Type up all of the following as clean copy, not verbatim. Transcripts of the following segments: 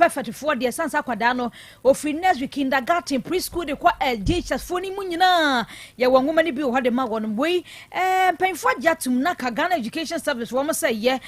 Perfect foɔ deɛ, sansa akwadaa no ofiri nursery, kindergarten, preschool de kɔ JHS foɔ no mu nyinaa, yɛwɔ nwoma no bi wɔ hɔ de ma wɔn. Wei mpanyinfoɔ agye atum na ka Ghana Education Service wɔn sɛ yɛ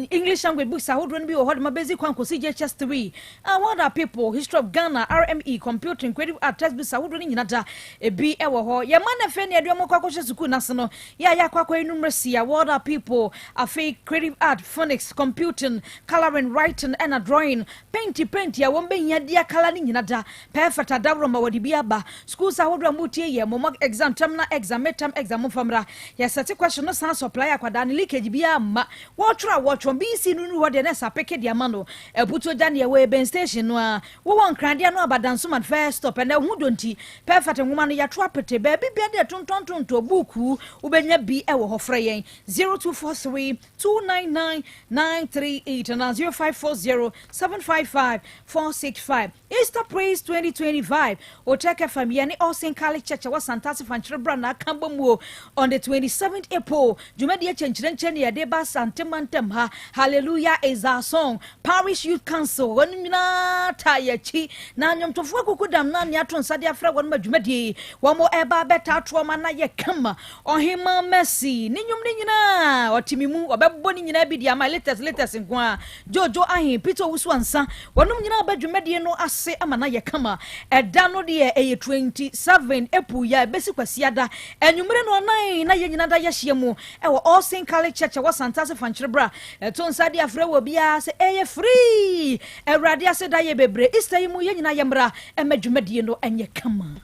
English language books ahodoɔ no bi wɔ hɔ de ma basic 1 kɔsi JHS 3, What Are People, History of Ghana, RME, computing, creative art, textbooks ahodoɔ no nyina da ebi wɔ hɔ. Yɛma no afei ne yɛde ɔmo kɔ akɔhyɛ sukuu n'ase no, yɛ a yɛakɔ akɔyɛ numeracy a What Are People, afei creative art, phonics, computing, colouring, writing ɛna drawing, paint paint a wɔn bɛhia di akala no nyina da. Perfect adaworo ma wɔde bi aba. Schools ahodoɔ a motie yɛ mo mock exam, terminal exam, midterm exam, momfa yɛsɛte question no san supply akwadaa no, leakage bi ama wɔtwerɛ a wɔtwerɛ BC no nu hɔ deɛ ne sa peke deɛ ama no. Abutuo gya neɛ wɔ Eben Station no a wowɔ Nkradeɛ no Abadansoman first stop. Ɛnɛ ho do nti Perfect nwoma no yɛto apete baabi bia deɛ tontɔntontɔ buukuu wobɛnya bi ɛwɔ hɔ. Frɛ yɛn 0243 299 938 and 0540 755 465. Easter Praise 2025, Otec FM yɛne All Saint Catholic Church ɛwɔ Santase Fankyerɛ bra na aka bɔ mu o. On the 27th April, dwumadie kyɛnkyerɛnkyɛn ne yɛde ba Santemantam ha. Hallelujah Is Our Song Parish Youth Council wɔn nyinaa ta yɛkyi na nnwomtofoɔ akuku dam na nea ato nsa de afrɛ wɔn ma dwumadie wɔn ɛba abɛta atoɔ ma na yɛ kama. Ɔhema Mercy ne nnwom ne nyinaa ɔte mi mu, ɔbɛbɔ ne nyinaa bi di ama latest latest nko a Jojo Ahen, Peter Owusu Ansa, wɔnom nyinaa bɛ dwumadie no ase ama na yɛ kama. Ɛda no deɛ ɛyɛ 27 April yɛ ɛbɛsi Kwasiada anwummerɛ no ɔnan na yɛn nyinaa da yɛahyia mu ɛwɔ All Saint Catholic Church ɛwɔ Santase Fankyerɛ bra. Ɛto nsa de afrɛ wɔ biara sɛ ɛyɛ free. Awurade ase da yɛ bebree. Easter yi mu, yɛn nyinaa yɛmmra ɛmɛ dwumadie no ɛnyɛ kama.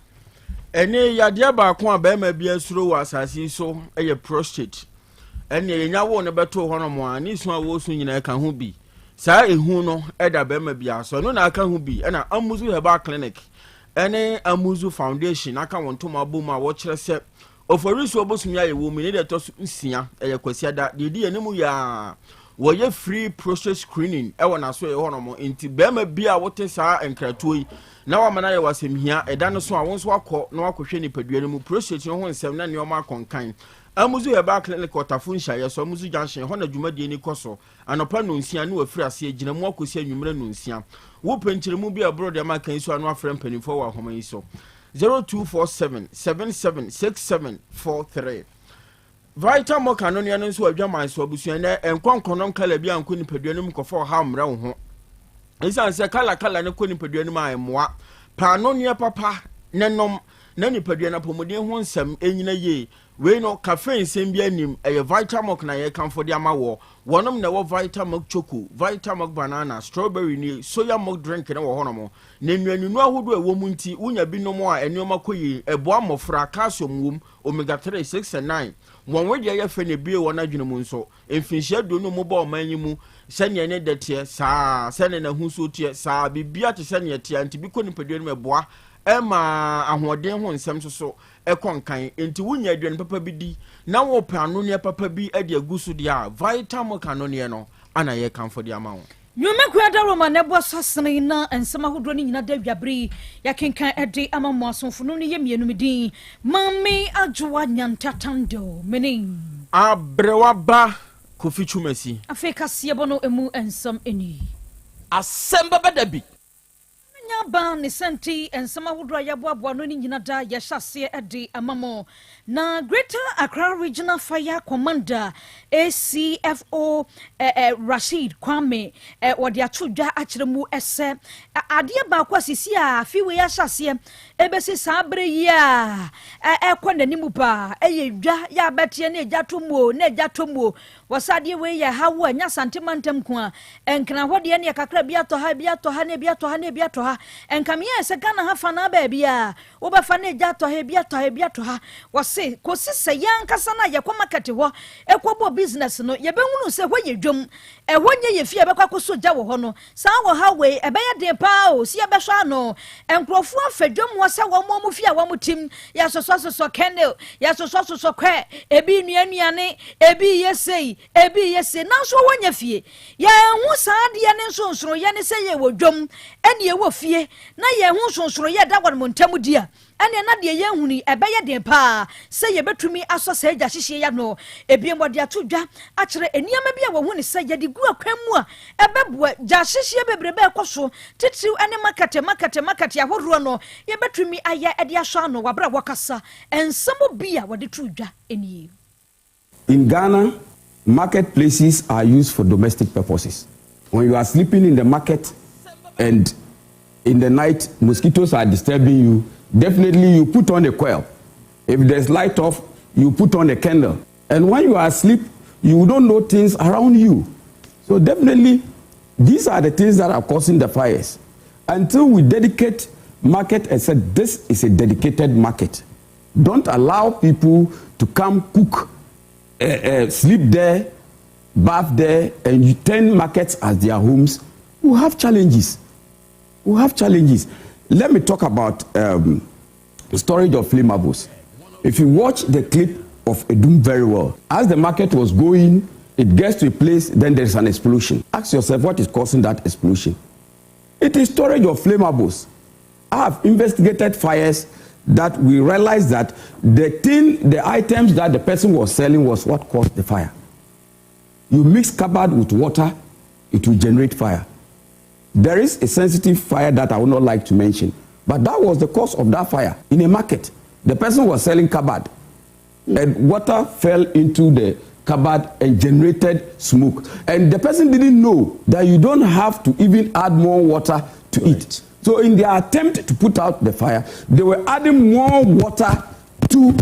Ɛne yadeɛ baako a bɛrima bi asuro wɔ asase yi so yɛ prostate. Ɛne yɛnya wo no bɛtoo hɔnom a ne su a wɔsu nyinaa ka ho bi. Saa ehu no ɛda bɛrima bi so, ɛno na aka ho bi. Ɛna Amuzu Herbal Clinic ɛne Amuzu Foundation aka wɔn ntoma abɔ mu a wɔkyerɛ sɛ Oforisuo bosomi a yɛwɔ mu ne deɛ ɛtɔ so 6, ɛyɛ Kwasiada deɛ ɛdi anim yɛ a wɔyɛ free prostate screening ɛwɔ n'aso yɛ hɔnom. Nti bɛrima bi a wote saa nkratoɔ yi na wama no ayɛ wɔ asɛmhia ɛda no so a, wo nso akɔ na wakɔhwɛ nipadua no mu prostate no ho nsɛm na nneɛma akɔnkan. Amuzu Herbal Clinic, Ɔtafo nhyɛeɛ so, Amuzu Junction hɔ na dwumadie ni kɔ so. Anɔpa 9:00 ne wafiri aseɛ gyina mu akɔsi anwummerɛ 9:00. Wopɛ nkyerɛmu bi a ɛborɔ deɛ ma kan so ano, afrɛ mpanimfoɔ wɔ ahoma yi so: 0247 77 6743. Vital Moka no nua no nso adwaman so abusua nɛ nkɔ nkɔnɔm colour bi ankɔ nipadua no mu kɔfa ɔhaw mmerɛ wo ho, ɛsiane sɛ colour colour no kɔ nipadua no mu a ɛmmoa paano nneɛ papa ne nom na nipadua no apɔmuden ho nsɛm ɛnyina yie. Wei no caffeine nsɛm bi anim, ɛyɛ Vital na yɛkamfo de ama wɔ wɔnom na ɛwɔ Vital Milk Choco, Vital Milk Banana, Strawberry ne soya milk drink ne wɔ hɔnom na nnuaninu ahodoɔ a ɛwɔ mu. Nti wonya bi nom a nneɛma kɔ yie, ɛboa mmɔfra, calcium wom, omega 3, 6 and 9. Wɔn wedeɛ yɛ fɛ na ebie wɔn adwene mu nso. Mfinhyia 20 mu bɔ ɔman yi mu sɛnea ne dɛ teɛ saa, sɛnea n'ahosuo teɛ saa, biribia te sɛnea teɛ. Nti bi kɔ nipadua no mu, ɛboa ɛma ahoɔden ho nsɛm nso so ɛkɔ nkan. Nti wonya aduane papa bi di na wɔpɛ anoneɛ papa bi de agu so deɛ a, Vital Milk anoneɛ no ana yɛkamfo de ama wo. Nnwumakua da Roma na ɛbɔ sasene na nsɛm ahodoɔ no nyina da awiabere yi yɛkenkan ɛde ama mo asomfo no no yɛ mmienu. Me din Mame Adwoa Nyantatando mene Aberewa ba Kofi Twumasi. Afei kaseɛbɔ no emu nsɛm ani. Asɛm bɛbɛ da bi. Nya ba ne sɛnti nsɛm ahodoɔ a yɛaboaboa no ne nyina da yɛhyɛ aseɛ de ama mo. Na Greater Accra Regional Fire Commander ACFO Rashid Kwame wɔde ato dwa akyerɛ mu ɛsɛ adeɛ baako a sisi a afi wei ahyɛ aseɛ ɛbɛsi saa bere yi a ɛkɔ n'anim paa ɛyɛ dwa yɛ abɛteɛ ne agya to mu o, ne agya to mu o. Wɔsɛ adeɛ wei yɛ hawo a nya Santema ntam ko a ɛnkena hɔ deɛ ne kakra bi atɔ ha, bi atɔ ha, ne bi atɔ ha, ne bi atɔ ha. Ɛnkameɛ sɛ Ghana ha fa naa baabi a wobɛfa ne agya atɔ ha, bi atɔ ha, bi atɔ ha. Wɔse kɔsi sɛ yɛn ankasa no a yɛkɔ market hɔ ɛkɔbɔ business no, yɛbɛhunu sɛ hɔ yɛ dwam, ɛhɔ nyɛ yɛ fie a ɛbɛkɔ akɔso gya wɔ hɔ no. Saa wɔ ha wei ɛbɛyɛ den paa o si yɛbɛhwɛ ano. Nkurɔfoɔ afa dwam hɔ sɛ wɔn mo fie a wɔn tim yɛsosɔsosɔ candle, yɛsosɔsosɔ kɔɛ, ebi nua nnuane, ebi yɛ sei, ebi yɛ sei, nanso wɔnyɛ fie. Yɛnhu saa adeɛ ne nsonsono yɛ ne sɛ yɛwɔ dwam ɛne yɛwɔ fie. fie na yɛn ho nsonsonoeɛ da wɔn ntam di a, ɛneɛ na deɛ yɛnhunu yi, ɛbɛyɛ den paa sɛ yɛbɛtumi asɔ saa gya hyehyeɛ yi ano. Ebiem, wɔde ato dwa akyerɛ nneɛma bi a wɔhu ne sɛ yɛde gu akwan mu a ɛbɛboa gya hyehyeɛ bebrebe a ɛkɔ so, titiriw ne market market market ahodoɔ no, yɛbɛtumi ayɛ de asɔ ano. Wɔ abere a wɔkasa, nsɛm bi a wɔde to dwa nie. In Ghana, marketplaces are used for domestic purposes. When you are sleeping in the market and in the night mosquitoes are disturbing you, definitely you put on a coil. If there's light off, you put on a candle. And when you are asleep, you don't know things around you. So definitely, these are the things that are causing the fires. Until we dedicate market and say this is a dedicated market, don't allow people to come cook, sleep there, bath there, and you turn markets as their homes, we have challenges. We have challenges. Let me talk about storage of flammables. If you watch the clip of Adum very well, as the market was going, it gets to a place, then there's an explosion. Ask yourself, what is causing that explosion? It is storage of flammables. I have investigated fires that we realized that the items that the person was selling was what caused the fire. You mix carbide with water, it will generate fire. There is a sensitive fire that I would not like to mention, but that was the cause of that fire in a market. The person was selling carbide, and water fell into the carbide and generated smoke. And the person didn't know that you don't have to even add more water to it. So in their attempt to put out the fire, they were adding more water to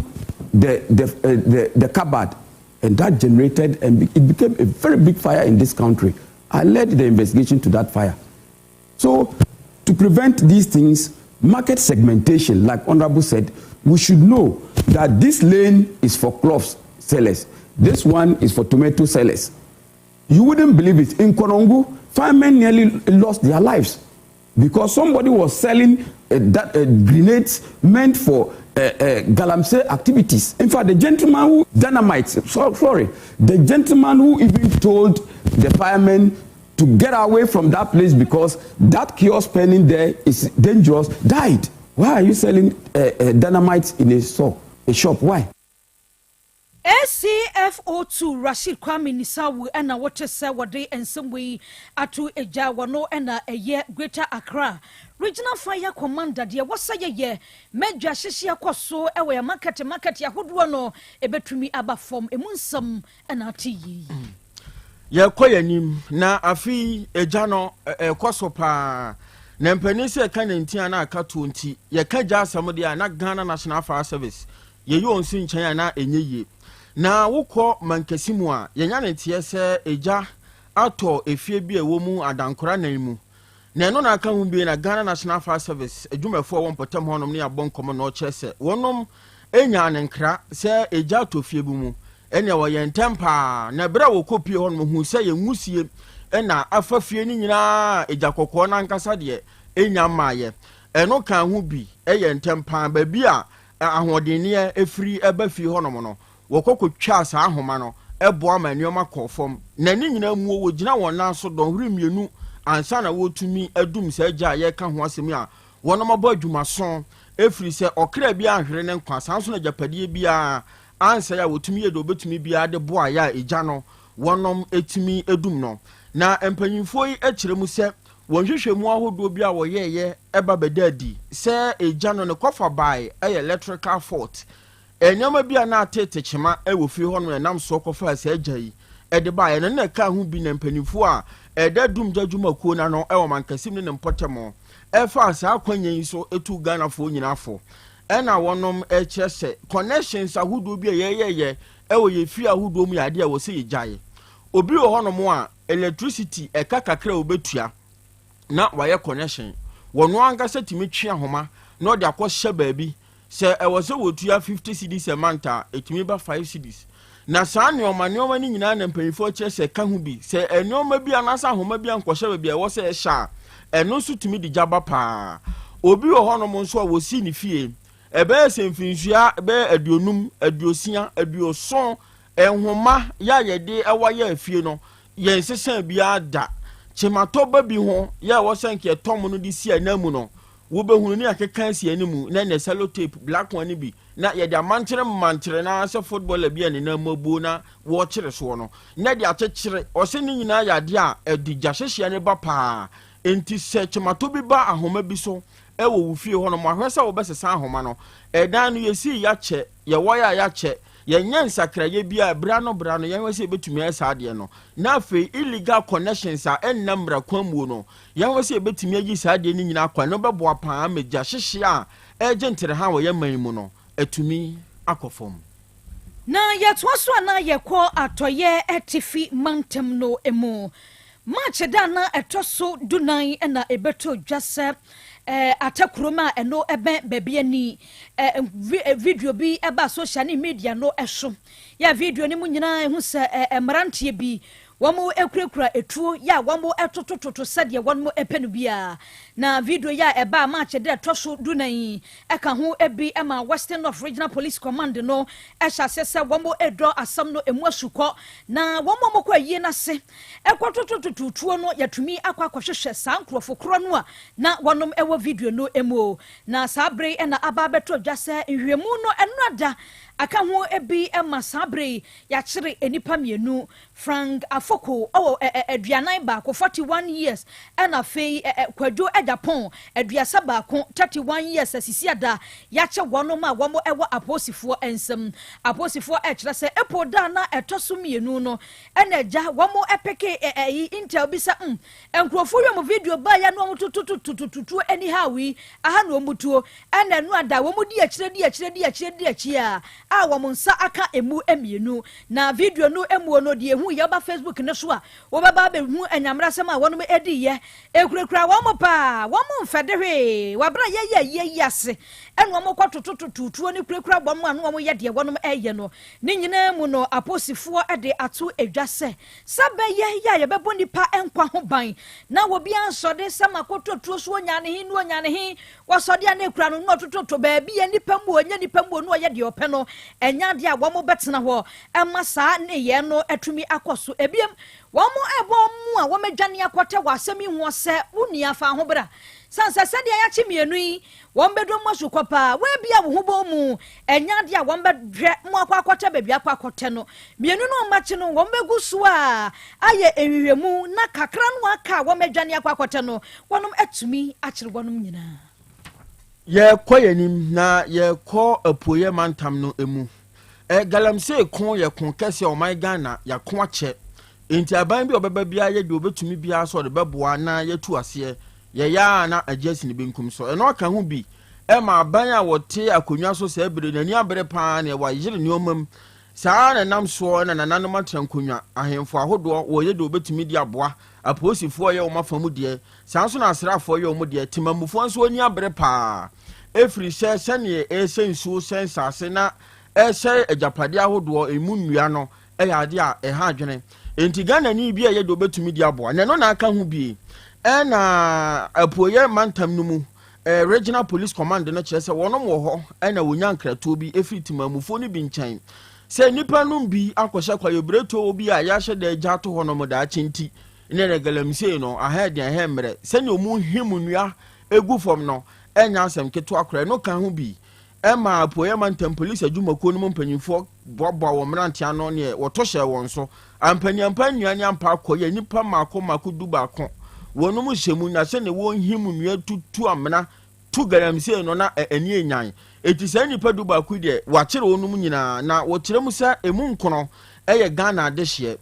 the carbide. And that generated, and it became a very big fire in this country. I led the investigation to that fire. So to prevent these things, market segmentation, like Honorable said, we should know that this lane is for cloth sellers. This one is for tomato sellers. You wouldn't believe it. In Konongo, firemen nearly lost their lives because somebody was selling that grenades meant for galamsey activities. In fact, the gentleman who dynamite, so, sorry, the gentleman who even told the firemen to get away from that place because that kiosk pending there is dangerous died. Why are you selling dynamite in a store, a shop? Why? ACFO2 Rashid Kwame Nisawu ɛna wɔte sɛ wɔde nsɛm wei ato agya. Wɔno ɛna ɛyɛ Greater Accra Regional Fire Commander. Deɛ wɔsɛ yɛyɛ mɛdwa hyehye akɔ so ɛwɔ yɛ market market ahodoɔ no, ɛbɛtumi aba fam. Emu nsɛm ɛna ate yie. Yɛkɔ yɛn anim na afei agya no ɛkɔ so paa na mpanin sɛ ɛka ne ntia na aka to nti yɛka gya asɛm deɛ a na Ghana National Fire Service yɛyi wɔn si nkyɛn a na ɛnyɛ yie. Na wokɔ Mankasi mu a, yɛnya ne teɛ sɛ egya atɔ efie bi a ɛwɔ mu adankora nan mu, na ɛno na aka ho bi na Ghana National Fire Service adwumafoɔ a wɔn mpɔtam hɔnom ne abɔ nkɔmɔ na ɔkyerɛ sɛ wɔnom enya ne nkra sɛ egya atɔ fie bi mu. Ɛnea wɔyɛ ntɛm paa na ɛberɛ a wɔkɔ pie hɔ no, hu sɛ yɛn nwusie ɛna afa fie no nyinaa. Egya kɔkɔɔ n'ankasa deɛ enya mmaayɛ, ɛno ka ho bi ɛyɛ ntɛm paa. Baabi a ahoɔdenneɛ efiri ɛba fie hɔnom no, wɔkɔ kɔtwa saa ahoma no, ɛboa ma nneɛma kɔɔ fam. Na ne nyinaa mu, wɔgyina wɔn nan so dɔnhwere 2 ansa na wɔtumi adum saa gya a yɛka ho asɛm a wɔn abɔ adwumaso, efiri sɛ ɔkra bi ahwere ne nkwa, saa nso na agyapadeɛ biara ansɛe a wɔtumi yɛ deɛ wɔbɛtumi biara de boa yɛ a egya no wɔnom etumi edum no. Na mpanyinfoɔ yi akyerɛ mu sɛ wɔn hwehwɛmu ahodoɔ bi a wɔyɛɛyɛ ɛba bɛda adi sɛ egya no ne kɔfa bae ɛyɛ electrical fault. Nneɛma bi a na atete kyema ɛwɔ fie hɔ no ɛnam soɔ kɔfa saa gya yi ɛde baeɛ no na ɛka ho bi. Na mpanimfoɔ a ɛda dum gya dwumakuo n'ano ɛwɔ Mankasim ne ne mpɔtam ɛfa saa akwannya yi so etu Ghanafoɔ nyinaa fo, ɛna wɔnom ɛkyerɛ sɛ connections ahodoɔ bi a yɛyɛyɛ ɛwɔ yɛ fie ahodoɔ mu yɛ adeɛ a wɔsɛ yɛgyae. Obi wɔ hɔnom a electricity ɛka kakra a wɔbɛtua na wayɛ connection, wɔn ankasa tumi twe ahoma na ɔde akɔhyɛ baabi sɛ ɛwɔ sɛ wɔtua 50 cedis a month a, ɛtumi ba 5 cedis. Na saa nneɛma nneɛma no nyinaa na mpanyinfoɔ kyerɛ sɛ ka ho bi sɛ nneɛma bi anaasɛ ahoma bi ankɔhyɛ baabi a ɛwɔ sɛ ɛhyɛ a, ɛno nso tumi de gya ba paa. Obi wɔ hɔnom nso a wɔsi ne fie ɛbɛyɛ sɛ mfinsua bɛyɛ 50, 60, 70, nhoma yɛ a yɛde ɛwɔ yɛ afie no, yɛn sesa biara da. Kyematɔ ba bi ho yɛ a ɛwɔ sɛ nka yɛtɔ mo no de si ananmu no, wobɛhunu ne yɛakeka asi anim na ɛnɛ sellotape black one no bi na yɛde amankyere mankyere no ara sɛ footballer bi a ne nan mu abuo na wɔrekyere soɔ no na ɛde akyekyere. Ɔse ne nyinaa yɛ adeɛ a ɛde gya hyehyeɛ no ba paa. Enti sɛ kyematɔ bi ba ahoma bi so wɔ wo fie hɔnom a, hwɛ sɛ wobɛsesa ahoma no. Ɛdan no yɛsii yɛakyɛ, yɛwɔe a yɛakyɛ, yɛnyɛ nsakraeɛ biara berɛ ano berɛ ano, yɛnhwɛ sɛ yɛbɛtumi ayɛ saa adeɛ no. Na afei illegal connections a ɛnna mmara kwan muo no, yɛnhwɛ sɛ yɛbɛtumi ayi saa adeɛ no nyinaa akɔ. Ɛno bɛboa paa ama gya hyehyeɛ a ɛregye ntereha wɔ yɛn man yi mu no atumi akɔ fam. Na yɛtoa so a na yɛkɔ Atɔeɛ Atifi Mantam no mu. March da a na ɛtɔ so dunan na ɛbɛtɔ dwa sɛ Ata kurom a ɛno bɛn baabi ani video bi baa social ne media no so. Yɛ video no mu nyinaa ehu sɛ mmeranteɛ bi wɔkurakura etuo yɛ a wɔtotototo sɛdeɛ wɔn pɛ no biara. Na video yi a ɛbaa March da ɛtɔ so dunan yi ka ho bi ma Western North Regional Police Command no hyɛ aseɛ sɛ wɔredɔ asɛm no emu asukɔ na wɔn a wɔkɔ ayie no ase kɔtotototo tuo no yɛatumi akɔ akɔhwehwɛ saa nkurɔfo korɔ no a na wɔnom wɔ video no mu. Na saa bere yi na aba abɛtɔ dwa sɛ nhwehwɛmu no ɛno ada aka ho bi ma saa bere yi yɛakyere nnipa mmienu, Frank Afoko ɔwɔ 41, 41 years, ɛna afei Kwadwo Agyapong 31, 31 years, asisi ada yɛakyɛ wɔnom a wɔn wɔ apolisifoɔ nsam. Apolisifoɔ ɛkyerɛ sɛ April da a na ɛtɔ so mmienu no Ɛna agya wɔn peke ɛyi intel bi sɛ mm nkurɔfoɔ yi wɔn video baa ya na wɔn totototototuo anyhow yi aha na wɔn tuo ɛna ɛno ada wɔn di akyire di akyire di akyire di akyire a a wɔn nsa aka emu mmienu na video no emuo no deɛ ehu yɛ ɔba Facebook no so a wɔbɛba abɛhu anyammerasɛm a wɔn edi yɛ ekurakura wɔn paa wɔn mfɛde hwee wabra yɛ yɛ yɛ yi ase ɛna wɔn kɔ tototototuo ne kurakura wɔn a na wɔn yɛ deɛ wɔn ɛyɛ no. Ne nyinaa mu no, aposifoɔ de ato dwa sɛ, sɛ bɛyɛ yɛ a yɛbɛbɔ nnipa nkwa ho ban na obiara nsɔde sɛ makɔtɔ tuo so ɔnya ne he ne ɔnya ne he, wɔsɔde a na ɛkura no na ɔtototo baabi a nnipa mu ɔnyɛ nnipa mu na ɔyɛ deɛ ɔpɛ no, ɛnyɛ adeɛ a wɔbɛtena hɔ ma saa nneyɛɛ no atumi akɔ so. Ebiem, wɔrebɔ wɔn a wɔadwane akɔtɛ wɔ asɛm yi ho sɛ, Wo nua, fa ho bra. Sane sɛ sɛdeɛ yɛakye mmienu yi, Wɔbɛdɔ mo asukɔ paa. Woabia wo ho bɔn mu. Ɛnyɛ adeɛ a wɔbɛhwɛ mo akɔ akɔtɛ baabi akɔ akɔtɛ no. Mmienu no a wɔakye no, wɔbɛgu so a ayɛ nhwehwɛmu na kakra no a aka a wɔadwane akɔ akɔtɛ no, wɔnom atumi akyere wɔnom nyinaa. Yɛrekɔ yɛn anim na yɛrekɔ apueɛ mantam no mu. Galamsey ko yɛ ko kɛseɛ ɔman Ghana yɛako akyɛ. Enti aban bi a ɔbɛba biara yɛ deɛ ɔbɛtumi biara sɛ ɔde bɛboa na yɛatu aseɛ. Yɛyɛ ara na agye asi ne benkum so. Ɛno aka ho bi ma aban a wɔte akonnwa so saa bere no ani abere paa na wɔayere nneɛma mu. Saa ara na ɛnam soɔ na nananom atena nkonnwa, ahemfo ahodoɔ wɔyɛ deɛ wɔbɛtumi de aboa, apolisifoɔ yɛ wɔn afa mu deɛ, saa nso na asraafoɔ yɛ wɔn deɛ. Temammufoɔ nso ani abere paa ɛfiri sɛ sɛdeɛ ɛresɛ nsuo sɛ nsase na ɛresɛe agyapadeɛ ahodoɔ, emu nnua no, yɛ adeɛ a ɛha adwene. Enti Ghanani bi a ɛyɛ deɛ ɔbɛtumi de aboa, na ɛno na aka ho bie. Ɛna apueɛ mantam no mu eh, Regional Police Command no kyerɛ sɛ wɔnom wɔ hɔ ɛna wɔnya nkratoɔ bi ɛfiri temammufoɔ no bi nkyɛn sɛ nnipa nom bi akɔhyɛ kwaeɛbiretuo bi a yɛahyɛ da agya ato hɔ nom daakye nti ne ne galamsey no aha ɛden aha mmerɛ sɛdeɛ ɔmu him nnua ɛgu fam no ɛnyɛ asɛm ketewa koraa. Ɛno ka ho bi ɛma apueɛ mantam polisi adwumakuo no mu mpanyinfoɔ boaboa wɔn mmerante ano neɛ wɔto hyɛɛ wɔn so. Ampaniampa nnua ne ampa akɔ yɛ nnipa mmaako mmaako dubaako. Wɔnom hyɛ mu na sɛdeɛ wɔhim nnua tutu amena tu galamsey no na ani anyan. Enti saa nnipa dubaako yi deɛ wɔakyere wɔnom nyinaa na wɔkyerɛ mu sɛ emu nkono yɛ Ghana adehyeɛ.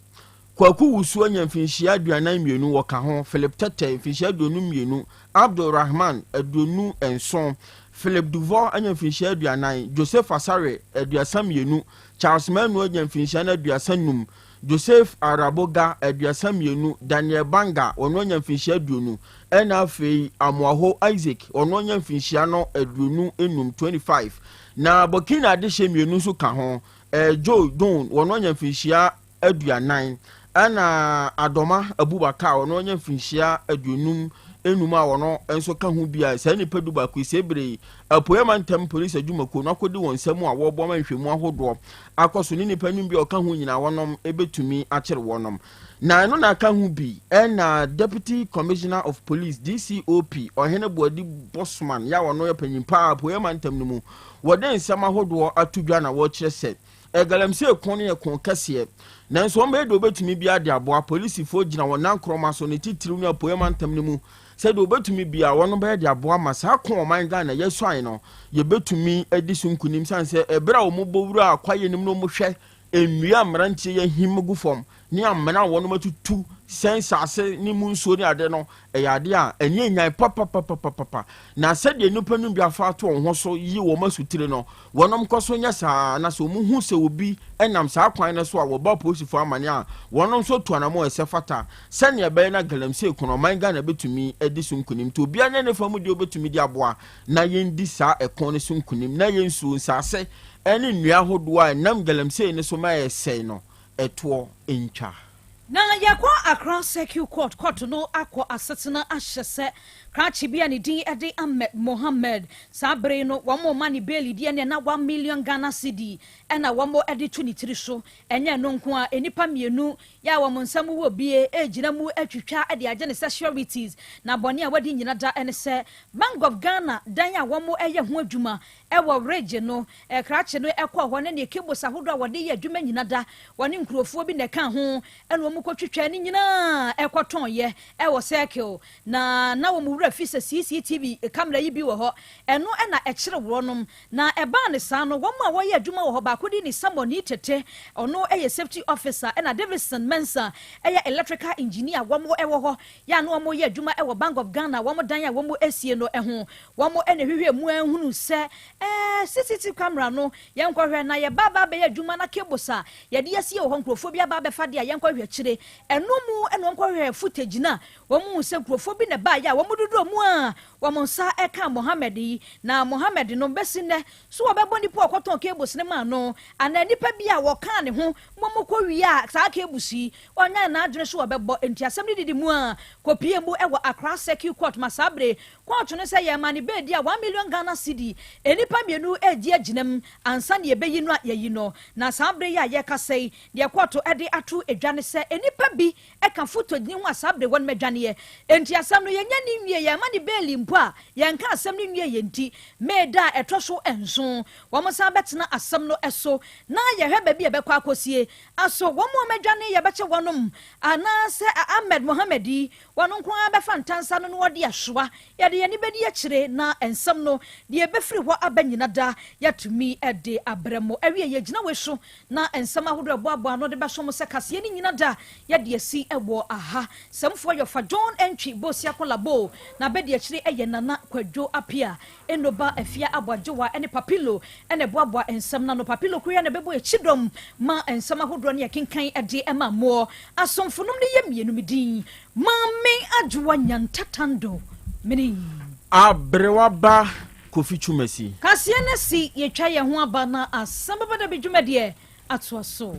Kwaku Wusu anya mfinhyia 42, wɔka ho, Philip Tetteh, mfinhyia 52, Abdul Rahman, 27, Philip Duvor anya mfinhyia 40, Joseph Asare, 32, Charles Manu anya mfinhyia no 35, Joseph Araboga, 32, Daniel Banga, ɔno anya mfinhyia 20, ɛna afei Amoaho Isaac, ɔno anya mfinhyia no 25, 25. Na Burkina adehyeɛ mmienu nso ka ho, eh, Joe Don, ɔno anya mfinhyia 40, ɛna Adɔma Abubakar a ɔno anya mfinhyia 55 a ɔno nso ka ho bi a saa nnipa 11 yi sɛ bere yi Apueɛ Mantam Polisi Adwumakuo no akɔdi wɔn nsa mu a wɔreboa ma nhwɛmu ahodoɔ akɔ so ne nnipa no bi a ɔka ho nyinaa wɔnom bɛtumi akyere wɔnom. Na ɛno na aka ho bi ɛna Deputy Commissioner of Police, DCOP, Ɔhene Boadi Bosman yɛ a ɔno yɛ panyin paa Apueeɛ Mantam no mu, wɔde nsɛm ahodoɔ ato dwa na wɔrekyerɛ sɛ galamsey ko no yɛ ko kɛseɛ nanso wɔn bɛyɛ deɛ wɔbɛtumi biara de aboa polisifoɔ gyina wɔn nankorɔma so ne titiriw ne Apueeɛ Mantam no mu sɛdeɛ wɔbɛtumi biara wɔn bɛyɛ de aboa ma saa ko ɔman Ghana yɛsuae no yɛbɛtumi adi so nkunim sane sɛ ɛberɛ a wɔbɔ wura kwaeɛ no mu na wɔhwɛ nnua a mmeranteɛ yi ahim gu fam ne amena a wɔnom atutu sɛ nsase ne mu nsuo ne ade no, ɛyɛ adeɛ a ani anyan papapapapapa. Na sɛdeɛ nnipa no bi afa ato wɔn ho so yi wɔn asutire no, wɔnom kɔ so nyɛ saa ara, na sɛ wɔn hu sɛ obi nam saa kwan no so a, wɔbɔ apolisifoɔ amaneɛ a, wɔnom nso tu anamɔn a ɛsɛ fata sɛdeɛ ɛbɛyɛ na galamsey ko no ɔman Ghana bɛtumi adi so nkunim. Nti obiara nyɛ ne fa mu deɛ ɔbɛtumi de aboa na yɛndi saa ɛko no so nkunim na yɛn nsuo, nsase ne nnua ahodoɔ a ɛnam galamsey no so ma ɛresɛe no ɛtoɔ ntwa. Na yɛkɔ Accra Circuit Court, court no akɔ asetena ahyɛ sɛ krakye bi a ne din de Ahmed Mohammed, saa bere yi no wɔn ma ne bail deɛ neɛ na 1 million Ghana cedi ɛna wɔn de to ne tiri so. Ɛnyɛ ɛno nko a, nnipa mmienu yɛ a wɔn nsam wɔ bie egyina mu atwitwa de agye ne sɛ sureties. Na bɔne a wadi nyina da ne sɛ Bank of Ghana dan a wɔn yɛ ho adwuma ɛwɔ Ridge no, krakye no ɛkɔɔ hɔ ne ne cables ahodoɔ a wɔde yɛ adwuma nyina da, wɔne nkurɔfoɔ bi na ɛka ho ɛna wɔn kɔtwitwa ne nyinaa ɛkɔtɔn yɛ ɛwɔ Circle. Na wɔn wura fi sɛ CCTV camera yi bi wɔ hɔ, ɛno ɛna ɛkyerɛ wɔnom. Na ɛbaa ne saa no, wɔn a wɔyɛ adwuma wɔ hɔ baako di ne Samuel ni Tete, ɔno ɛyɛ safety officer, ɛna Davidson Mensah ɛyɛ electrical engineer. Wɔn ɛwɔ hɔ yɛ a na wɔn yɛ adwuma ɛwɔ Bank of Ghana wɔn dan a wɔn asie no ɛho. Wɔn ɛna hwehwɛ mu ɛhunu sɛ CCTV camera no, yɛn kɔhwɛ na yɛba aba abɛyɛ adwuma na cables a yɛde asie wɔ hɔ, nkurɔfoɔ bi aba abɛfa deɛ a yɛn kɔhwɛ akyire. Ɛno mu ɛna wɔn kɔhwɛ footage na wɔn mu sɛ nkurɔfoɔ bi na ɛbaeɛ a wɔn dodoɔ mu a wɔn nsa ɛka Mohammed yi. Na Mohammed no bɛsi nnɛ so wɔbɛbɔ nipa a ɔkɔtɔn cables ne maa no anaa nipa bi a wɔkaa ne ho mo mo kɔ wie a saa cables yi ɔnya n'adwene so wɔbɛbɔ. Nti asɛm no didi mu a kɔpie mu ɛwɔ Accra Circuit Court ma saa bere court no sɛ yɛma ne bail a 1 million Ghana cedi, nipa mmienu edi agyina mu ansa ne yɛbɛyi no a yɛyi no. Na saa bere yi a yɛkasa yi deɛ, court de ato edwa ne sɛ nipa bi ɛka footage ne ho a saa bere wɔn adwaneɛ. Nti asɛm no yɛnyɛ ne nwie, yɛma ne bail mpo a yɛnka asɛm no nwie yɛn. Nti May da a ɛtɔ so 7 wɔn san bɛtena asɛm no so na yɛhwɛ baabi a ɛbɛkɔ akɔsie aso wɔn a wɔadwane yɛbɛkyɛ wɔnom anaasɛ Ahmed Mohammed yi wɔn nko ara bɛfa ntansa no na wɔde asoa. Yɛde yɛn ani bɛdi akyire na nsɛm no deɛ ɛbɛfiri hɔ aba nyina da yɛatumi de abrɛ mo. Awie yɛgyina wei so na nsɛm ahodoɔ ɛboaboa ano de bɛso mo sɛ kaseɛ no nyina da yɛde asi wɔ aha. Sɛmfoɔ yɔfa John Entwi Bosiako Labo na bɛdi akyire ɛyɛ Nana Kwadwo Apia Enoba Afia Aboagyewa ne Papilo ɛna ɛboaboa nsɛm no ano. Papilo koraa na ɛbɛbɔ akyi dɔm ma nsɛm ahodoɔ ne yɛkenkan de ma mmoɔ asomfonom no yɛ mmienu. Me din Maame Adwoa Nyantatando mene. Aberewa ba Kofi Twumasi. Kaseɛ no si yɛtwa yɛn ho aba na asɛm bɛba da bi dwumadeɛ atoa so.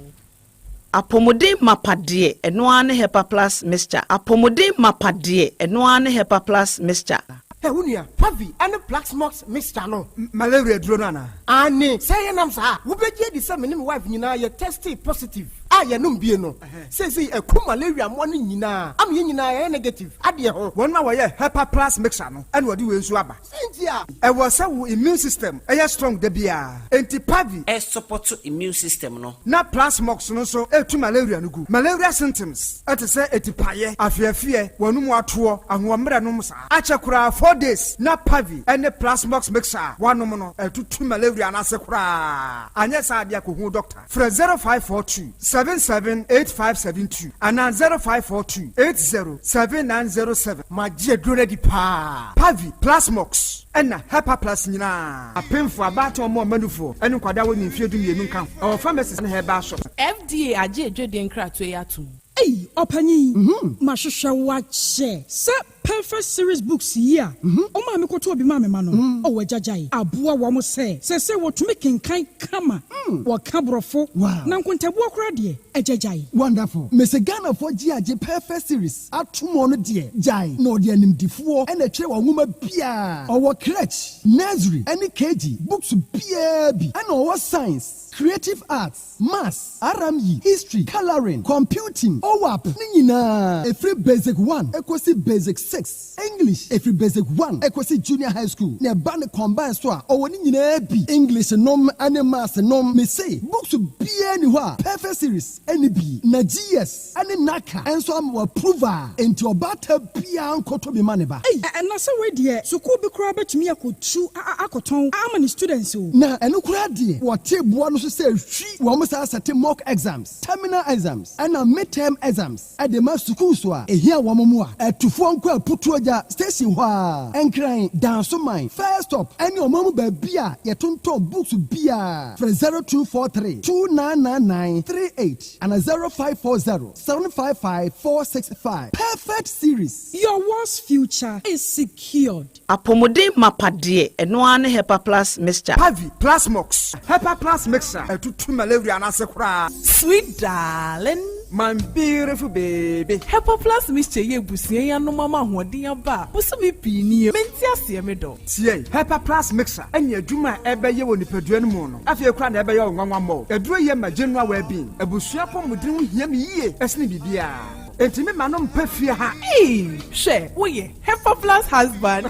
Apɔmuden mapa deɛ, ɛno ara ne Hepa Plus Mixture. Apɔmuden mapa deɛ, ɛno ara ne Hepa Plus Mixture. Ɛ wo nua, Pavi ɛne Plasmox mixture no, malaria duro no anaa? Ane sɛ yɛnam saa, wobɛgye adi sɛ me ne me wife nyinaa yɛ tested positive a yɛnom bie no seesei ɛko malaria mmoa no nyinaa ama yɛn nyinaa yɛyɛ negative adeɛ ho. Wɔn a wɔyɛ Hepa Plus Mixture no ɛna wɔde wei nso aba. Sɛ nti a ɛwɔ sɛ wo immune system ɛyɛ strong da biara, enti Pavi ɛsupport immune system no. Na Plasmox no nso ɛtu malaria no gu. Malaria symptoms ɛte sɛ etipaeɛ, afeafeɛ, wɔn atoɔ, ahoɔmmerɛ nom saa akyɛ koraa 4 days na Pavi ɛne Plasmox mixture a wanom no ɛtutu malaria no ase koraa. Anyɛ saa adeɛ akɔhu doctor. Frɛ 0542 778572 anaa 0542 807907. Magye aduro no adi paa. Pavi, Plasmox ɛna Hepa Plus nyinaa, apemfo, abaatan, ɔmo ɔmanufoɔ ɛne nkwadaa wɔ ne mfeɛ 12 nka ho. Ɛwɔ pharmacies ne herbal shop. FDA agye adwadie nkratoɔ yi atom. Ei, ɔpanyin, mahwehwɛ wo akyɛ sɛ. Perfect Series books yi a ɔmaa me kɔtɔɔ bi maa me mma no, ɔwɔ agyagyae aboa wɔn sɛ seesei wɔtumi kenkan kama, wɔka Borɔfo, na nkontabuo koraa deɛ, agyagyae. Wonderful. Mese Ghanafoɔ gye agye Perfect Series atom ɔno deɛ gyae na ɔde animdifoɔ na ɛtwerɛ wɔn nwoma biara. Ɔwɔ crèche, nursery ɛne KG books biara bi ɛna ɔwɔ science, creative arts, Maths, RME, History, Colouring, Computing, OWAP ne nyinaa, ɛfiri Basic One kɔsi Basic 6, English, ɛfiri Basic One kɔsi Junior High School, na ɛba no combine so a, ɔwɔ ne nyinaa bi, English nom ne Maths nom, mese books biara nni hɔ a Perfect Series nni bi, na GS ne NaCCA nso ama wɔ approve a, enti ɔbaatan biara nkɔtɔ bi ma ne ba. Ei, na sɛ wei deɛ, sukuu bi koraa bɛtumi akɔtu akɔtɔn ama ne students o. Na ɛno koraa deɛ, wɔte boa no so sɛ hwi, wɔn saa sɛte mock exams, terminal exams, ɛna midterm exams ɛde ma sukuu so a ehia wɔn mu a ɛtufoɔ nkɔ Aputuogya station hɔ a, Nkran, Dansoman first stop, ɛne ɔman mu baabi a yɛtontɔn books biara. Frɛ 0243 2999 38 ana 0540 755 465. Perfect Series. Your world's future is secured. Apɔmuden mapa deɛ, ɛno ara ne Hepa Plus Mixture. Pavi, Plasmox, Hepa Plus Mixture ɛtutu malaria n'ase koraa. Sweet darling. My beautiful baby. Hepa Plus Mixture yɛ ebusua yi anom ama ahoɔden aba a bosome pii nie mente aseɛ me dɔ. Tie, Hepa Plus Mixture ɛne adwuma a ɛbɛyɛ wɔ nipadua no mu no, afei koraa na ɛbɛyɛ wo nwanwa mmɔ. Aduro yɛ ma general well-being. Abusua pɔmuden ho hia me yie ɛsene biribiara. Enti me ma no mpɛ fie ha. Ee, hwɛ, woyɛ Hepa Plus husband.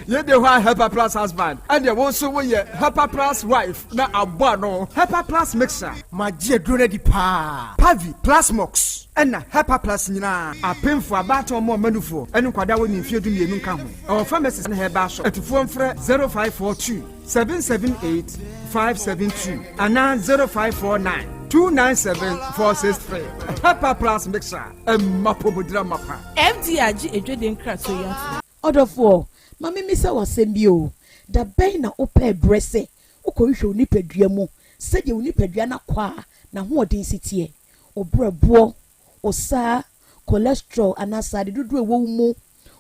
Yɛde hɔ a Hepa Plus husband, ɛdeɛ wo nso woyɛ Hepa Plus wife na abɔ ano. Hepa Plus Mixture. Magye aduro no adi paa. Pavi, Plasmox ɛna Hepa Plus nyinaa, apemfo, abaatan, ɔmo ɔmanufoɔ ɛne nkwadaa wɔ ne mfeɛ 12 nka ho. Ɛwɔ pharmacies ne herbal shop. Atufoɔ mfrɛ 0542 778 572 anaa 0549 297 463. Hepa Plus Mixture, ɛma pomodira mapa. FDA agye edwede nkratoɔ yi ato. Ɔdɔfoɔ, ma memisa w'asɛm bi o. Da bɛn na wopɛ berɛ sɛ wokɔhwehwɛ wo nipadua mu sɛdeɛ wo nipadua no akɔ a n'ahoɔden si teɛ, wo brɛboɔ, wo saa cholesterol anaasɛ ade dodoɔ ɛwɔ wo mu,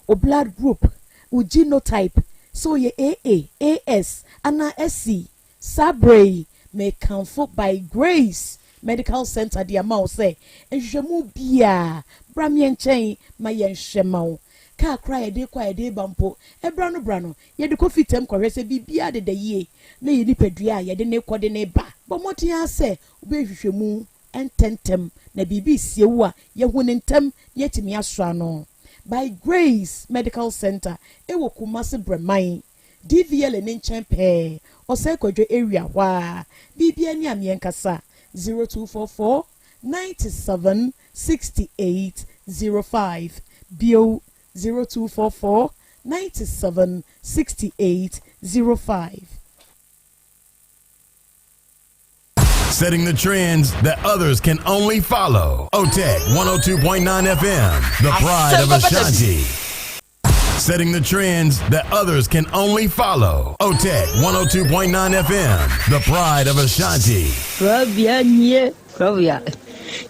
wo blood group, wo genotype, sɛ woyɛ AA, AS anaa SC? Saa berɛ yi mekamfo By Grace Medical Center de ama wo sɛ nhwehwɛmu biaa bra meɛ nkyɛn ma yɛnhwɛ ma wo. Kaa koraa yɛde kɔ a yɛde ba mpo, ɛbra no bra no yɛde kɔ fitam kɔhwɛ sɛ biribiara deda yie na yɛ nipadua a yɛde ne kɔ de ne ba. Bɔ mmɔden ara sɛ wobɛyɛ nhwehwɛmu ntɛntɛm na biribi sie wo a, yɛhu ne ntɛm na yɛatumi asɔ ano. By Grace Medical Center ɛwɔ Kumase Brɛman, DVL ne nkyɛn pɛɛ, Ɔsɛe Kwadwo area hɔ a. Biribia ni a meɛnkasa 0244 97 68 05 bio, 0244 97 68 05. Setting the trends that others can only follow. OTEC 102.9 FM, the pride of Ashanti. Setting the trends that others can only follow. OTEC 102.9 FM, the pride of Ashanti. Krabea nie, krabea.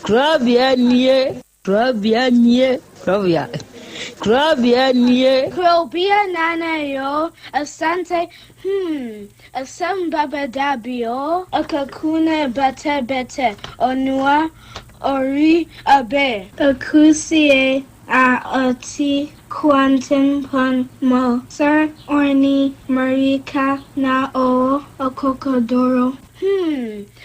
Krabea nie, krabea nie, krabea. Krabea nie. Krobea nana yo, asante, asem baba dabio, akakuna bete bete, onua, ori abe, akusie a oti quantum mo, sir orni marika na o okokodoro.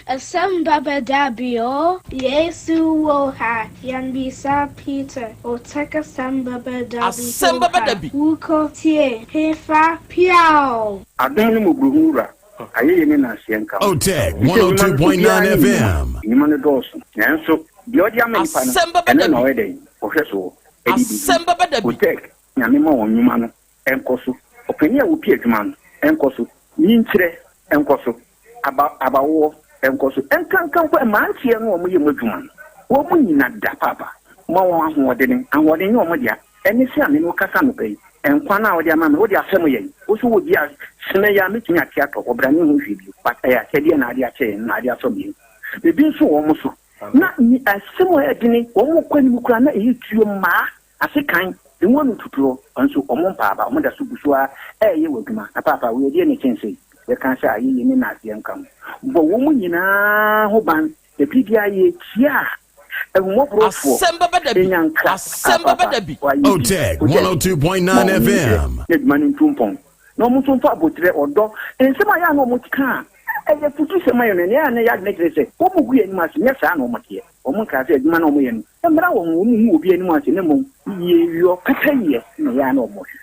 Asem baba dabio, Yesu woha, yambisa Peter, oteka sem baba dabi. Asɛm baba dabi. Wuko tie, hefa piao. Adom ne mmɔborɔhu wura, ayɛyɛ ne nanseɛ nka wo. OTEC Sɛ nnwuma no 102.9 obiara ne FM. Nnwuma no dɔɔso, nanso deɛ ɔde ama nipa no, Asɛm baba ɛno na dabi. ɔyɛ dɛn ɔhwɛ soɔ ɛde didi. Asɛm baba dabi. OTEC, Nyame ma wɔn nnwuma no ɛnkɔ so. Ɔpanin a wɔpi adwuma no ɛnkɔ so, nyinkyerɛ ɛnkɔ so, aba abawoɔ ɛnkɔ so, ɛnkanka nkɔ mmeranteɛ no a wɔyɛ mu adwuma no, wɔn mu nyina da paapa ma wɔn ahoɔdene. Ahoɔden nyɛ wɔn dea. Ɛne sɛ a me ne wo kasa nɔpɛ yi, nkwa no a wɔde ama me, wode asɛm yɛn wo so wɔ bi a sene yɛ a metumi ate atɔ ɔbra ne ho hwee bio, but ɛyɛ akyɛdeɛ na ade akyɛ yɛn na ade asɔ mmienu ebi nso wɔ wɔn so na ni asɛm a ɛyɛ dene wɔn kɔ anim koraa na ɛyɛ tuo mmaa. Asekan, emu ano tutuɔ, nso wɔn mpaaba, wɔn da so gu so ara reyɛ wɔ adwuma. Na paapa, wei ɛdeɛn na ɛkyɛn sei? Yɛka sɛ ayeyie ne naaseɛ nka ho. Bɔ wɔn nyinaa ho ban, na bere biara yɛkyia a, ahummɔborɔfoɔ Asɛm bɛba da bi. nya nkra a Asɛm bɛba paapa da bi. wɔayɛ bi. Otec Wode ade ma 102.9 wɔn nkyerɛ FM. na adwuma no ntu mpɔn. Na wɔn nso mfa aboterɛ, ɔdɔ, nsɛm a ɛyɛ a na wɔka a ɛyɛ afutusɛm ma yɛn no, nea ɛyɛ a na ɛyɛ adwene kyerɛ sɛ wɔgu yɛn anim ase, nyɛ saa na wɔteɛ. Wɔnkaa sɛ adwuma no a wɔyɛ no mmra wɔn ho, wɔnhu obi anim ase, na mmom yieyɔ, pɛpɛyɛ na ɛyɛ a na wɔhwehwɛ.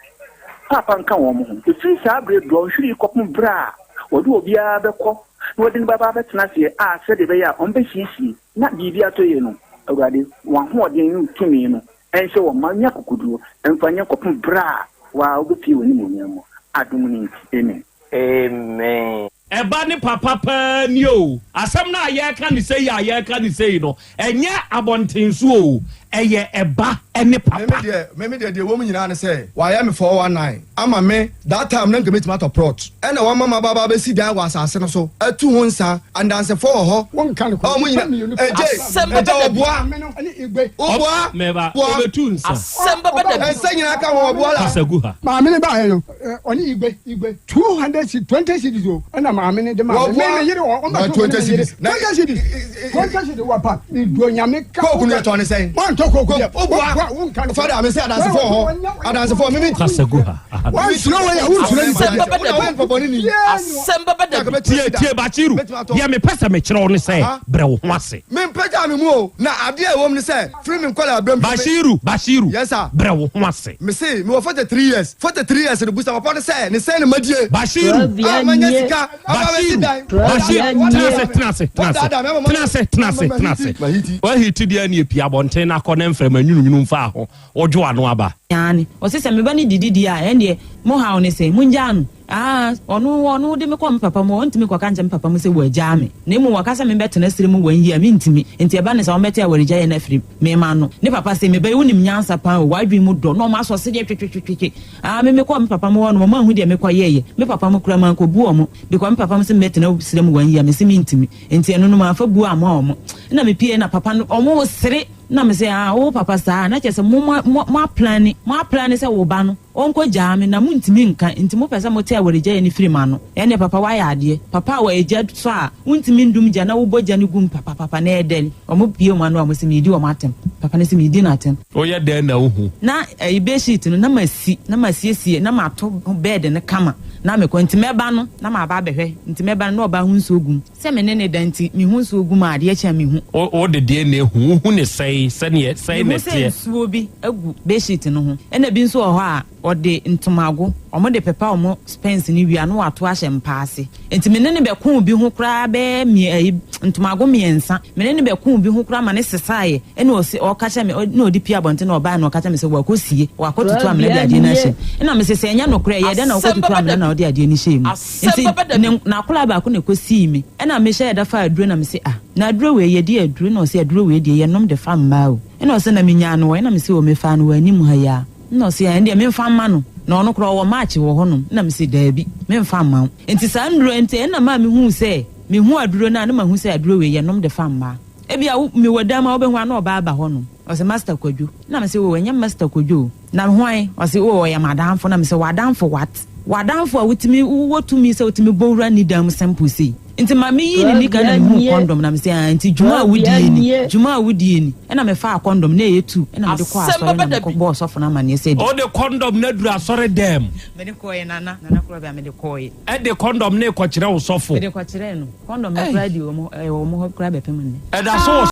Paapa nka wɔn ho. Ɛfiri saa berɛ dɔnhwere yi kɔpem berɛ a wɔde obiara bɛkɔ na wɔde no bɛba abɛtena aseɛ a sɛdeɛ ɛbɛyɛ a wɔbɛsiesie na biribi atɔ yie no, Awurade, w'ahoɔden ne wo tumi no nhyɛ wɔn ma nya akokoduo mfa nyɛ kɔpem berɛ a wo ara wobɛpue w'animuonyam mu. Adom no nti, amen. Amen. Ɛba ne papa paa nie oo. Asɛm no a yɛreka no sei a yɛreka no sei no, ɛnyɛ abɔnten so oo, ɛyɛ ɛba ne papa. Meme deɛ meme deɛ deɛ ɛwɔ mu nyinaa ne sɛ wayɛ me 419 ama me that time na nka mɛtumi atɔ plot ɛna wama maba aba abɛsi dan wɔ asase no so atu ho nsa andansefoɔ wɔ hɔ Wonka nokorɛ. a wɔn Nnipa nyina mmienu pɛ. ɛgye Asɛm ɛgya bɛba da bi. ɔboa Maame no ne Igbe. woboa Meba, boa obetu nsa. Asɛm bɛba da bi. ɛnsɛ nyinaa ka ho ɔboa la Kasa gu ha. Maame no baeɛ no, ɔne Igbe, Igbe, 200 cedis, 20 cedis o, ɛna maame no de maa me. Me me yere wɔ, ɔmbɛto na me ne 20 me yere. cedis na 20 cedis, 20 cedis wɔ pa. Meduo Nyame ka. Coke no yɛtɔn ne sɛn? Woantɔ coke deɛ. Woboa. Woboa, wonka nokorɛ. Fada mese adansefoɔ wɔ hɔ adansefoɔ meme Kasa gu ha. Aha. Wansuro wei a, wonsuro nipa Asɛm deɛ. bɛba da bi. Asɛm bɛba da bi. Tie, tie, Bashiru, deɛ mepɛ sɛ mekyerɛ wo ne sɛ, brɛ wo ho ase. Mempagyaa me mu o, na adeɛ a ɛwɔ mu ne sɛ, firi me nkwadaa berɛ mu. Bashiru, Bashiru, Yes sir. brɛ wo ho ase. Mese, mewɔ 43 years, 43 years no, busa papa no sɛ, ne sɛn na madie? Bashiru, A manya sika, ama masi Bashiru, dan. Bashiru, tena ase, tena ase, tena ase, Wadaadaa me ama tena ase, tena ase, tena ase. Mahiti. Wahiti deɛ ne pie abɔnten na akɔ ne mframa nwununwunu mfaa ho, wodwo ano aba. Aane, ɔse sɛ me ba no didi deɛ a, ɛndeɛ mo haw ne sɛn? Mongyaa no. Aa, ɔno, ɔno de me kɔ me papa mu a, ɔntumi nkɔka nkyerɛ me papa mu sɛ wɔagyaa me, na mmom ɔka sɛ mebɛtena serɛ mu one year a, mentumi. Nti ɛba no saa, wɔbɛte awaregyaeɛ no afiri me ma no. Ne papa se, Me ba yi, wonim nyansa paa o, w'adwene mu dɔ, na wɔn asɔ sedeɛ twetwetwetwe. Aa, me mekɔɔ me papa mu hɔ no, wɔn anhu deɛ mekɔyɛeɛ. Me papa mu koraa, mankɔbu wɔn, because me papa mu se mebɛtena serɛ mu one year a, mese mentumi. Nti ɛno no, mamfa buo amma wɔn. Ɛna mepieeɛ na papa no, wɔresere. Ɛna mese, Aa, wo papa saa a, na kyerɛ sɛ mo, mo, mo aplane, mo aplane sɛ wo ba no, Ɔnkɔgyaa me, na montumi nka, nti mopɛ sɛ mote awaregyaeɛ no firi m'ano. Ɛnneɛ papa woayɛ adeɛ. Papa a wɔyɛ gya sɔ a, wontumi ndum gya na wobɔ gya no gu mu papapapa na ɛyɛ dɛn? Wɔbue wɔn ano a wɔse meredi wɔn atɛm. Papa no se meredi no atɛm. Woyɛ dɛn na wohu? Na ɛyi bedsheet no na masi, na masiesie, na mato bed no kama na mekɔ. Nti mɛba no na maba abɛhwɛ. Nti mɛba no na ɔbaa ho nsuo gu mu. Sɛ me ne no da nti, mehu nsuo gu mu a, adeɛ kye a mehu. Wo, wode deɛn na ehu? Wohu no sɛn? Sɛdeɛ, sɛn na Mehu sɛ ɛteɛ? nsuo bi agu bedsheet no ho. Ɛna bi nso wɔ hɔ a, wɔde ntomago, wɔde pepa wɔn spɛns no wie a, na wɔato ahyɛ mpa ase. Nti me ne no bɛkoo bi ho koraa bɛyɛ mmiɛ, ayi, ntomago mmiɛnsa. Me ne no bɛkoo bi ho koraa ma no sesaeɛ. Ɛna ɔse, ɔka kyerɛ me, ɛna ɔde pue abɔnten na ɔbaeɛ na ɔka kyerɛ me sɛ wakɔsie, wakɔtutu amena de adeɛ no ahyɛ mu. Ɛna mese, sɛ ɛnyɛ nokorɛ a, ɛyɛɛ dɛn na Asɛm wokɔtutu bɛba amena da na bi. wode adeɛ no hyɛɛ mu? Asɛm Nti bɛba da ne bi. n'akwadaa baako na ɛkɔsii me. Ɛna mehyɛɛ da faa aduro na mese ah, na aduro wei yɛdi aduro? Ɛna ɔse aduro wei deɛ yɛnom de fa mmaa o. Ɛna ɔse na menyaa no wɔ? Ɛna mese o mefaa no wɔ anim ha yi ara. Ɛna ɔse ah ɛndeɛ memfa mma no, na ɔno koraa ɔwɔ match wɔ hɔnom. Ɛna mese daabi, memfa mma wo. Nti saa nnuro nti ɛna maa mehuu sɛ mehu aduro no a na mahu sɛ aduro wei yɛnom de fa mmaa. Ebia wo mewɔ dan mu a wobɛhu a na ɔbaa aba hɔnom. Ɔse Master Kwadwo. Ɛna mese o ɛnyɛ Master Kwadwo o. Na hwan? Ɔse, Oh, ɔyɛ m'adamfo. Na mese, W'adamfo what? W'adamfo a wotumi, wowɔ tumi sɛ wotumi bɔ wura ne dan mu simple sei? Nti ma meyii ne nika na mehuu kɔndɔm na mese, Ah, nti dwuma a wodie ni, dwuma a wodie ni. Ɛna mefaa kɔndɔm, na ɛyɛ tu, ɛna mede kɔɔ Asɛm asɔre bɛba na da mekɔ bi. bɔɔ ɔsɔfo no amaneɛ sɛ di. Wode kɔndɔm no aduru asɔre dɛm? Mede kɔɔeɛ, Nana, Nana Korɔbea, mede kɔɔeɛ. Ɛde kɔndɔm no rekɔkyerɛ wo sɔfo? Mede kɔkyerɛɛ no. Kɔndɔm no koraa di wɔn, ɛwɔ wɔn hɔ koraa bɛpem nnɛ. Ɛda so wɔ.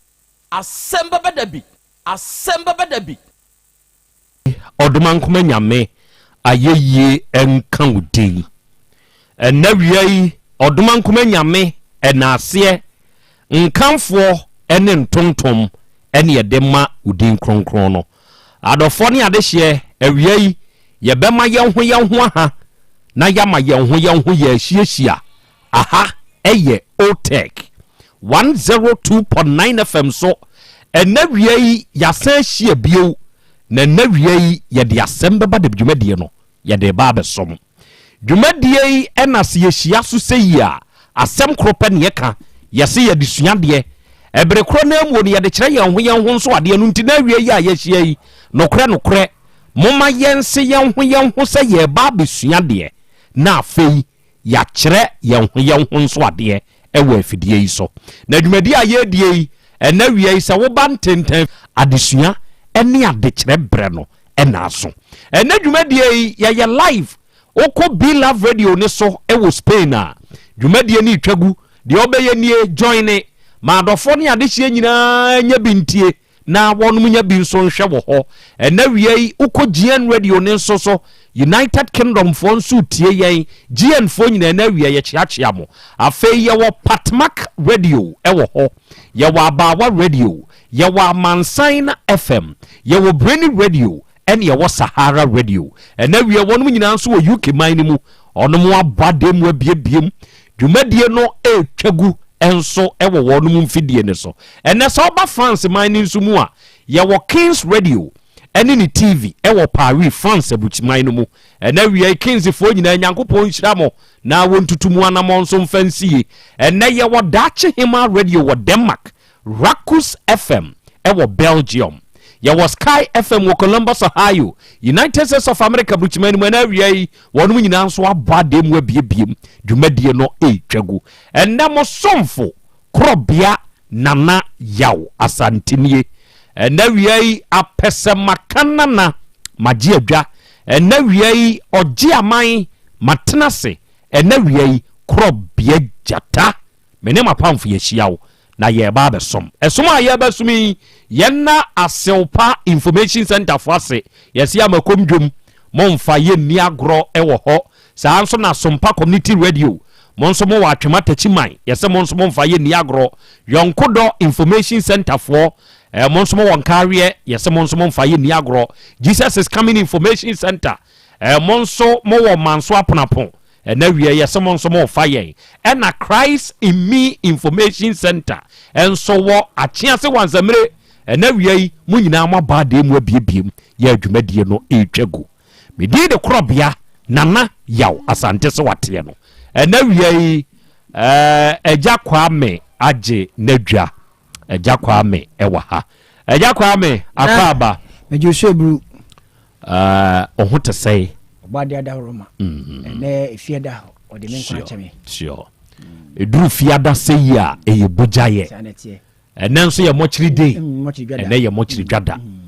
Asɛm bɛba da bi. Asɛm bɛba da bi. Ɔdomankoma Nyame ayɛyie nka wo din. Ɛnnɛ awia yi Ɔdomankoma Nyame ɛnaaseɛ, nkamfoɔ ne ntontom ne yɛde ma wo din kronkron no. Adɔfoɔ ne adehyeɛ, awia yi yɛbɛma yɛn ho yɛn ho aha na yɛama yɛn ho yɛn ho yɛahyiahyia Aha yɛ Otec 102.9 FM so. Ɛnnɛ wia yi yɛasan ahyia bio, na ɛnnɛ wia yi yɛde asɛm bɛba de dwumadie no yɛde reba abɛsom. Dwumadie yi ɛna sɛ yɛhyia so sɛ yi a, asɛm koro pɛ na yɛka, yɛse yɛde sua adeɛ Ɛbere korɔ no ara mu no yɛde kyerɛ yɛn ho yɛn ho nso adeɛ no nti na awie yi a yɛahyia yi, nokorɛ nokorɛ, momma yɛnse yɛn ho yɛn ho sɛ yɛreba abɛsua adeɛ na afei yɛakyerɛ yɛn ho yɛn ho nso adeɛ wɔ afidie yi so. Na dwumadie a yɛredie yi, ɛnɛ awia yi, sɛ woba ntentan adesua ne adekyerɛ berɛ no na aso. Ɛnɛ dwumadie yi, yɛyɛ live. Wokɔ Be Love Radio no so wɔ Spain a, dwumadie no retwa gu. Deɛ wobɛyɛ nie, joine ma adɔfoɔ ne adehyeɛ nyinaa nya bi ntie na wɔnom nya bi nso nhwɛ wɔ hɔ. Ɛnɛ awia yi, wokɔ GN Radio no nso so, United Kingdom foɔ nso retie yɛn. GN foɔ nyinaa ɛnɛ awia yɛkyeakyea mo. Afei yɛwɔ Patmak Radio wɔ hɔ, yɛwɔ Abaawa Radio, yɛwɔ Amansan FM, yɛwɔ Brainy Radio, ɛne ɛwɔ Sahara Radio. Ɛnɛ awia wɔnom nyinaa nso wɔ UK man no mu. Wɔnom abɔ adan mu abiebiem. Dwumadie no ɛretwa gu nso wɔ wɔnom mfidie no so. Ɛnɛ sɛ woba France man no nso mu a, yɛwɔ Kings Radio ɛne ne TV ɛwɔ Paris, France aburukyiman no mu. Ɛnɛ awia yi Kingsfoɔ nyinaa Nyankopɔn nhyira mo na wɔntutu mu anamɔ nso mfa nsie. Ɛnɛ yɛwɔ Daakye Hemaa Radio wɔ Denmark. Rakus FM wɔ Belgium. Yɛwɔ Sky FM wɔ Columbus, Ohio, United States of America burukyima no mu. Ɛna awia yi, wɔnom nyinaa nso abɔ adeɛ mu abiebiem. Dwumadie no retwa gu. Ɛnnɛ mo somfo Korɔbea Nana Yaw Asante nie. Ɛnɛ awia yi, apɛsɛmaka nana magye adwa. Ɛnɛ awia yi, ɔgye aman matena ase. Ɛnɛ awia yi, Korɔbea Gyata. Me ne m'apamfo yɛahyia wo na yɛreba abɛsom. Ɛsom a yɛrebɛsom yi, yɛnna Asewpa Information Centre fo ase. Yɛse Amakom dwom, momfa yɛnni agorɔ wɔ hɔ. Saa nso na Sompa Community Radio, mo nso mowɔ Atwema Takyiman, yɛse mo nso momfa yɛnni agorɔ. Yɔnkodɔ Information Centre foɔ, eh, mo nso mowɔ Nkaaweɛ, yɛse mo nso momfa yɛnni agorɔ. Jesus is Coming Information Centre, eh, mo nso mowɔ Manso Aponapo, Ɛna wiɛ yɛse mo nso mo fa yɛn. Ɛna Christ in me information center nso wɔ Akyease Wansamire. Ɛna wia yi mo nyinaa mo aba adeɛ mu abiebiem yɛ adwumadie no retwa gu. Me din de Korɔbea Nana Yaw Asante sɛ wateɛ no. Ɛna wia yi ɛɛ Agya Kwame agye n'adwa. Agya Kwame ɛwɔ ha. Agya Kwame akɔ aba. Megye so eburu. Ɛɛ ɔho te sɛe. Ɔbɔ adeɛ adahoro ma. Mm-hmm. Ɛnɛ efiada ɔde me nkwa akyɛ me. Sure. Eduru fiada sɛ yi a ɛyɛ bogyayɛ. Ɛnɛ nso yɛ mɔkyere day. Mm, Ɛnɛ yɛ mɔkyere mm, dwada. Mm.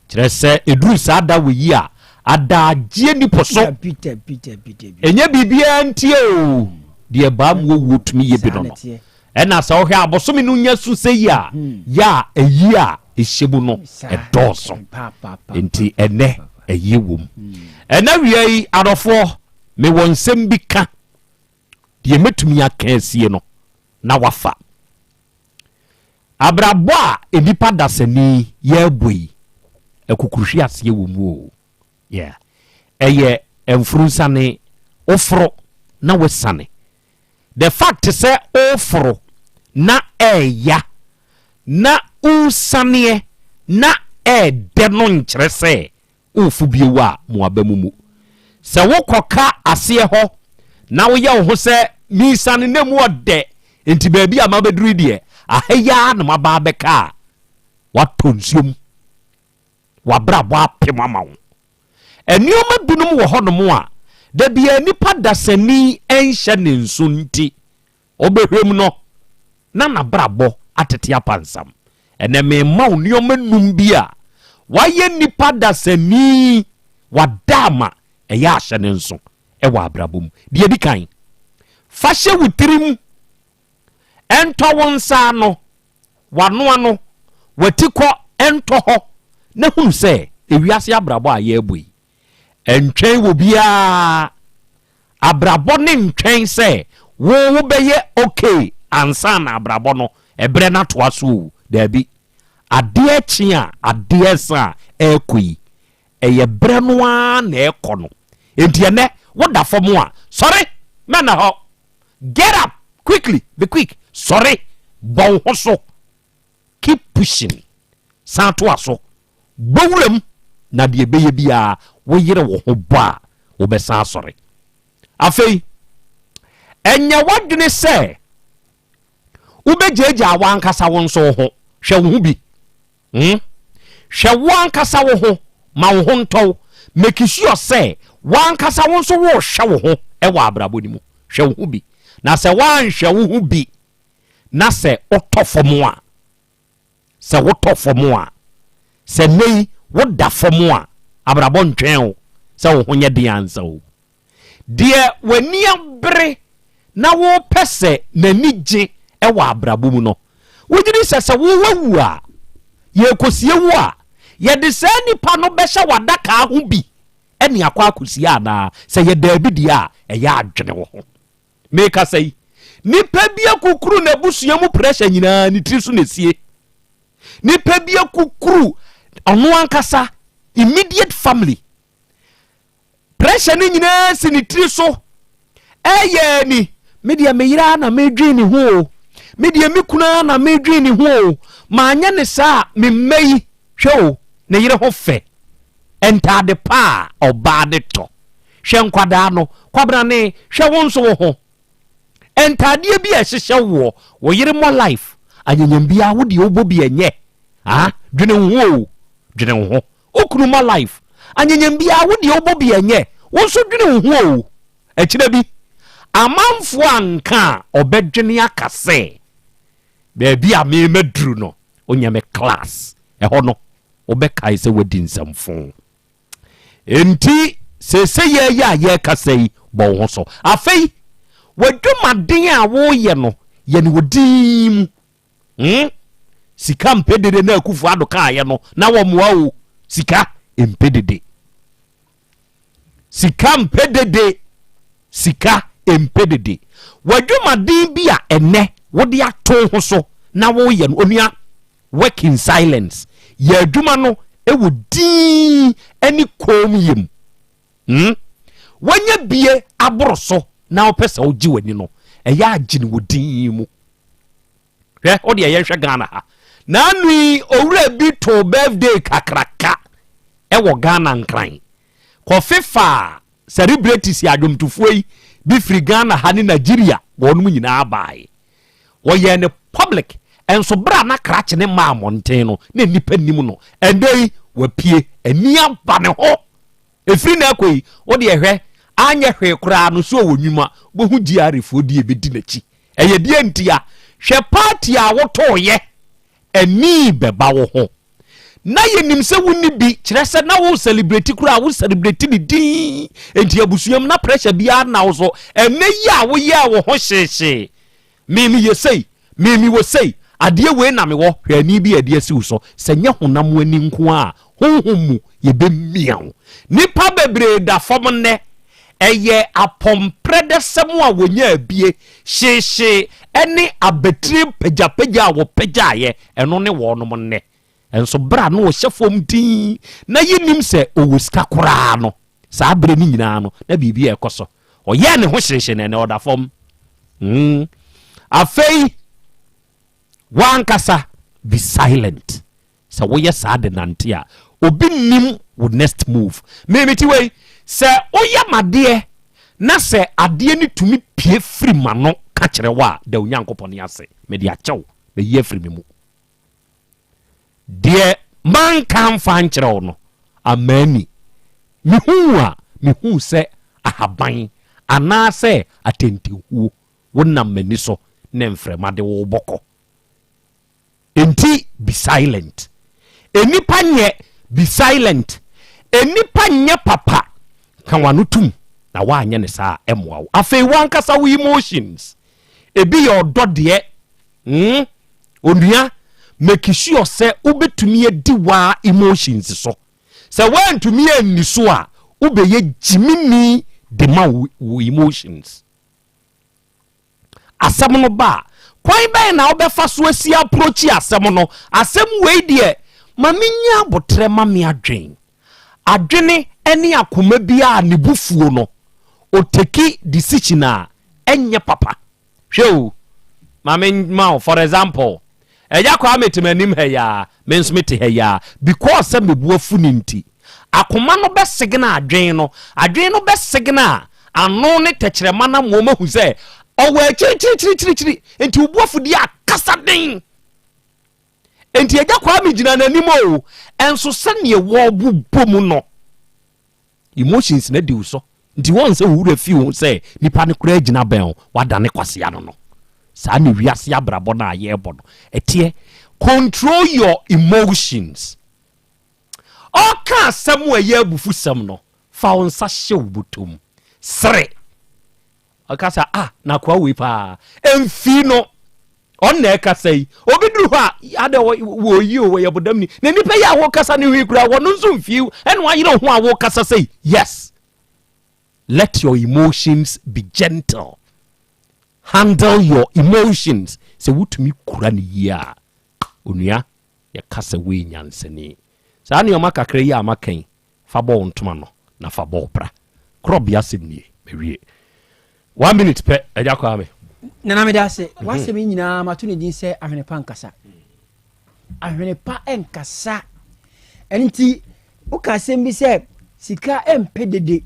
Kyerɛ sɛ eduru saa da wɔ yi a adagyeɛ ni po so. Ɛnyɛ biribiara ntie o. Deɛ baa mu owuo tumi yɛ bi no no. Ɛna sɛ wohwɛ a bosome no nya su sɛ yi a, yɛ a ayi a ɛhyɛ mu no ɛdɔɔso. Nti ɛnɛ ayie wɔ mu. Ɛnɛ awia yi adɔfoɔ mewɔ nsɛm bi ka deɛ mɛtumi aka asie no na wafa. Abrabɔ a nnipa dasani yɛrebɔ yi, akukuruhwe aseɛ wɔ mu o. Yeah. Ɛyɛ mfurunsane, woforo na wasiane. The fact sɛ woforo na ɛɛya na wosaneɛ na ɛɛdɛ no nkyerɛ sɛ wofo bio a mo aba mu mu. Sɛ wokɔka aseɛ hɔ na woyɛ wo ho sɛ mesane na mu ɔdɛ nti baabi a mabɛduru yi deɛ aha yi ara na maba abɛka a, woatɔ nsuom. W'abrabɔ apem ama wo. Nneɛma binom wɔ hɔnom a, da biara nipa dasani nhyɛ ne nso nti, ɔbɛhwɛ mu no, na n'abrabɔ atete apansam. Ɛnɛ merema wo nneɛma num bi a wayɛ nipa dasani, wada ama ɛyɛ ahyɛ ne nso wɔ abrabɔ mu. Deɛ ɛdi kan, fa hyɛ wo tirim, ɛntɔ wo nsa ano. W'ano ano, w'atikɔ ntɔ hɔ na hunu sɛ ewiase abrabɔ a yɛrebɔ yi, ɛntwɛn wɔ biara. Abrabɔ ne ntwɛn sɛ wo wobɛyɛ okay ansa na abrabɔ no ɛberɛ no atoa so o, daabi. Adeɛ kye a adeɛ sa a ɛrekɔ yi, ɛyɛ berɛ no ara na ɛrekɔ no. Enti ɛnɛ woda fam a, sɔre mɛnna hɔ. Get up quickly, be quick, sɔre, bɔ wo ho so, keep pushing, san toa so, bɔ wuram, na deɛ ɛbɛyɛ biara woyere wo ho bɔ a, wobɛsan asɔre. Afei, ɛnyɛ w'adwene sɛ. Wobɛgyaagyaa w'ankasa wo nso wo ho. Hwɛ wo ho bi. Hmm? Hwɛ wo ankasa wo ho, ma wo ho ntɔ wo. Make sure sɛ w'ankasa wo nso worehwɛ wo ho wɔ abrabɔ no mu. Hwɛ wo ho bi. Na sɛ woanhwɛ wo ho bi na sɛ wotɔ fam a, sɛ wotɔ fam a, sɛ nnɛ yi woda fam a, abrabɔ ntwɛn wo sɛ wo ho nyɛ den ansa o. Deɛ w'ani abere na wopɛ sɛ n'ani gye wɔ abrabɔ mu no, wogye di sɛ sɛ wo wawu a, yɛrekɔsie wo a, yɛde saa nipa no bɛhyɛ w'adakaa ho bi ne akɔ akɔsie anaa? Sɛ yɛ daabi deɛ a, ɛyɛ adwene wo ho. Mekasa yi, nipa bi akukuru n'abusua mu pressure nyinaa ne tiri so na esie. Nipa bi akukuru ɔno ankasa immediate family pressure no nyinaa si ne tiri so. Ɛyɛ ni, me deɛ me yere ara na medwen ne ho o, me deɛ me kunu ara na medwen ne ho o, maanyɛ ne saa a me mma yi, hwɛ o, ne yere ho fɛ, ntaade pa a ɔbaa de tɔ, hwɛ nkwadaa no, Kwabena ne, hwɛ wo nso wo ho, ntaadeɛ bi a ɛhyehyɛ woɔ, wo yere mmɔ life, anyanyam biara wo deɛ wobɔ bi ɛnyɛ, ah, dwene wo ho o, dwene wo ho. Wo kunu ma life anyanyam biara wo deɛ wobɔ bi ɛnyɛ wo nso dwene wo ho o akyire bi amanfoɔ anka a ɔbɛdwene aka sɛ baabi a me maduru no wonyɛ me class ɛhɔ no wobɛkae sɛ wadi nsɛmfo enti seesei yɛyɛ a yɛrekasa yi bɔ wo ho so afei w'adwumaden a woyɛ no yɛ no wɔ din mu. Hmm? Sika mpɛ dede na Akufo Addo kaayɛ no na wɔmmoa o. Sika mpɛ dede. Sika mpɛ dede. Sika mpɛ dede. W'adwumaden bi a ɛnɛ wode ato ho so na woyɛ no onua work in silence. Yɛ adwuma no wɔ din ne koom yɛ mu. Hmm? Wanya bie aboro so na wopɛ sɛ wogye w'ani no, ɛyɛ agyene wɔ din mu. Hwɛ, wo deɛ yɛnhwɛ Ghana ha. N'ano yi, owura bi too birthday kakraka ɛwɔ Ghana Nkran. Kɔfefa celebrities adwomtofoɔ yi bi firi Ghana ha ne Nigeria, wɔnom nyinaa baae. Wɔyɛɛ no public, nso berɛ a na krakye ne mmaa mmɔnten no, na nnipa nnim no. Ɛndɛ yi, wapue, ani aba ne ho. Ɛfiri nnɛ rekɔ yi, wo deɛ hwɛ, anyɛ hwee koraa no, sɛ ɔwɔ nnwuma, wobɛhu GRA foɔ di ɛbɛdi n'akyi. Ɛyɛ deɛ ntia? Hwɛ party a wotooyɛ, ani bɛba wo ho. Na yɛnim sɛ wonni bi, kyerɛ sɛ na wo celebrate koraa, wo celebrate ne din. Enti abusua mu na pressure biara nna wo so. Ɛnnɛ yi a woyɛɛ wo ho hyeehyee, Me meyɛ sei, me mewɔ sei, adeɛ wei na mewɔ, hwɛ ani bi a ɛde asi wo so, sɛ nyɛ honam ani nko ara a, honhom mu yɛbɛmia wo. Nnipa bebree da fam nnɛ, ɛyɛ apɔmprɛdɛsɛm a wɔnyaa bie, hyeehyee ne abatire pagyapagya a wɔpagyaeɛ, ɛno ne wɔnom nnɛ. Nso berɛ a na ɔhyɛ fam dinn na yɛnnim sɛ ɔwɔ sika koraa no, saa berɛ no nyinaa no, na biribi rekɔ so. Ɔyɛɛ ne ho hyehye na ɛnɛ ɔda fam. Mm. Afei, wankasa be silent. Sɛ woyɛ saa de nante a, obi nim wo next move. Me mete wei, sɛ woyɛ m'adeɛ na sɛ adeɛ no tumi pie firi m'ano ka kyerɛ wo a, da Onyankopɔn ase. Mede akyɛ wo, mayi afiri me mu. Deɛ manka amfa ankyerɛ wo no, amma anni. Mehuu a, mehuu sɛ ahaban anaasɛ atɛntɛhuo, wonam m'ani so ne mframa de wo rebɔ kɔ. Enti be silent. Nnipa nyɛ, be silent. Nnipa nyɛ papa, ka w'ano tom, na woanyɛ no saa a, ɛmmoa wo. Afei w'ankasa wo emotions, ebi yɛ ɔdɔ deɛ, Hmm onua make sure sɛ wobɛtumi adi waa emotions so. Sɛ woantumi anni so a wobɛyɛ gyimini de ma wo emotions. Asɛm no ba a, kwan bɛn na wobɛfa so asi approach asɛm no? Asɛm wei deɛ ma menya abotrɛ ma me adwen. Adwene ne akoma biara ne bo fuo no, ɔteki decision a ɛnyɛ papa. Hwɛ o, ma me ma wo for example, Agya Kwame te m'anim ha yi ara, me nso mete ha yi ara, because sɛ me bo afu no nti, akoma no bɛsegena adwene no, adwene no bɛsegena ano ne tɛkyerɛma no ama wɔahu sɛ ɔwɔ akyirikyirikyirikyiri, nti wo bo afu deɛ a, Kasa den. Enti Agya Kwame gyina n'anim o, ɛnso sɛdeɛ wɔbobɔ mu no, emotions no adi wo so. Nti wɔn sɛ wo werɛ fi wo ho sɛ nipa no koraa gyina bɛn wo, wadane kwasea no no. Saa na wiase abrabɔ no a yɛrebɔ no ɛteɛ. Control your emotions. Ɔka asɛm a ɛyɛ abufusɛm no, fa wo nsa hyɛ wo bɔtɔ mu. Sere. Ɔka sɛ, ah, na akoa wei paa. Ɛmfii no. Ɔno na ɛkasa yi. Obi duru hɔ a, adɛ wɔyi o, wɔyɛ bodam ni. Na nipa yi a wɔkasa ne ho yi koraa, wɔno nso mfii ɛna wayere ho a wɔkasa sɛ yi. Yes. Let your emotions be gentle. Handle your emotions. Sɛ wotumi kura ne yie a, onua, yɛka sɛ woyɛ nyansani. Saa nneɛma kakra yi a maka yi, fa bɔ wo ntoma no na fa bɔ wo bra. Korɔbea asɛm nie, mawie. One minute pɛ, Agya Kwame. Nana meda ase. Mhm. W'asɛm yi nyinaa mato ne din sɛ ahwene pa nkasa. Ahwene pa nkasa. Ɛno nti woka asɛm bi sɛ sika mpɛ dede.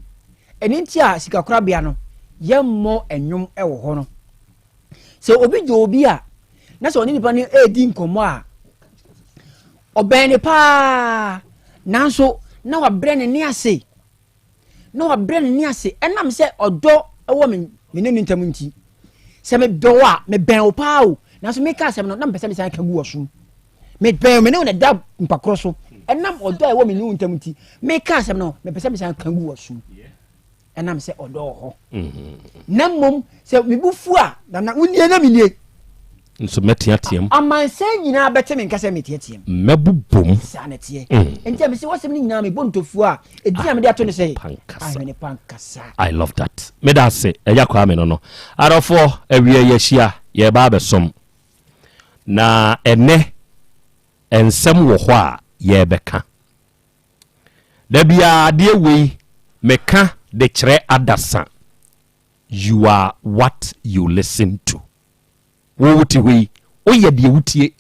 Ɛno nti a sikakorabea no yɛmmɔ nnwom wɔ hɔ no. Sɛ obi dɔ obi a na sɛ ɔne nipa no redi nkɔmmɔ a ɔbɛn ne paa nanso na wabrɛ ne ne ase na wabrɛ ne ne ase ɛnam sɛ ɔdɔ wɔ me me ne ne ntam nti sɛ medɔ wo a mebɛn wo paa o nanso meka asɛm no na mepɛ sɛ mesan ka gu wɔ so mebɛn me ne wo na da mpakorɔ so ɛnam ɔdɔ a ɛwɔ me ne wo ntam nti meka asɛm no mepɛ sɛ mesan ka gu wɔ so ɛnam sɛ ɔdɔ wɔ hɔ mm-hmm. na mmom sɛ mebu fu a nana wonie na menie nso mɛteateam amansan nyinaa bɛte me nka sɛ meteateam mɛbobom saa na ɛteɛ mm. nti a mesɛ wɔsɛm no nyinaa mebɔ ntofuo a ɛdin a mede ato no sɛ ahwene pankasa I love that meda ase ɛya kwaa me no no adɔfoɔ awie yɛahyia yɛba abɛsom na ɛnɛ nsɛm wɔ hɔ a yɛbɛka Da biara adeɛ wei meka de kyerɛ adasa you are what you listen to wo wote hɔ yi woyɛ deɛ wotie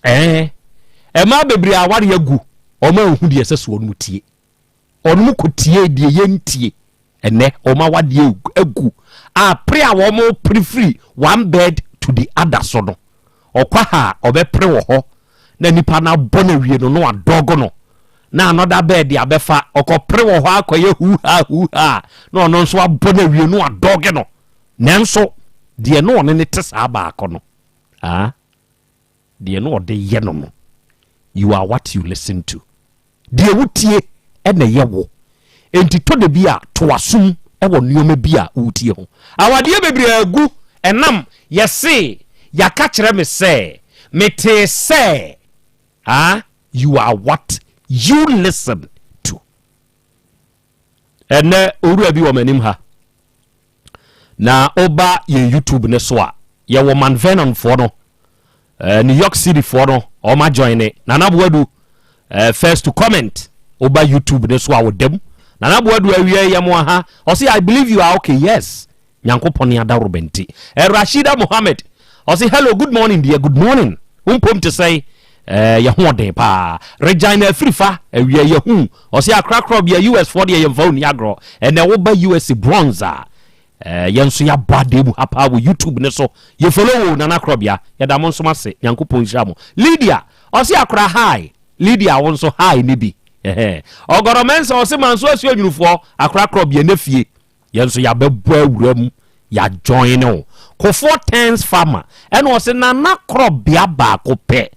ɛɛ ɛmaa bebree aware agu wɔn anhu deɛ ɛsɛ so wɔn tie Wɔnom kɔ tiee deɛ yɛntie. Ɛnɛ wɔn awadeɛ agu a pere a wɔn pere firi one bed to the other so no, ɔkɔ ha a ɔbɛpere wɔ hɔ na nipa no abɔ no awie no na wadɔgo no na another bed abɛfa, ɔkɔ pere wɔ hɔ akɔyɛ huha huha na ɔno nso abɔ no awie no wadɔge no. Nanso deɛ na ɔne ne te saa baako no, ah, deɛ na ɔde yɛ no no, you are what you listen to. Deɛ wotie na ɛyɛ wo. Enti tɔ da bi a, to w'asom wɔ nneɛma bi a woretie ho. Awadeɛ bebree agu ɛnam yɛse yɛaka kyerɛ me sɛ, metee sɛ, ah, you are what you listen to. Ɛnnɛ owura bi wɔ m'anim ha. Na woba yɛn YouTube no so a, yɛwɔ Mount Vernon foɔ no, eh, New York City foɔ no, wɔn ajoin ne. Nana Boadu, eh, first to comment. Woba YouTube no so a wɔda mu. Nana Boadu awie yɛ mo aha. Ɔse, I believe you are okay. Yes. Nyankopɔn ne adaworoba nti. Eh, Rashida Mohammed, ɔse, hello, good morning dear, good morning. Wo mpom te sɛn? Eh, yɛ ho ɔden paa. Regina Afirifa, awia yɛhu. Ɔse akrakra bia US foɔ deɛ yɛmfa wo ni agorɔ. Ɛnɛ woba US bronze a, eh, yɛn nso yɛabɔ adeɛ mu ha paa wɔ YouTube ne so. Yɛ follow wo Nana Korɔbea. Yɛda mo nso ase. Nyankopɔn nhyira mo. Lydia, ɔse akora hi. Lydia wo nso hi ne bi. Ɔgɔrɔ Mensah ɔse manso asuo nwunufoɔ akora korɔbea ne fie. Yɛn nso yɛabɛbɔ awura mu, yɛajoin wo. Kofoɔ Tens Farmer ɛna ɔse Nana Korɔbea baako pɛ.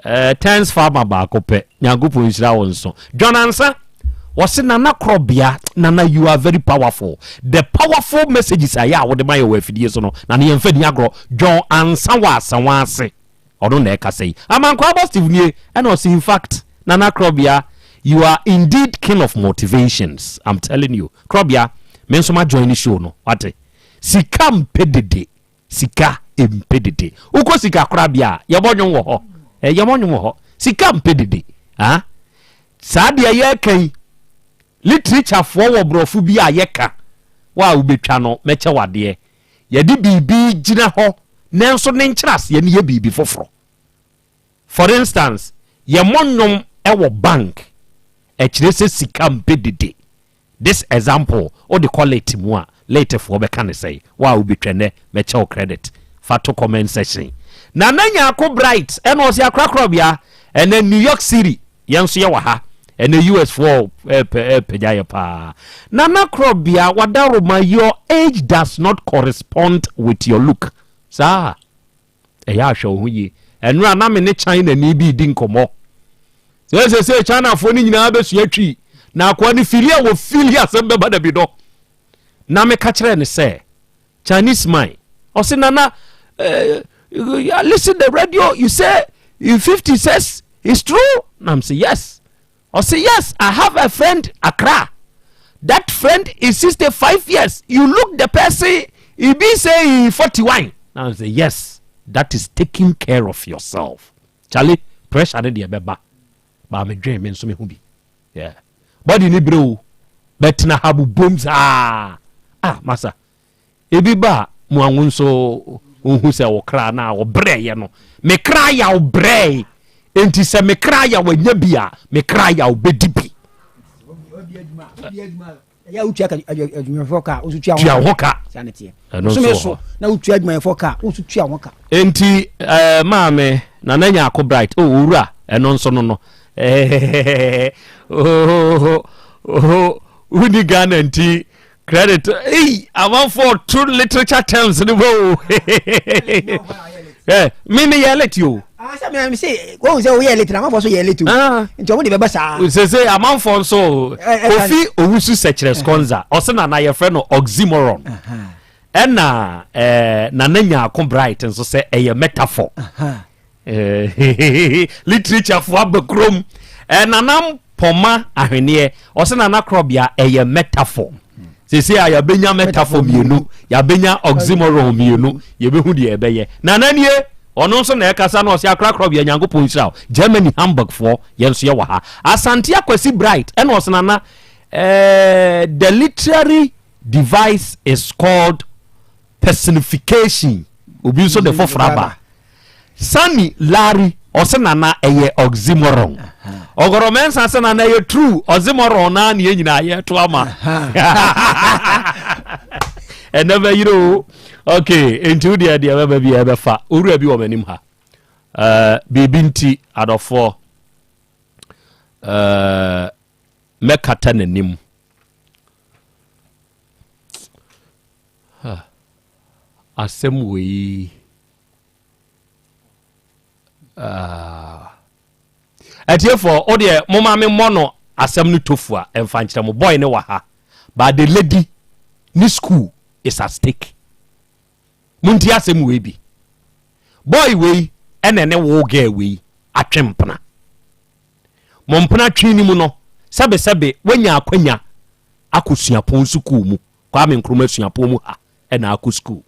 Eh, Tens Farmer baako pɛ. Nyankopɔn nhyira wo nso. John Ansa, ɔse Nana Korɔbea, Nana you are very powerful. The powerful messages a ɛyɛ a wode ma yɛ wɔ afidie so no, Nana yɛmfa ni agorɔ. John Ansa wɔ Asawa ase. Ɔno na ɛkasa yi. Amankwaa Abɔ Steve nie, ɛna ɔse in fact Nana Krɔbea you are indeed king of motivations I'm telling you Krɔbea me nso ma join show no wate. Sika mpɛ dede sika mpɛ dede wokɔ sika korabea a yɛbɔ nwom wɔ hɔ eh, yɛbɔ nwom wɔ hɔ sika mpɛ dede ah saa deɛ yɛreka yi literature foɔ wɔ borɔfo bi a yɛka wo a wobɛtwa no mɛkyɛ wadeɛ Yɛde biribi gyina hɔ nanso ne nkyerɛaseɛ no yɛ biribi foforɔ. For instance, yɛmmɔ nnwom wɔ bank, ɛkyerɛ sɛ sika mpɛ dede. This example, wode kɔ late mu a, latefoɔ bɛka no sɛn? Wo a wobɛtwa nnɛ, mɛkyɛ wo credit. Fa to comment section. Nana Nyarko Bright ɛna ɔse akorakorabea ɛnɛ New York City yɛn nso yɛwɔ ha ɛnɛ US foɔ ɛpɛ ɛpɛgya yɛ paa. Nana Korɔbea wadaroma your age does not correspond with your look. Saa ɛyɛ ahwɛ wo ho yie. Ɛnora na me ne China ni bi di nkɔmmɔ. Sɛ sɛ sɛ Chinafoɔ no nyinaa bɛsua twi na akoa no fili a wɔfili asɛm bɛba da bi dɔ. Na meka kyerɛ ne sɛ Chinese man ɔse nana uh, listen the radio you say in 56 is true na I'm say yes ɔse yes I have a friend Accra that friend is 65 years you look the person he be say he 41 na I'm say yes that is taking care of yourself Charlie pressure ne deɛ bɛba baa medwen me nso me ho bi yeah body ne brɛ o bɛtena ha bobom saa ah masa ebi ba a mo anwo nso wohu sɛ wo kra no a wɔbrɛeɛ no me kra yaw brɛe enti sɛ me kra yaw anya bi a me kra yaw bɛdi bi ɛyɛ wotua adwumayɛfoɔ ka woso tua tua ho ka ɛno nso wɔ hɔ na wotua adwumayɛfoɔ ka woso tua ho ka enti ɛɛ eh, maame nana nyaako bright o oh, owura ɛno nso no no ɛɛ oh, oh, woni ghana nti credit ei amanfoɔ to literature terms no bɔ o eh, me me yɛ late o ah, sɛ me se wɔn sɛ woyɛ late na amanfoɔ so yɛ late o ah. nti wɔn de bɛba saa sese amanfoɔ nso eh, eh, kofi owusu sɛkyerɛ sconza ɔsɛ nana yɛfrɛ no oxymoron ɛna ɛɛ nana nyaako bright nso sɛ ɛyɛ metaphor Literature fo aba kurom. Eh, nana mpɔma ahweneɛ. Ɔsɛ nana korɔbea ɛyɛ metaphor. Sese a yɛabɛnya metaphor mmienu, yɛabɛnya oxymoron mmienu, yɛbɛhu deɛ ɛbɛyɛ. Nana nie, ɔno nso na ɛkasa na ɔsɛ akora korɔbea Nyankopɔn nhyira wo. Germany Hamburg foɔ, yɛn nso yɛwɔ ha. Asante Akwasi Bright ɛna ɔsɛ nana eh, the literary device is called personification. Obi nso de foforɔ aba. Sammy Larry ɔse nana ɛyɛ oxymoron. Ɔgɔrɔ Mensah se nana ɛyɛ true oxymoron naa ne yɛn nyinaa yɛto ama. Ɛnɛ bɛyere o. Okay, enti wo deɛ deɛ bɛba bi ɛbɛfa. Owura bi wɔ m'anim ha. Uh, biribi nti adɔfoɔ uh, mɛkata n'anim. Asɛm wei ah. Atiefoɔ wo deɛ moma me mmɔ no asɛm no tofu a ɛmfa nkyerɛ mo boy ne wɔ ha but the lady ne school is at stake monti asɛm wei bi boy wei ɛna ne wo girl wei atwe mpena mo mpena twe ni mu no sɛbesɛbe wanya akwanya akɔ suapɔn sukuu mu Kwame Nkrumah suapɔn mu ha ɛna akɔ sukuu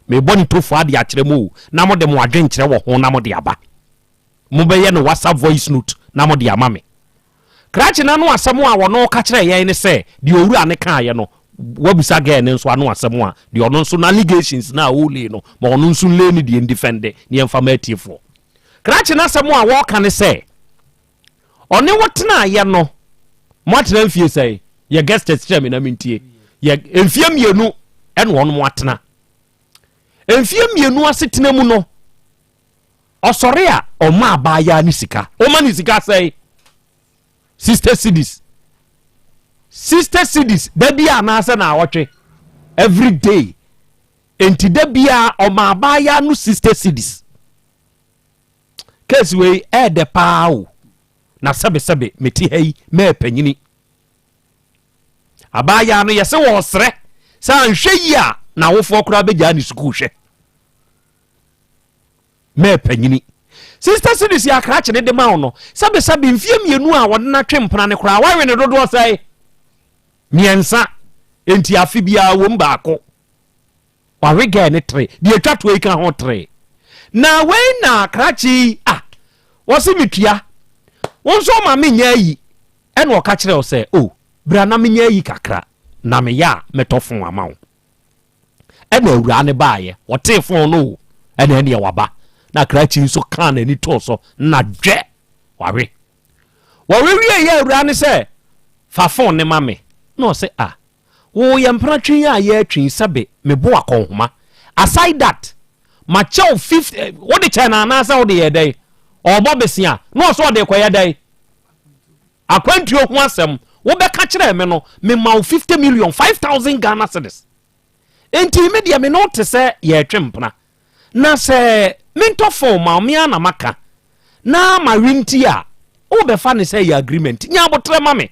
Mebɔ ne tofoa de akyerɛ mo o, na mode mo adwenkyerɛ wɔ ho na mode aba. Mobɛyɛ no WhatsApp voice note na mode ama me. Krakye no ano asɛm a ɔno ka kyerɛɛ yɛn ne sɛ, deɛ owura no kaeɛ no, wabisa girl no nso ano asɛm a, deɛ ɔno nso n'allegations no a ɔrelay no, ma ɔno nso nlay ne deɛ ndefɛnde na yɛmfa ma atiefoɔ. Krakye no asɛm a wɔreka ne sɛ, ɔne wo tenaeɛ no, moatena mfie sɛn? Yɛ gestures kyerɛ me na mentie. Yɛ mfie mmienu ɛna ɔnom atena. Mfie mmienu asetena mu no, ɔsɔre a ɔma abaayaa ne sika. Ɔma ne sika sɛe. 60 cedis. 60 cedis da bi anaasɛ na awɔtwe. Every day. Enti da biara ɔma abaayaa no 60 cedis. Case wei ɛɛdɛ paa o. Na sɛbesɛbe mete ha yi mɛɛ panyini. Abaayaa no yɛse wɔɔsrɛ sɛ anhwɛ yie a n'awofoɔ koraa bɛgyaa ne sukuu hwɛ. Mɛɛ panyini. Sister Sidis yɛ akrakye ne de ma wo no, sɛbesɛbe mfie mmienu a wɔde no atwe mpena no koraa wawe ne dodoɔ sɛe? Mmiɛnsa. Enti afe biara wom baako. Wawe girl ne tere. Deɛ atwa toɔ yi ka ho tere. Na wei na krakye yi ah wɔse metua. Wo nso ɔma menyɛ ayi. Ɛna ɔka kyerɛ wo sɛ oh bra na menyɛ ayi kakra na meyɛ a mɛtɔ fon ama wo. Ɛna awuraa no baeɛ ɔtee fon no o ɛna ɛneɛ waba. Na krakye nso kaa n'ani too so na dwɛ wawe. Wɔwe wieeɛ awuraa no sɛ fa fon no ma me. Na ɔse ah Wo yɛ mpena twe yi a yɛretwe yi sɛbe me bo akɔnhoma. Aside that, makyɛ wo 50, eh, wode kyɛ no anaasɛ wode yɛ dɛn? Ɔrebɔ besia na ɔsɛ ɔde kɔyɛ dɛn? Akwantuo ho asɛm wobɛka kyerɛɛ me no, mema wo 50 million, 5000 Ghana cedis. Enti me deɛ me ne wo te sɛ yɛretwe mpena. Na sɛ mentɔ phone ma wo, me ara na maka na mawe nti a, wobɛfa no sɛ ɛyɛ agreement. Nya aboterɛ ma me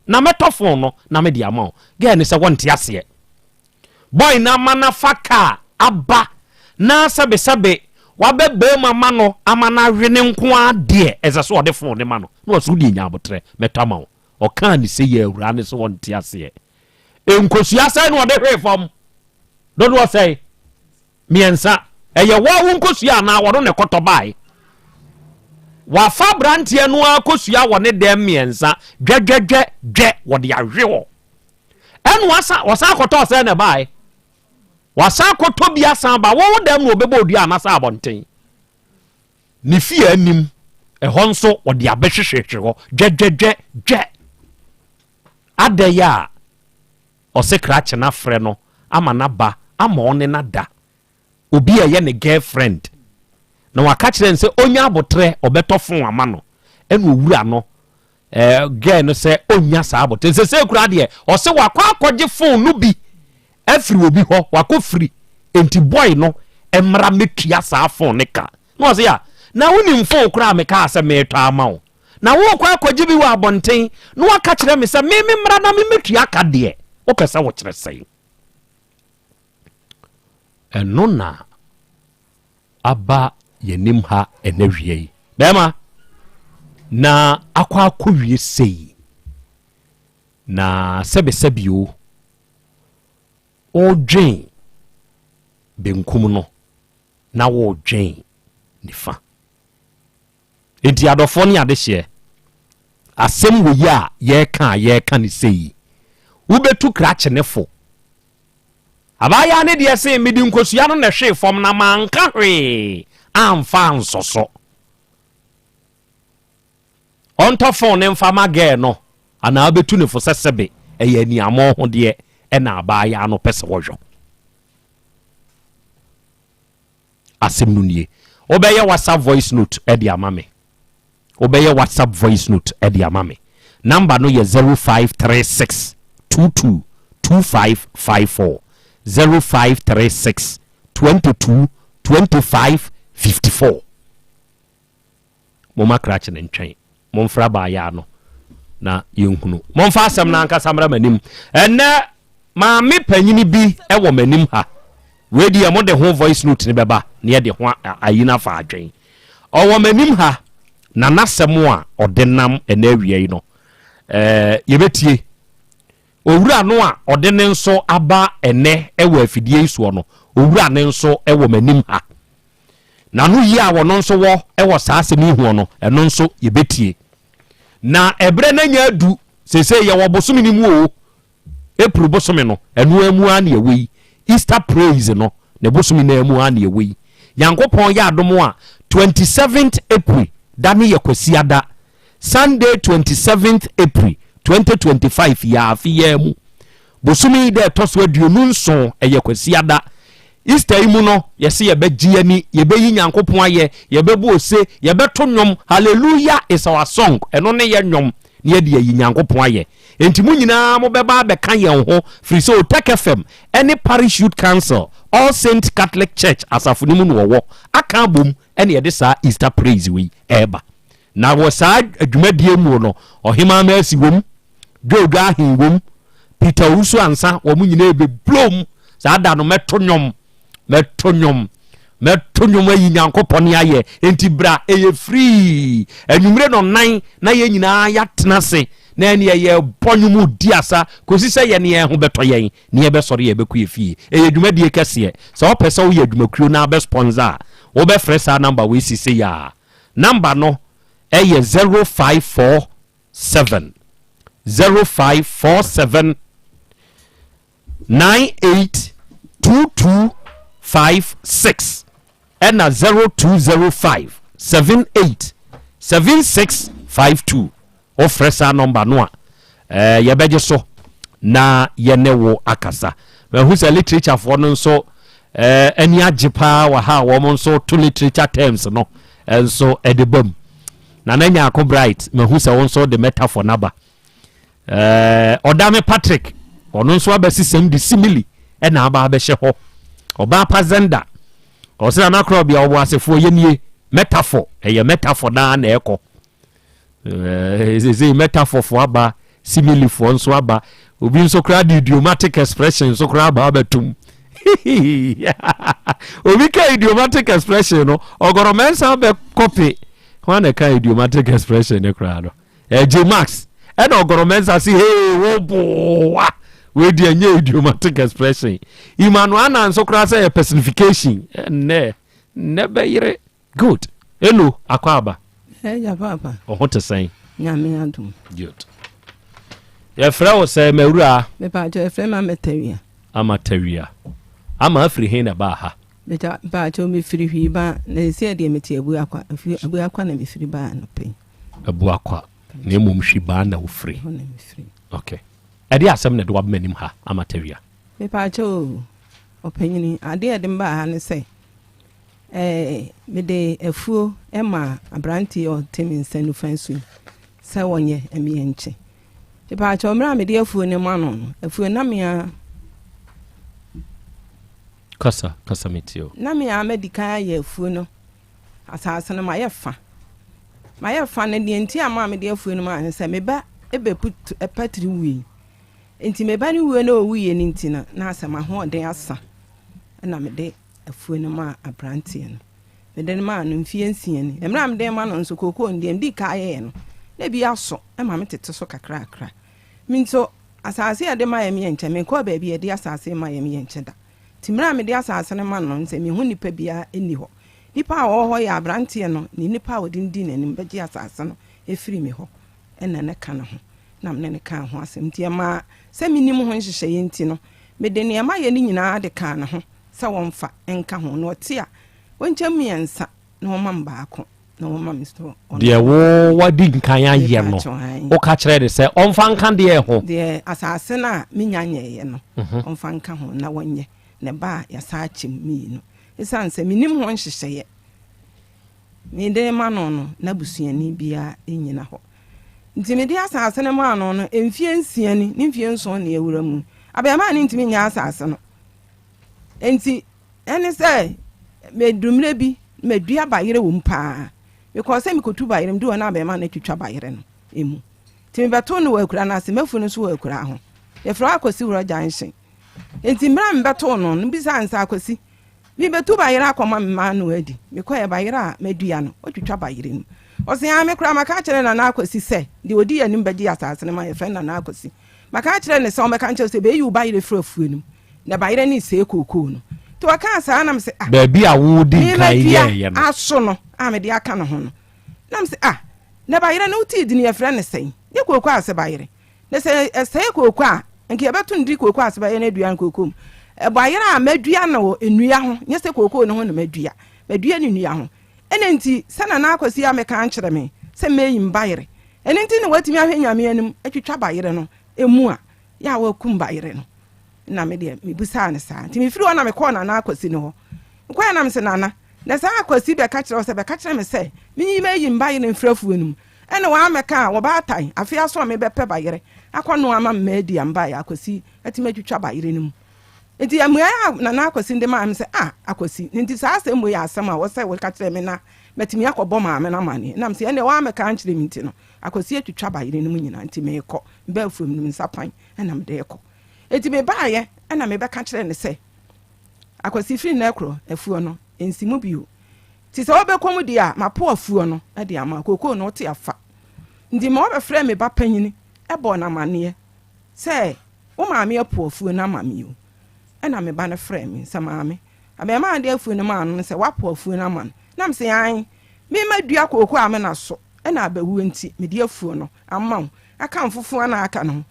na mɛtɔ phone no na mede ama wo. Girl no sɛ wɔnte aseɛ. Boy no ama no afa car aba na sɛbesɛbe wabɛ barima ma no ama no awe ne nko ara deɛ ɛsɛ sɛ ɔde phone no ma no. Na ɔsɛ wodeɛ nya aboterɛ mɛtɔ ama wo. Ɔkaa ne sei a awuraa no sɛ ɔnte aseɛ. Nkosua sɛn na ɔde hwee fam? Dodoɔ sɛn? Mmiɛnsa. Ɛyɛ wo a wo nkosua anaa ɔno na ɛkɔtɔ bae? Wafa aberanteɛ no ara kosua wɔ ne dɛm mmiɛnsa dwɛdwɛdwɛ dwɛ wɔde ahwe hɔ. Ɛna wasa ɔsan kɔtɔɔ sɛn na ɛbae? Wasan kɔtɔ bi asan ba wo dɛm na ɔbɛbɔ odua anasa abɔnten. Ne fie anim ɛhɔ nso ɔde abɛhwehwehwe hɔ dwɛdwɛdwɛ dwɛ. Adɛn a ɔse krakye no afrɛ no ama no aba ama ɔne no ada, obi a ɛyɛ ne girlfriend, na waka kyerɛ no sɛ ɔnya aboterɛ ɔbɛtɔ phone ama no, ɛna owura no eh, girl no sɛ ɔnya saa aboterɛ. Sesei koraa deɛ ɔse wakɔ akɔgye phone no bi afiri obi hɔ, wakɔ firi, enti boy no mmra mɛtua saa phone no ka. Na ɔse a, na wonim phone koraa a mekaa sɛ meretɔ ama wo? Na worekɔ akɔgye bi wɔ abɔnten na woaka kyerɛ me sɛ me memmra na memmɛtua ka deɛ, wopɛ sɛ wokyerɛ sɛn? Ɛno na aba yɛnim ha ɛnɛ wia yi. Bɛrima, na akɔ akɔwie sei, na sɛbesɛbe o, wodwen benkum no na wodwen nifa. Enti adɔfoɔ ne adehyeɛ, asɛm wei a yɛreka a yɛreka no sei yi, wobɛtu krakye ne fo. Abaayaa no deɛ se mede nkosua no na ɛhwee fam na manka hwee amfa ansɔ so. Ɔntɔ phone no mfa ma girl no anaa wobɛtu ne fo sɛ sɛbe ɛyɛ aniammɔn ho deɛ ɛna abaayaa no pɛ sɛ wɔyɔ. Asɛm no nie. Wobɛyɛ WhatsApp voice note de ama me. Wobɛyɛ WhatsApp voice note de ama me. Number no yɛ 0536 22 2554. 0536 22 25 54. Momma krakye no ntwɛn. Momfrɛ abaayaa no na yɛnhunu. Momfa asɛm no ankasa mmra m'anim. Ɛnnɛ, maame panyini bi wɔ m'anim ha. Wei deɛ mode ho voice note no bɛba na yɛde ho ayi no afa adwen. Ɔwɔ m'anim ha na n'asɛm a ɔde nam ɛnɛ awia yi no, eh, yɛbɛtie. Owura no a ɔde ne nso aba ɛnɛ wɔ afidie yi soɔ no, owura no nso wɔ m'anim ha. N'anoyie a ɔno nso wɔ wɔ saa asɛm yi hoɔ no, ɛno nso yɛbɛtie. Na ɛberɛ no anya adu, seesei yɛwɔ bosome no mu o, April bosome no, ɛno ara mu ara na yɛwɔ yi. Easter praise no, ne bosome no ara mu ara na yɛwɔ yi. Nyankopɔn yɛ adom a, 27th April, da no yɛ Kwasiada, Sunday 27th April 2025 yi ara, afe yi ara mu, bosome yi da ɛtɔ so 27, ɛyɛ Kwasiada. Easter yi mu no, yɛse yɛbɛgye yɛni, yɛbɛyi Nyankopɔn ayɛ, yɛbɛbɔ ose, yɛbɛto nnwom, Hallelujah is our song, ɛno ne yɛ nnwom, na yɛde ayi Nyankopɔn ayɛ. Enti mo nyinaa mobɛba abɛka yɛn ho, firi sɛ Otek FM ne Parish Youth Council, All Saints Catholic Church asafo no mu na wɔwɔ, aka abom na yɛde saa Easter praise wei ɛreba. Na wɔ saa dwumadie mu no, Ɔhemaa Mercy wom, Joe Dwahen wom, Peter Owusu Ansah, wɔn nyinaa ɛbɛblom. Saa da no mɛto nnwom, mɛto nnwom, mɛto nnwom ayi Nyankopɔn ayɛ. Enti bra, ɛyɛ free. Anwummere nɔnan na yɛn nyinaa yɛatena ase na ɛneɛ yɛbɔ nnwom di asa kɔsi sɛ yɛne yɛn ho bɛtɔ yɛn na yɛbɛsɔre yɛbɛkɔ yɛ fie. Ɛyɛ dwumadie kɛseɛ. Sɛ wopɛ sɛ woyɛ adwumakuo na abɛ sponsor a, wobɛfrɛ saa number wei sesei ara. Number no yɛ 0547 0547 982256 ɛna 0205 78 7652. Wofrɛ saa nɔmba no a, eh, yɛbɛgye so na yɛne wo akasa. Mahu sɛ literaturefoɔ no nso Eh, ani agye paa wɔ ha a wɔn nso to literature terms no nso de ba mu. Nana Nyarko Bright, mahu sɛ wo nso de metaphor no aba. Eh, Ɔdame Patrick, ɔno nso abɛsesɛm de simile ɛna aba abɛhyɛ hɔ. Ɔbaa pa Zenda, ɔsɛ Nana Korɔbea ɔwɔ asefoɔ yɛnie metaphor, ɛyɛ metaphor naa na ɛkɔ. Eh, seesei metaphorfoɔ aba, similefoɔ nso aba, obi nso koraa de idiomatic expression nso koraa aba abɛtom. Obi ka idiomatic expression no, ɔgɔrɔ mɛnsa bɛ kɔpe. Hwan na ɛka idiomatic expression no koraa no? Eh, J Max. Ɛna ɔgɔrɔ mɛnsa se, hey, wo boa. Wei deɛ nyɛ idiomatic expression. Emmanuel Annan nso koraa sɛ yɛ personification. Ɛnɛ, nnɛ bɛyere. Good. Hello, Akwaaba. Ɛgya paapa. Wo ho te sɛn? Nyame adom. Good. Yɛfrɛ wo sɛ mawura? Mepaakyɛ yɛfrɛ me Ama Tawia. Ama Tawia. Ama afiri he na ɛbaa ha? Mepaakyɛ mefiri Hwiiba na seesei deɛ mete Abuakwa. Abuakwa na mefiri baa anɔpa yi. Abuakwa na mmom Hwibaa na wofiri. Ɛhɔ na mefiri. Okay. Ɛde asɛm na ɛde waba m'anim ha Ama Tawia? Mepaakyɛ o, ɔpanyini, adeɛ a ɛde me baa ha ne sɛ Ɛɛ, mede afuo maa aberanteɛ a ɔte me nsa nifa so yi sɛ ɔnyɛ ɛmeɛ nkye. Mepaakyɛw, mmerɛ a mede afuo no ma no no, afuo na me ara. Kasa, kasa metie o. Na me ara madi kan ayɛ afuo no, asase no mayɛ fa. Mayɛ fa no, deɛ nti a maa mede afuo no maa no sɛ me ba bɛpu patiri wui. Nti me ba no wuo na ɔwuiɛ no nti no, na asɛ m'ahoɔden asa na mede afuo no maa aberanteɛ no. Mede no maa no mfeɛ nsia ni. Mmerɛ a mede rema no nso, kookoo no deɛ medii kan yɛeɛ no, na ebi aso ma metete so kakrakra. Me nso, asase a yɛde ma yɛn yɛ nkyɛ. Menkɔɔ baabi a yɛde asase ma yɛn yɛ nkyɛ da. Nti mmerɛ a mede asase no ma no no, sɛ mehu nnipa biara nni hɔ. Nnipa a wɔwɔ hɔ yɛ aberanteɛ no ne nnipa a wɔde no dii n'anim bɛgye asase no firii me hɔ na na ɛka ne ho na me ne no kaa ho asɛm. Nti ɛmaa sɛ mennim ho nhyehyɛeɛ nti no, mede nea mayɛ no nyinaa de kaa ne ho sɛ wɔmfa nka ho, na ɔte a, ɔnkyɛ mmiɛnsa na ɔmma me baako na wɔma me so ɔno. Deɛ wo wadi nkan ayɛ no, woka kyerɛɛ no sɛ ɔmfa nka deɛ ho? Deɛ asase no a menya nyɛeɛ no, ɔmfa nka ho na wɔnyɛ, na ɛba a, yɛasan akyɛ mu mmienu. Ɛsiane sɛ mennim ho nhyehyɛeɛ. Mede rema no no, na busuani biara nnyina hɔ. Nti mede asase no maa no no, mfeɛ nsia ni, ne mfeɛ nson na yɛawura mu. Abarimaa no ntumi nyɛ asase no. Nti ɛne sɛ, meduru mmerɛ bi, madua bayerɛ wɔ mu paa. Mekɔɔ sɛ mekɔtu bayerɛ, meduru hɔ na abarimaa no atwitwa bayerɛ no mu. Nti mebɛtoo no wɔ akura no ase, m'afu no nso wɔ akura ho. Yɛfrɛ hɔ Akwasi Worɔ Junction. Nti mmerɛ a mebɛtoo no no, mebisaa no sɛ, Akwasi, Mebetu bayerɛ akɔma me mma no adi. Mekɔeɛ, bayerɛ a madua no, watwitwa bayerɛ no mu. Ɔse, Aa, me koraa maka akyerɛ Nana Akwasi sɛ, deɛ ɔdi yɛn anim bɛgye asaase no ma yɛn, yɛfrɛ no Nana Akwasi. Maka akyerɛ no sɛ ɔmmɛka nkyerɛ wo sɛ, bɛyi wo bayerɛ firi afuo no mu, na bayerɛ no resɛe kookoo no. Nti ɔkaa saa na mese, Ah, Baabi a wodi me kan madua yɛeɛ no. aso no a mede aka ne ho no. Na mese, Ah, na bayerɛ no wotee din yɛfrɛ no sɛn? Nyɛ kookoo ase bayerɛ. Na sɛ ɛsɛe kooko a, anka yɛbɛto no de kooko ase bɛyɛ no adua no kooko mu. Ɛbɔ ayerɛ a madua no wɔ nnua ho, nyɛ sɛ kooko no ho na madua. Madua no nnua ho. Ɛna nti, sɛ Nana Akwasi amɛka ankyerɛ me sɛ mɛyi me bayerɛ, ɛno nti na watumi ahwɛ Nyame anim atwitwa bayerɛ no mu a, yɛ a wakum bayerɛ no. Na me deɛ, mebisaa no saa. Nti mefiri hɔ na mekɔɔ Nana Akwasi no hɔ. Mekɔeɛ na mese, Nana, na saa Akwasi bɛka kyerɛ wo sɛ bɛka kyerɛ me sɛ menyi mɛyi me bayerɛ mfiri afuo no mu. Ɛna wɔammɛka a, wɔbaatan, afei aso a mebɛpɛ bayerɛ akɔnoa ama me mma adi a mebaeɛ Akwasi atumi atwitwa bayerɛ no mu. Nti mmuaeɛ a Nana Akwasi de maa me sɛ, Ah, Akwasi, na nti saa asɛm wei yɛ asɛm a ɛwɔ sɛ woka kyerɛ me na matumi akɔbɔ maame no amanneɛ. Na mese, Ɛnneɛ woammɛka ankyerɛ me nti no, Akwasi atwitwa bayerɛ no mu nyinaa, nti merekɔ. Mebaa afuom no, me nsa pan na mede rekɔ. Nti mebaeɛ na mebɛka kyerɛɛ no sɛ, Akwasi, firi nnɛ rekorɔ, afuo no, ɛnsi mu bio. Nti sɛ wobɛkɔ mu deɛ a, mapo afuo no de ama wo, kookoo no wote afa. Nti ma wɔbɛfrɛɛ me ba panyini bɔɔ no amaneɛ sɛ, wo maame apo afuo no ama me o. Ɛna me ba no frɛɛ me sɛ, maame, abarimaa a de afuo no maa no no sɛ woapo afuo no ama no. Na mese, aane, me madua kookoo a me na so na abɛwuo nti mede afuo no ama wo, aka mfofoɔ na aka no ho.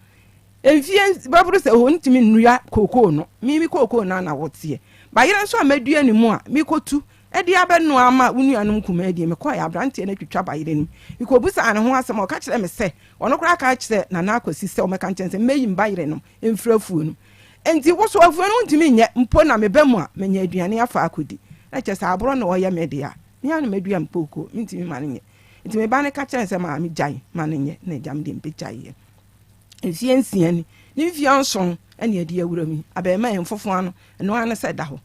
Mfeɛ bɛboro sɛ ɔntumi nnua kookoo no, me me kookoo no ara na woteɛ. Bayerɛ nso a madua ne mu a mekɔtu de abɛnoa ama wo nuanom nkumaa die. Mekɔeɛ, aberanteɛ no atwitwa bayerɛ no mu. Mekɔbisaa ne ho asɛm a, ɔka kyerɛɛ me sɛ ɔno koraa ka kyerɛɛ Nana Akwasi sɛ ɔmmɛka nkyerɛ no sɛ mmɛyi me bayerɛ no mfiri afuo no mu. Enti wo so afuo no wontumi nyɛ mpo na meba mu a manya aduane afa akɔdi. Na kyerɛ sɛ aborɔ na ɔyɛ me deɛ a, me ara na madua me kookoo, mentumi mma no nyɛ. Nti me ba no ka kyerɛɛ no sɛ, Maame gyae ma no nyɛ, na agya me deɛ mebɛgyaeɛ. Mfeɛ nsia ni, ne mfeɛ nson ɛne adi awura mu yi, abarimaa yi mfofoa no, ɛno ara ne sɛ ɛda hɔ.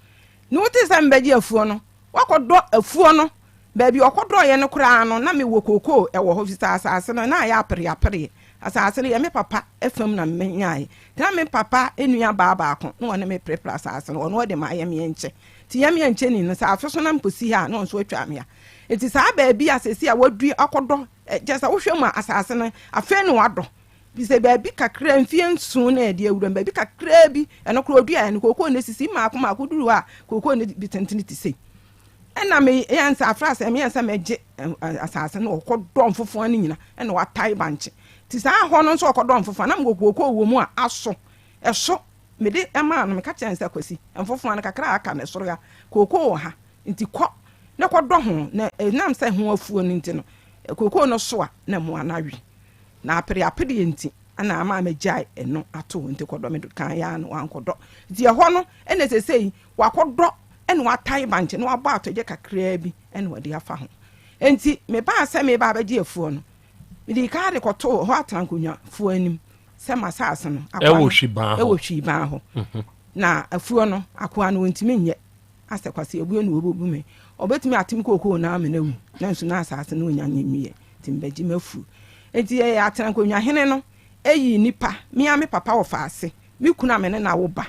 Ne wotee sɛ mebɛgye afuo no, wakɔdɔ afuo no, baabi a ɔkɔdɔeɛ no koraa no, na mewɔ kookoo wɔ hɔ, firi sɛ asase no, na ayɛ apereapereɛ. Asase no yɛ me papa fam na menyaeɛ. Nti na me papa nua baa baako na ɔne me perepere asase no, ɔno ɔde ma ayɛmeɛ nkyɛ. Nti yɛmeɛ nkyɛ ni no, sɛ afe so na mekɔsi ha a, na ɔno nso atwa me ha. Nti saa baabi a seesei a wadua akɔdɔ, kyerɛ sɛ wohwɛ mu a asase no, afei na wadɔ. Firi sɛ baabi kakra, mfeɛ nson na yɛde awura mu, baabi kakraa bi, ɛno koraa ɔduaeɛ no, kookoo no sisi mmaako mmaako duru hɔ a, kookoo no bi tentene te sei. Ɛna meyɛ nsa afra sɛ meyɛ sɛ mɛgye asase no ɔkɔdɔ mfofoa no nyina ɛna watae bankye. Nti saa hɔ no nso ɔkɔdɔ mfofoa na mewɔ kookoo wɔ mu a aso ɛso mede ɛmaa no meka kyerɛ no sɛ Kwasi mfofoa no kakra a aka no ɛsoro ha kookoo wɔ ha nti kɔ na kɔdɔ ho na ɛnam sɛ ho afuo no nti no kookoo no so a na mmoa no awe na apereapereɛ nti na ama magyae ɛno ato hɔ nti kɔdɔ me kan yɛ a na wankɔdɔ nti ɛhɔ no ɛna sesei wakɔdɔ ɛna watae bankye na wabɔ atɔgye kakraa bi ɛna ɔde afa ho nti mebaa sɛ meba abɛgye afuo no mede kaa de kɔtoo hɔ atena foɔ anim sɛ masaase no ɛwɔ hwibaa hɔ ɛwɔ hwibaa hɔ mhm. na afuo no akoa no wɔntumi nyɛ asɛ kwasi abue na wɔbɛbu me ɔbɛtumi atem kookoo no ama no awu nanso na asase no ɔnya nyɛ nwiɛ nti mebɛgye m'afuo nti yɛyɛ atena nkonnwa hene no ɛyi nipa mea me papa wɔ faase me kunu a me ne na wo ba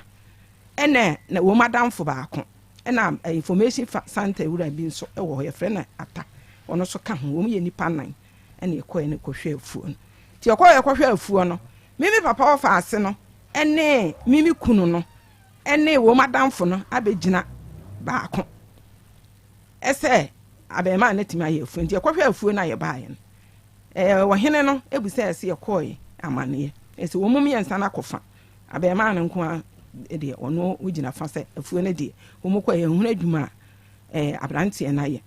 ɛna na wɔn adamfo baako ɛna eh, information center wura bi nso ɛwɔ hɔ yɛfrɛ no ata ɔno nso ka ho wɔn yɛ nipa nan ɛna ɛkɔɛ no kɔhwɛ afuo no nti ɛkɔɛ kɔhwɛ afuo no me me papa wɔ faase no ɛne me me kunu no ɛne wɔn adamfo no abɛgyina baako ɛsɛ abɛɛmaa no atumi ayɛ afuo nti ɛkɔhwɛ afuo no a yɛbaeɛ no ɛɛ ɔhene no ebu sɛ ɛsɛ yɛkɔɛ amaneɛ ɛsɛ wɔn mu mmiɛnsa no akɔfa Abarimaa no nko ara deɛ ɔno wogyina fa sɛ afuo no deɛ wɔn kɔ yɛn hunu adwuma a ɛɛ aberanteɛ no ayɛ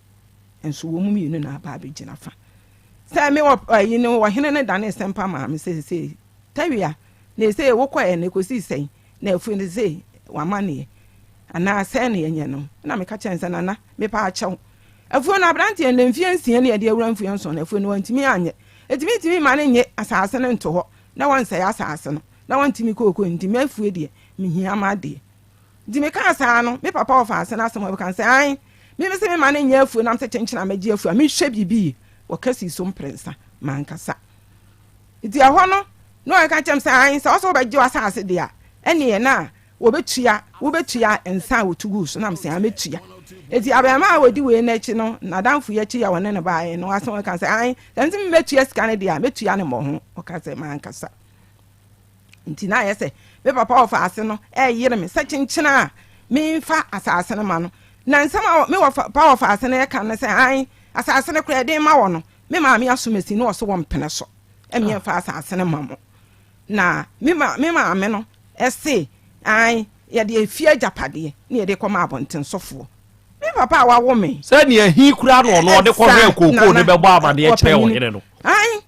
nso wɔn mmienu na aba abɛgyina fa sɛ me wɔ ɛyi no ɔhene no dane sɛmpa maa me sɛ sɛ tawia na ɛsɛ wokɔ ɛ na ɛkɔsi sɛn na afuo no sɛ wamaneɛ anaa sɛn na yɛnyɛ no na meka kyɛn sɛ nana mepa akyɛw afuo no aberanteɛ no mfeɛ nsia ne yɛde awura mfeɛ nson na afuo no wantumi anyɛ ɛtumi ntumi ma no nye asase no nto hɔ na wansɛe asase no na wantumi kooko nti m'afue deɛ mehia m'adeɛ. Nti mekaa saa no, me papa ɔfaa ase no asɛm a ɔbɛka sɛ ae, me mese mema no nyɛ afuo na mesɛ kyenkyen a mɛgye afuo a mehwɛ biribi yie. Wɔka sii so mprɛnsa, mankasa. Nti ɛhɔ no, na ɔka kyerɛ me sɛ ae, sɛ ɔsɛ wobɛgye w'asase deɛ a, ɛneɛ na wɔbɛtua, wobɛtua nsa a wɔtu guu so na mesɛ ae mɛtua. Nti abarimaa a wɔdi wei no akyi no, n'adamfo yi akyi a wɔne no baeɛ no, asɛm ɔka sɛ ae, sɛ mese mɛtua sika no deɛ a, mɛtua no mmɔho. Ɔka sɛ mankasa. Nti na ayɛ sɛ me papa wɔfa ase no ɛyere me sɛ kyenkyena a memfa asase no ma no. Na nsɛm a me wɔfa pa wɔfa ase no ɛka no sɛ an asase no koraa ɛden ma wɔ no me maame asomasi no ɔso wɔ mpene so ɛmi ɛmfa asase no ma mo. Na me ma me maame no ɛse an yɛde efie agyapadeɛ ne yɛde kɔma abɔntensɔfoɔ. Me papa a wawo me. Sɛ nea ɛhi koraa na ɔno ɔde kɔhwɛɛ kookoo no bɛbɔ amaneɛ kyerɛɛ ɔhene no. Ae,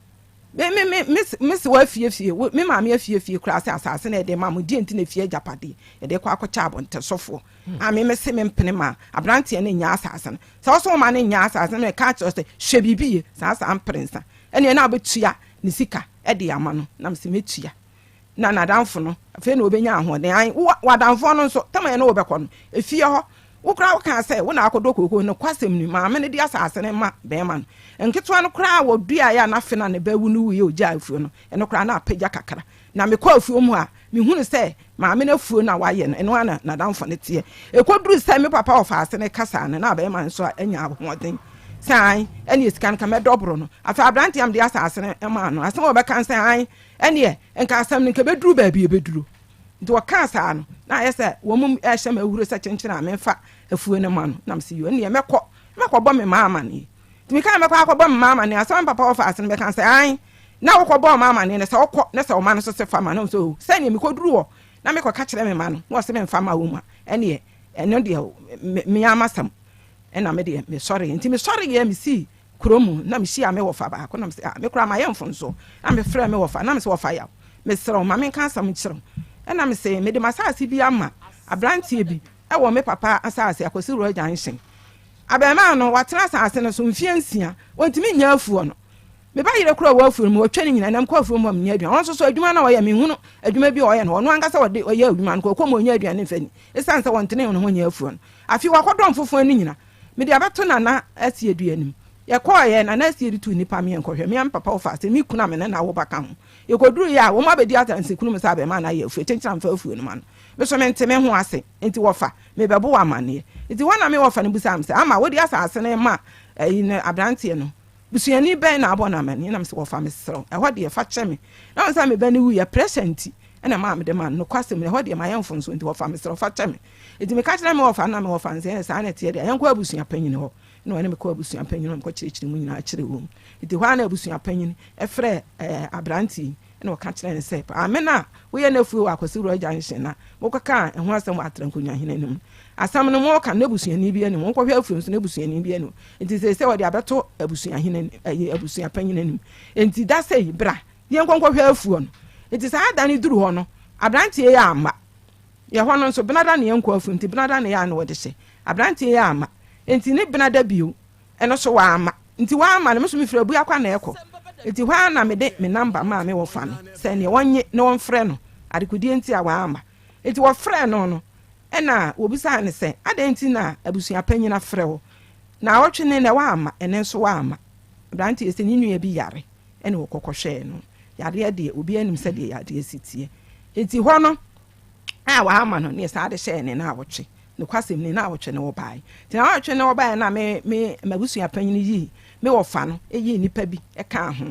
me me me me me se w'afiefie, wo me maame afiefie koraa sɛ asase na yɛde ma mo, deɛ nti na efie agyapadeɛ yɛde kɔ akɔkyɛ abɔntesɔfoɔ. Hmm. A me me se me mpene ma aberanteɛ no nya asase no. Sɛ ɔsɛ ɔma no nya asase no, meka kyerɛ sɛ hwɛ biribi ye saa saa mperensa. Ɛneɛ na wobɛtua ne sika de ama no, na me se mɛtua. Na n'adamfo no, afei na ɔbɛnya ahoɔden. Ae, wo w'adamfoɔ no nso, tama yɛne wo bɛkɔ no, efie hɔ, wo koraa wokaa sɛ wo na akɔdɔ kooko. Nokwasɛm ni, maame no de asase no ma barima no. Nketewa no koraa a wɔduaeɛ a n'afe no a ne ba awu no wuiɛ a ɔgyaa afuo no, ɛno koraa na apagya kakra. Na mekɔ afuo mu hɔ a, mehunu sɛ maame no afuo no a wayɛ no, ɛno ara na n'adamfo no teɛ. Ɛkɔduruu sɛ me papa wɔfaase no reka no, na barima no nso anya ahoɔden sɛ ae, ɛnneɛ sika no ka mɛdɔboro no. Afei aberanteɛ a mede asase no maa no, asɛm a ɔbɛka ne sɛ ae, Ɛnneɛ, nka asɛm no nka ɛbɛduru baabi a ɛbɛduru. Nti wɔkaa saa no, na ayɛ sɛ wɔn rehyɛ me ahuro sɛ kyenkyen a memfa afuo no ma no. Na mese, yo, ɛnneɛ mɛkɔ, mɛkɔbɔ me mma amaneɛ. Nti mekaa mɛkɔ akɔbɔ me mma amaneɛ, asɛm a me papa wɔfa ase no bɛka sɛ, ae, na wokɔbɔɔ mma amaneɛ no, sɛ wokɔ na sɛ wo mma no nso se fa ma no, sɛ o, sɛdeɛ mekɔduru hɔ na mekɔka kyerɛ me mma no, na wɔse memfa mma wɔn a, ɛnneɛ ɛno deɛ me ara m'asɛm. Ɛna me deɛ mesɔreeɛ. Nti mesɔreeɛ mesii kuro mu na mehyiaa me wɔfa baako na mese ah me koraa mayɛ mfomsoɔ na mefrɛɛ me wɔfa na mese wɔfa yaw mesrɛ wo ma menka asɛm nkyerɛ wo. Ɛna mese mede m'asase bi ama aberanteɛ bi wɔ me papa asase Akwasi Royal Junction. Abarimaa no, watena asase no so mfeɛ nsia, ɔntumi nyɛ afuo no. Me ba yere koraa wɔ afuo no mu, ɔtwa ne nyinaa, na mekɔ afuo mu a mennya aduane. Ɔno nso so adwuma no a ɔyɛ, menhunu adwuma bi a ɔyɛ no. Ɔno ankasa ɔde ɔyɛ adwuma no, kɔkɔ mu ɔnya aduane mfa ni. Ɛsiane sɛ ɔntene ne ho nyɛ afuo no. Afei wakɔdɔ mfofoɔ no nyina. Mede abɛto Nana Asiedu anim. Yɛkɔeɛ, Nana Asiedu tuu nnipa me yɛnkɔhwɛ. Me a me papa wɔfa ase, me kunu a me ne no awo ba ka ho. Yɛkɔduruiɛ a, wɔn abɛdi adansekunum sɛ abarimaa no ayɛ afuo, kyenkyena mfa afuo no ma no. Me nso mente me ho ase, enti wɔfa, mebɛbo wo amanneɛ. Enti hɔ na me wɔfa no bisaa me sɛ, Ama, wode asase no rema ayi no, aberanteɛ no, busuani bɛn na abɔ no amanneɛ? Na mese, Wɔfa, mesrɛ wo, ɛhɔ deɛ, fa kyɛ me. Na wɔn sɛ me ba no wuiɛ, pressure nti na ɛmaa mede maa no. Nokwasɛm ni, ɛhɔ deɛ mayɛ mfomsoɔ, enti wɔfa, mesrɛ wo, fa kyɛ me. Enti meka kyerɛɛ me wɔfa no, na me wɔfa no sɛ, Ɛɛ, saa na ɛteɛ deɛ a, yɛnkɔ abusua panyin hɔ. Ɛnna ɔne me kɔɔ abusua panyin hɔ, na mekɔkyerɛkyerɛɛ mu nyinaa kyerɛɛ wɔn. Enti hɔ ara na abusua panyin frɛɛ ɛɛ aberante yi, ɛnna ɔka kyerɛɛ no sɛ, Maame no a woyɛ n'afuo wɔ Akwasi Royal Junction na mokɔkaa ɛho asɛm wɔ Atrankonnwahene anim no, asɛm no moreka no, n'abusuani bi anim, monkɔhwɛ afuo nso, n'abusuani bi anim. Enti seesei wɔde abɛto abusuahene ɛyi abusua panyin anim. Enti da sei, bra, yɛnkɔ nkɔhwɛ afuo no. Enti saa da no duru hɔ no, aberanteɛ yi amma. Yɛ hɔ no nso, benada na yɛnkɔ afuo, nti benada na yɛ a na wɔde hyɛ. Aberanteɛ yi amma. Enti ne benada bio, ɛno nso wamma. Nti wamma no, me nso mefiri Abuakwa na ɛkɔ. Nti hɔ ara na mede me namba maa me wɔfa no sɛ neɛ ɔnnye na ɔmfrɛ no, adekodeɛ nti a wamma. Nti wɔfrɛɛ no no, ɛna wɔbisaa no sɛ, adɛn nti na abusua panyin afrɛ wo? Naawɔtwe ne nnɛ wamma, ɛnnɛ nso wamma. Aberanteɛ yi sɛ ne nua bi yare ɛna wɔkɔ kɔhwɛɛ no. Yareɛ deɛ, obiara nim sɛdeɛ yareɛ si teɛ. Nti hɔ no a wamma no, ne yɛsan de hyɛɛ ne naawɔtwe. Nokwasɛm ni, naawɔtwe no wɔbaeɛ. Nti naawɔtwe no wɔbaeɛ na me, me, m'abusua panyin yii me wɔfa no yii nnipa bi kaa ho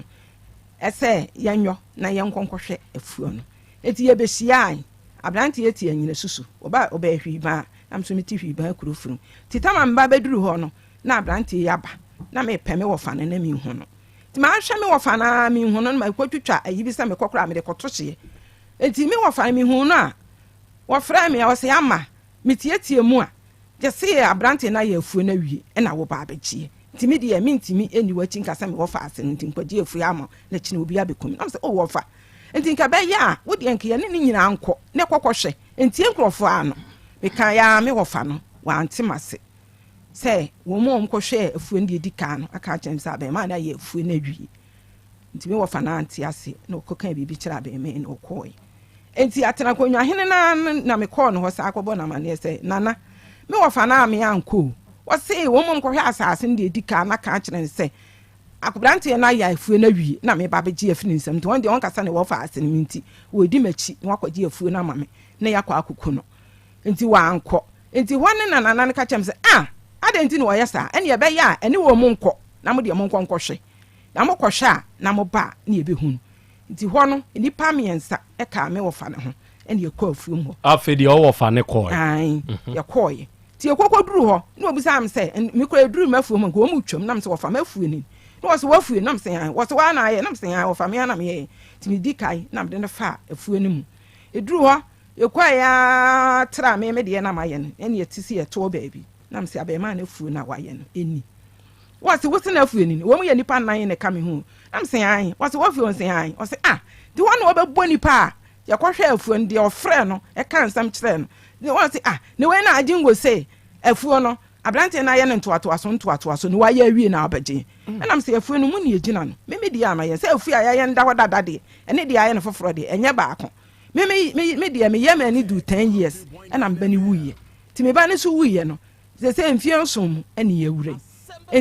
sɛ yɛnyɔ na yɛnkɔ nkɔhwɛ afuo no. Nti yɛbɛhyiae. Aberanteɛ yi te Anyinasusu. Ɔba, ɔbɛɛ Hwiibaa, na me nso mete Hwiibaa kuro funu. Nti tam a meba bɛduru hɔ no, na aberanteɛ yi aba. Na mepɛ me wɔfa no na menhu no. Nti mahwɛ me wɔfa no ara menhu no, na makɔtwitwa ayi bi sɛ mekɔ koraa a mede kɔto hyeɛ. Nti me wɔfa no mehuu no a, wɔfrɛɛ me a ɔse Ama, metiatia mu a, gyese aberanteɛ no ayɛ afuo no awie na woba abɛgyeɛ. Nti me deɛ mentumi nni w'akyi nka sɛ me wɔfa ase no nti nkɔgye afuo ama wo na kyena obi abɛku me. Na mese oh wɔfa, nti nka ɛbɛyɛ a wo deɛ nka yɛne no nyinaa nkɔ na ɛkɔ kɔhwɛ, ntie nkurɔfoɔ ano. Mekaeɛ ara me wɔfa no wante m'ase sɛ wɔn a wɔkɔhwɛɛ afuo no deɛ ɛdi kan no aka akyerɛ me sɛ abarimaa no ayɛ afuo no awie. Nti me wɔfa no ante ase na ɔkɔkaa biribi kyerɛɛ abarimaa yi na ɔkɔɔe. Enti Atenankonnwahene no ara na mekɔɔ ne hɔ san kɔbɔɔ no amanneɛ sɛ, Nana, me wɔfa no a me ankɔ o. Ɔse wɔn mmom nkɔhwɛ asase no deɛ ɛdi kan na ka akyerɛ no sɛ aberanteɛ no ayɛ afuo no awie na meba abɛgye afiri ne nsam. Nti wɔn deɛ wɔnkasa ne wɔfa ase no me nti wɔredi m'akyi na wakɔgye afuo no ama me na yɛakɔ akɔku no. Nti wankɔ. Nti hɔ no na nana no ka kyerɛɛ me sɛ, Ah, adɛn nti na wɔyɛ saa? Ɛnneɛ ɛbɛyɛ a ɛne wɔn nkɔ na mo deɛ monkɔ nkɔhwɛ. Na mokɔhwɛ a na moba a na yɛbɛhunu. Nti hɔ no, nnipa mmiɛnsa kaa me wɔfa no ho na yɛkɔɔ afuom hɔ. Afei deɛ wo wɔfa no kɔɔɛ? Ae, yɛkɔɔeɛ. Nti yɛkɔkɔduruu hɔ, na wɔbisaa me sɛ, me koraa yɛduruu m'afuom hɔ, nka wɔn retwam, na mese wɔfa m'afuo ni. Na wɔse w'afuo ni? Na mese ae. Wɔse woa na ayɛ? Na mese ae, wɔfa me ara na meyɛeɛ. Nti medi kae na mede no faa afuo no mu. Ɛduruu hɔ, yɛkɔeɛ ara traa me me deɛ na mayɛ no, ɛnna yɛte sɛ yɛtoɔ baabi. Na mese abarimaa no afuo no a wayɛ no ni. Wɔse wo se n'afuo ni? Wɔn yɛ nnipa nnan na ɛka me ho. Na mese ae. Wɔse w'afuo? Mese ae. Wɔse ah, nti wɔn na wɔbɛbɔ nipa a yɛkɔhwɛ afuo no deɛ ɔfrɛ no ɛka nsɛm kyerɛ no. Wɔse ah, ne wei na agye se afuo no aberanteɛ no ayɛ no ntoatoaso ntoatoaso na wayɛ awie na abɛgye. Ɛna mese afuo no mu ne ɛgyina no. Me me deɛ ama yɛn sɛ afuo a yɛayɛ no da hɔ dada deɛ ɛne deɛ ayɛ no foforɔ deɛ ɛnyɛ baako. Me me me deɛ meyɛ m'ani du 10 years ɛna me ba no wuiɛ. Nti me ba no nso wuiɛ no, seesei mfeɛ nson mu ɛne yɛawura yi.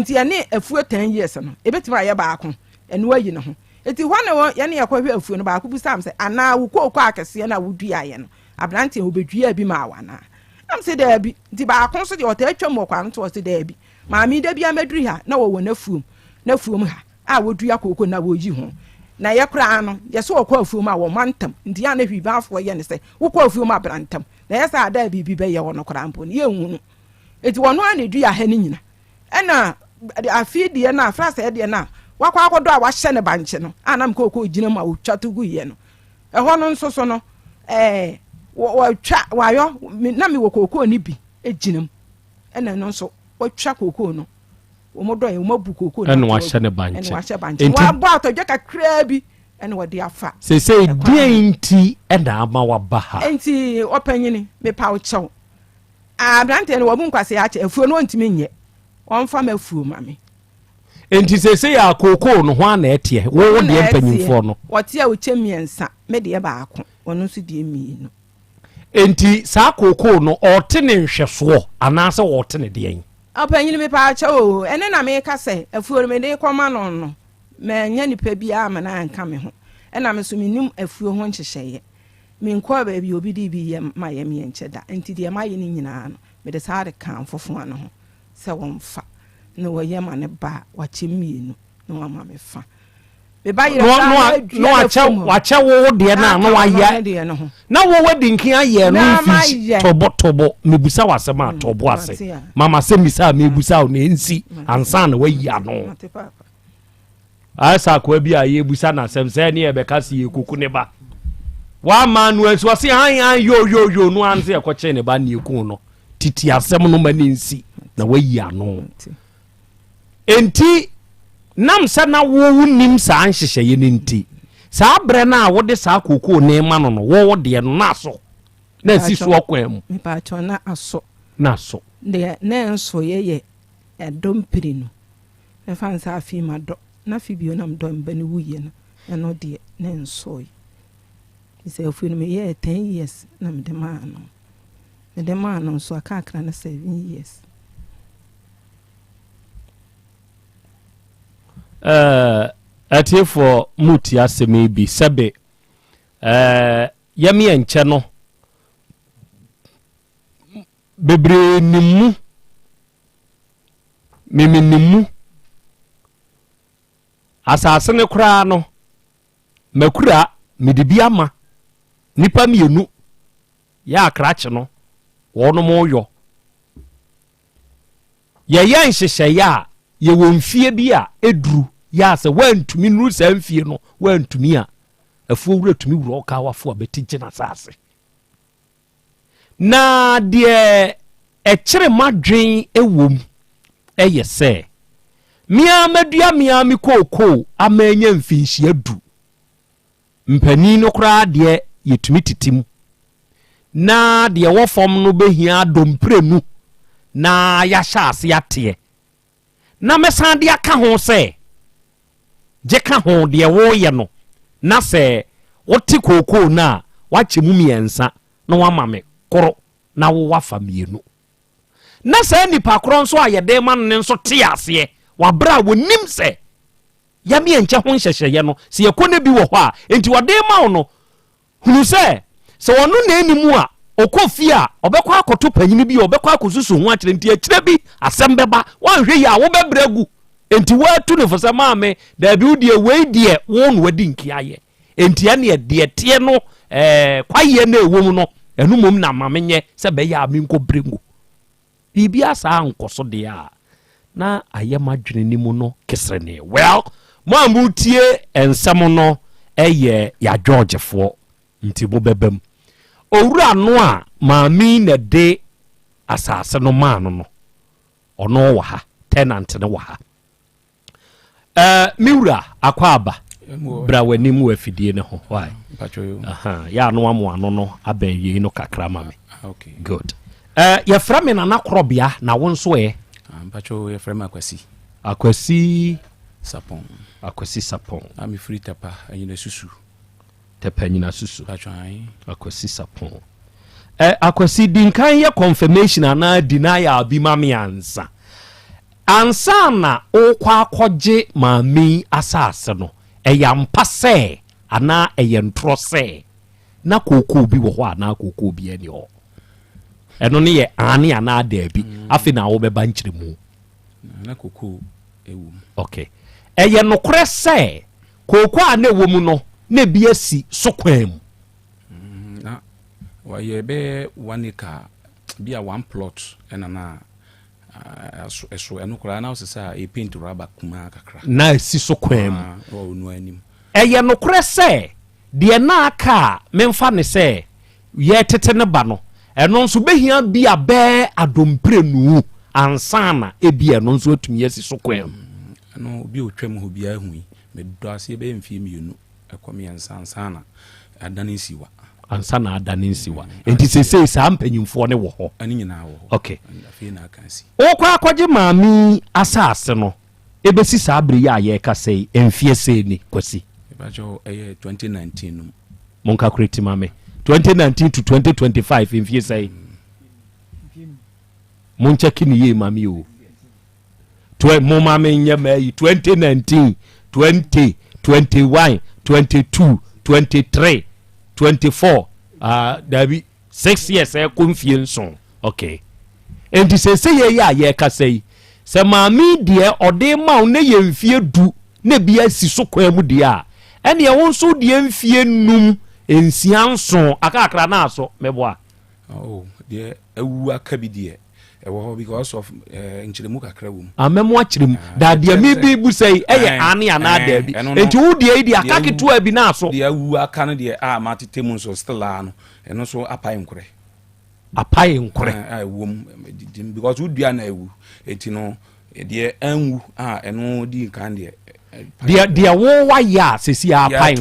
Nti ɛne afuo 10 years no, ɛbɛtumi ayɛ baako, ɛno ayi ne ho. Nti hɔ ne yɛne yɛkɔhwɛ afuo no, baako bisaa me sɛ, anaa wo kooko akɛseɛ no a woduaeɛ no, aberanteɛ wɔbɛduaa bi maa wo anaa? Na mese daabi. Nti baako nso deɛ ɔtaa twam wɔ kwan no so, ɔse daabi. Maame yi da biara mɛduru ha na wɔwɔ n'afuom, n'afuom ha a wɔdua kooko na wɔyi ho. Na yɛ koraa no, yɛsɛ wɔkɔ afuom a wɔma ntam. Nti yɛ a na hwiibanfoɔ yɛ ne sɛ, wokɔ afuom a bra ntam. Na ɛyɛ sɛ ada a biribi bɛyɛ hɔ no koraa mpo no, yɛnhu no. Enti wɔn ara na ɛdua ha no nyina. Ɛna afei deɛ no a, frasɛɛ deɛ no a, wakɔ akɔdɔ a wahyɛ no bankye no, a na mekɔkɔ gyina mu a wɔtwa to guiɛ no. Ɛhɔ no nso so no, ɛɛ, wɔtwa, wɔayɔ, na mewɔ kookoo no bi gyina mu. Ɛna ɛno nso, wɔtwa kookoo no. Wɔn dɔ yɛ, wɔn abu kookoo no. Ɛna wɔahyɛ no bankye. Ɛna wɔahyɛ bankye. Wɔabɔ atɔdwa kakraa bi. ɛna wɔde afa. Seesei deɛn nti na ama waba ha? Enti ɔpanyini, mepa wo kyɛw. Aberanteɛ no wɔbu nkwasea akyɛ, afuo no ɔntumi nyɛ. Ɔmfa m'afuo ma me. Enti seesei a kookoo no hwan na ɛteɛ? Wo wo deɛ mpanyinfoɔ no. Wɔte a wɔkyɛ mmiɛnsa, me deɛ baako, ɔno nso deɛ mmienu. Enti saa kookoo no ɔrete ne nhwɛsoɔ anaasɛ ɔrete ne deɛn? Ɔpanyini mepa kyɛw o, ɛne na meka sɛ afuo no mede rekɔma no no, mannya nipa biara amma no anka me ho. Ɛna me nso mennim afuo ho nhyehyɛeɛ. Menkɔɔ baabi a obi de bi yɛ ma yɛ me nkyɛ da. Enti deɛ mayɛ no nyinaa no, mede saa de kaa mfofowa no ho sɛ wɔmfa na wɔyɛ ma no ba a, wakyɛ mmienu na wama me fa. Me ba yerɛ koraa na adua na n'afuom hɔ. Wakyɛ wo wo deɛ no a na wayɛ ne deɛ no ho. Na wo wadi nken ayɛ no Na mfi mayɛ. tɔbɔ tɔbɔ mebusa wo asɛm a tɔbɔ ase mate a. ma masɛm bisa a mebusa wo na ɛnsi ansa na wayi ano. Mate papa. Ayɛ sɛ akoa bi a yɛbusa no asɛm sɛ ne yɛbɛka se yɛkɔku ne ba. Wama no ansi ɔse an an yo yo yo no an sɛ yɛkɔkyee ne ba ne yɛku no. Titi asɛm no ma ne nsi na wayi ano. Enti nam sɛ na wo wonim saa nhyehyɛeɛ no nti, saa berɛ no a wode saa kookoo no rema no no, wo wo deɛ no na aso, na asi soɔ kwan mu. Mepaakyɛw na aso. Na aso. Deɛ na ɛnsoeɛ yɛ ɛdɔ mpire no. Mɛfa no sɛ afei madɔ, na afei bio na medɔ me ba no wuiɛ no, ɛno deɛ na ɛnsoeɛ. Sɛ afei no meyɛɛ 10 years na mede maa no. Mede maa no nso aka akra no 7 years. Eh, atiefoɔ mu tie asɛm yi bi sɛbe eh, yɛmeɛ nkyɛ no bebree nim mu memenim mu asase no koraa no makura mede bi ama nipa mmienu yɛ akrakye no wɔnom yɔ Yɛyɛ nhyehyɛeɛ a, yɛwɔ mfie bi a ɛduru yɛ a sɛ woantumi nnuru saa mfie no, woantumi a, afuo wura tumi wura ɔkawafo a bɛti gye n'asase. Na deɛ ɛkyere m'adwen wom yɛ sɛ, me ara madua me ara me kookoo ama anya mfinhyia du. Mpanin no koraa deɛ yɛtumi tete mu. Na deɛ ɛwɔ fam no bɛhia adɔ mprenu na yɛahyɛ ase ateɛ. Na mɛsan de aka ho sɛ, gye ka ho deɛ woreyɛ no, na sɛ wote kookoo no a, woakyɛ mu mmiɛnsa na woama me koro na wo woafa mmienu. Na saa nipa korɔ nso a yɛde rema no no nso te aseɛ wɔ berɛ a wɔnim sɛ Yɛmeɛ nkyɛ ho nhyɛhyɛeɛ no, sɛ yɛkɔ na bi wɔ hɔ a, enti wɔde rema wo no, hunu sɛ, sɛ ɔno na ɛnni mu a, ɔkɔ fie a, ɔbɛkɔ akɔto panyini bi a ɔbɛkɔ akɔsusu ho akyerɛ, nti akyire bi asɛm bɛba, woanhwɛ yie a wobɛbrɛ agu. Enti woatu no fo sɛ, maame, daabi wo deɛ wei deɛ wo na wadi nki ayɛ, enti ɛneɛ deɛ ɛteɛ no, ɛɛ, kwaeɛ no a ɛwɔ mu no, ɛno mmom na ma menyɛ sɛ ɛbɛyɛ a menkɔbrɛ ngu. Biribiara saa ankɔ so deɛ a, na ayɛ m'adwene no mu no keserenee. Well, mo a moretie nsɛm no yɛ yɛadwɔɔgyefoɔ, nti mobɛba mu. Owura no a maame yi na ɛde asase no maa no no, ɔno wɔ ha, tenant no wɔ ha. Eh, me wura akɔ aba bra w'anim wɔ afidie no ho why yɛ ano amo ano no abɛn yei no kakra ma me ah, good eh, yɛfrɛ me nana korɔbea na wo nso ɛ ah, mpacho yɛfrɛ me akwasi akwasi sapɔn akwasi sapɔn ah, mefiri tapa anyina susu Tɛpɛ nyina susu. Akwasi Sapon. Eh, Akwasi, di nkan yɛ confirmation anaa denial bi ma me ansa. Ansa na wokɔ akɔgye maame yi asase no, ɛyɛ ampa sɛ anaa ɛyɛ ntorɔ sɛ na kookoo bi wɔ hɔ anaa kookoo bi ani hɔ? Ɛno ne yɛ aane anaa daabi. Mm. Afei na wobɛba nkyerɛmu. Na kookoo ɛwɔ mu. Okay. Ɛyɛ nokorɛ sɛ Kooko a na ɛwɔ mu no, na ebi asi so kwan mu. Na wɔyɛ bɛyɛ one acre bi a one plot ɛna na ɛso ɛno koraa na ɔsɛ sɛ paint rubber kumaa kakra. Na esi so kwan mu. Wɔ onua anim. Ɛyɛ nokorɛ sɛ deɛ na aka a memfa no sɛ yɛretete no ba no, ɛno nso bɛhia bi a bɛɛ adomprenu ansa na ebia ɛno nso atumi asi so kwan mu. Ɛno obi a ɔtwam hɔ biara hui. Medɔ aseɛ bɛyɛ mfeɛ mmienu. Ɛkɔ mmiɛnsa ansa na adane nsiwa. Ansa na adane nsiwa. Nti seesei saa mpanyimfoɔ no wɔ hɔ? Ɛne nyinaa wɔ hɔ. Okay. Afei na aka asi. Wokɔ akɔgye maame yi asase no, ɛbɛsi saa bere yi a yɛrekasa yi, mfeɛ sɛn ni, Kwasi? Mepakyɛw, ɛyɛ 2019 no mu. Monkakureti ma me. 2019 to 2025, mfeɛ sɛn? Monkyɛke no yie ma me o. Tw momma menyɛ m'ayi 2019, 20, 21, 22, 23, 24, ah, daabi, 6 years ɛkɔ mfie nson. Okay. Enti sese yɛ yi a yɛrekasa yi, sɛ maame deɛ ɔde ma wo na yɛ mfie du na bi asi so kwan mu deɛ a, ɛneɛ wo nso deɛ mfie num, nsia, nson, akakra na aso, meboa. Oh, deɛ awu aka bi deɛ ɛwɔ hɔ because of eh, nkyerɛmu kakra wɔ mu. Amɛ mo akyerɛ mu. Ah, da deɛ mi bi bu sɛ yi ɛyɛ ane anaa daabi. Nti wo deɛ yi deɛ aka ketewa bi na aso. Deɛ awu aka no deɛ a ma tete mu nso still a no ɛno nso apae nkorɛ. Apae nkorɛ. A ɛwɔ mu because wodua na awu eti no Deɛ anwu a ɛno di nkan deɛ. Deɛ deɛ wo wayɛ a sisi apae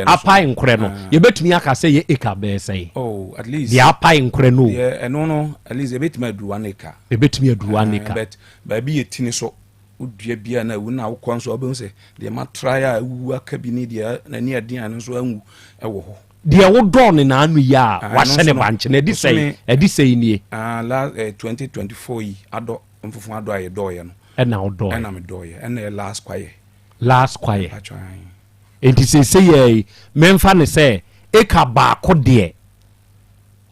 apae nkorɛ no ah. yɛbɛtumi aka sɛ yɛ acre bɛyɛ sɛn. Oh at least. Deɛ apae nkorɛ no. Deɛ ɛno no at least ɛbɛtumi aduru one acre. Ɛbɛtumi aduru one ah, acre. But baabi yɛ tini so wodua bi a na awu na wokɔ nso wobɛhu sɛ deɛ matrae a awuwu aka bi ne deɛ n'ani ɛden a ɛno nso anwu ɛwɔ hɔ. Deɛ wodɔɔ no n'ano yi a ah, wahyɛ ne bankye no ɛde sɛn ɛde sɛn nie. Last 2024 yi adɔ Mfofo adɔ a yɛdɔɔeɛ no. Ɛna wodɔɔeɛ. Ɛna medɔɔeɛ. Ɛna ɛyɛ last kwaeɛ. Last kwaeɛ. Mpakyɛ ae. Enti seesei yɛ yi, memfa no sɛ acre baako deɛ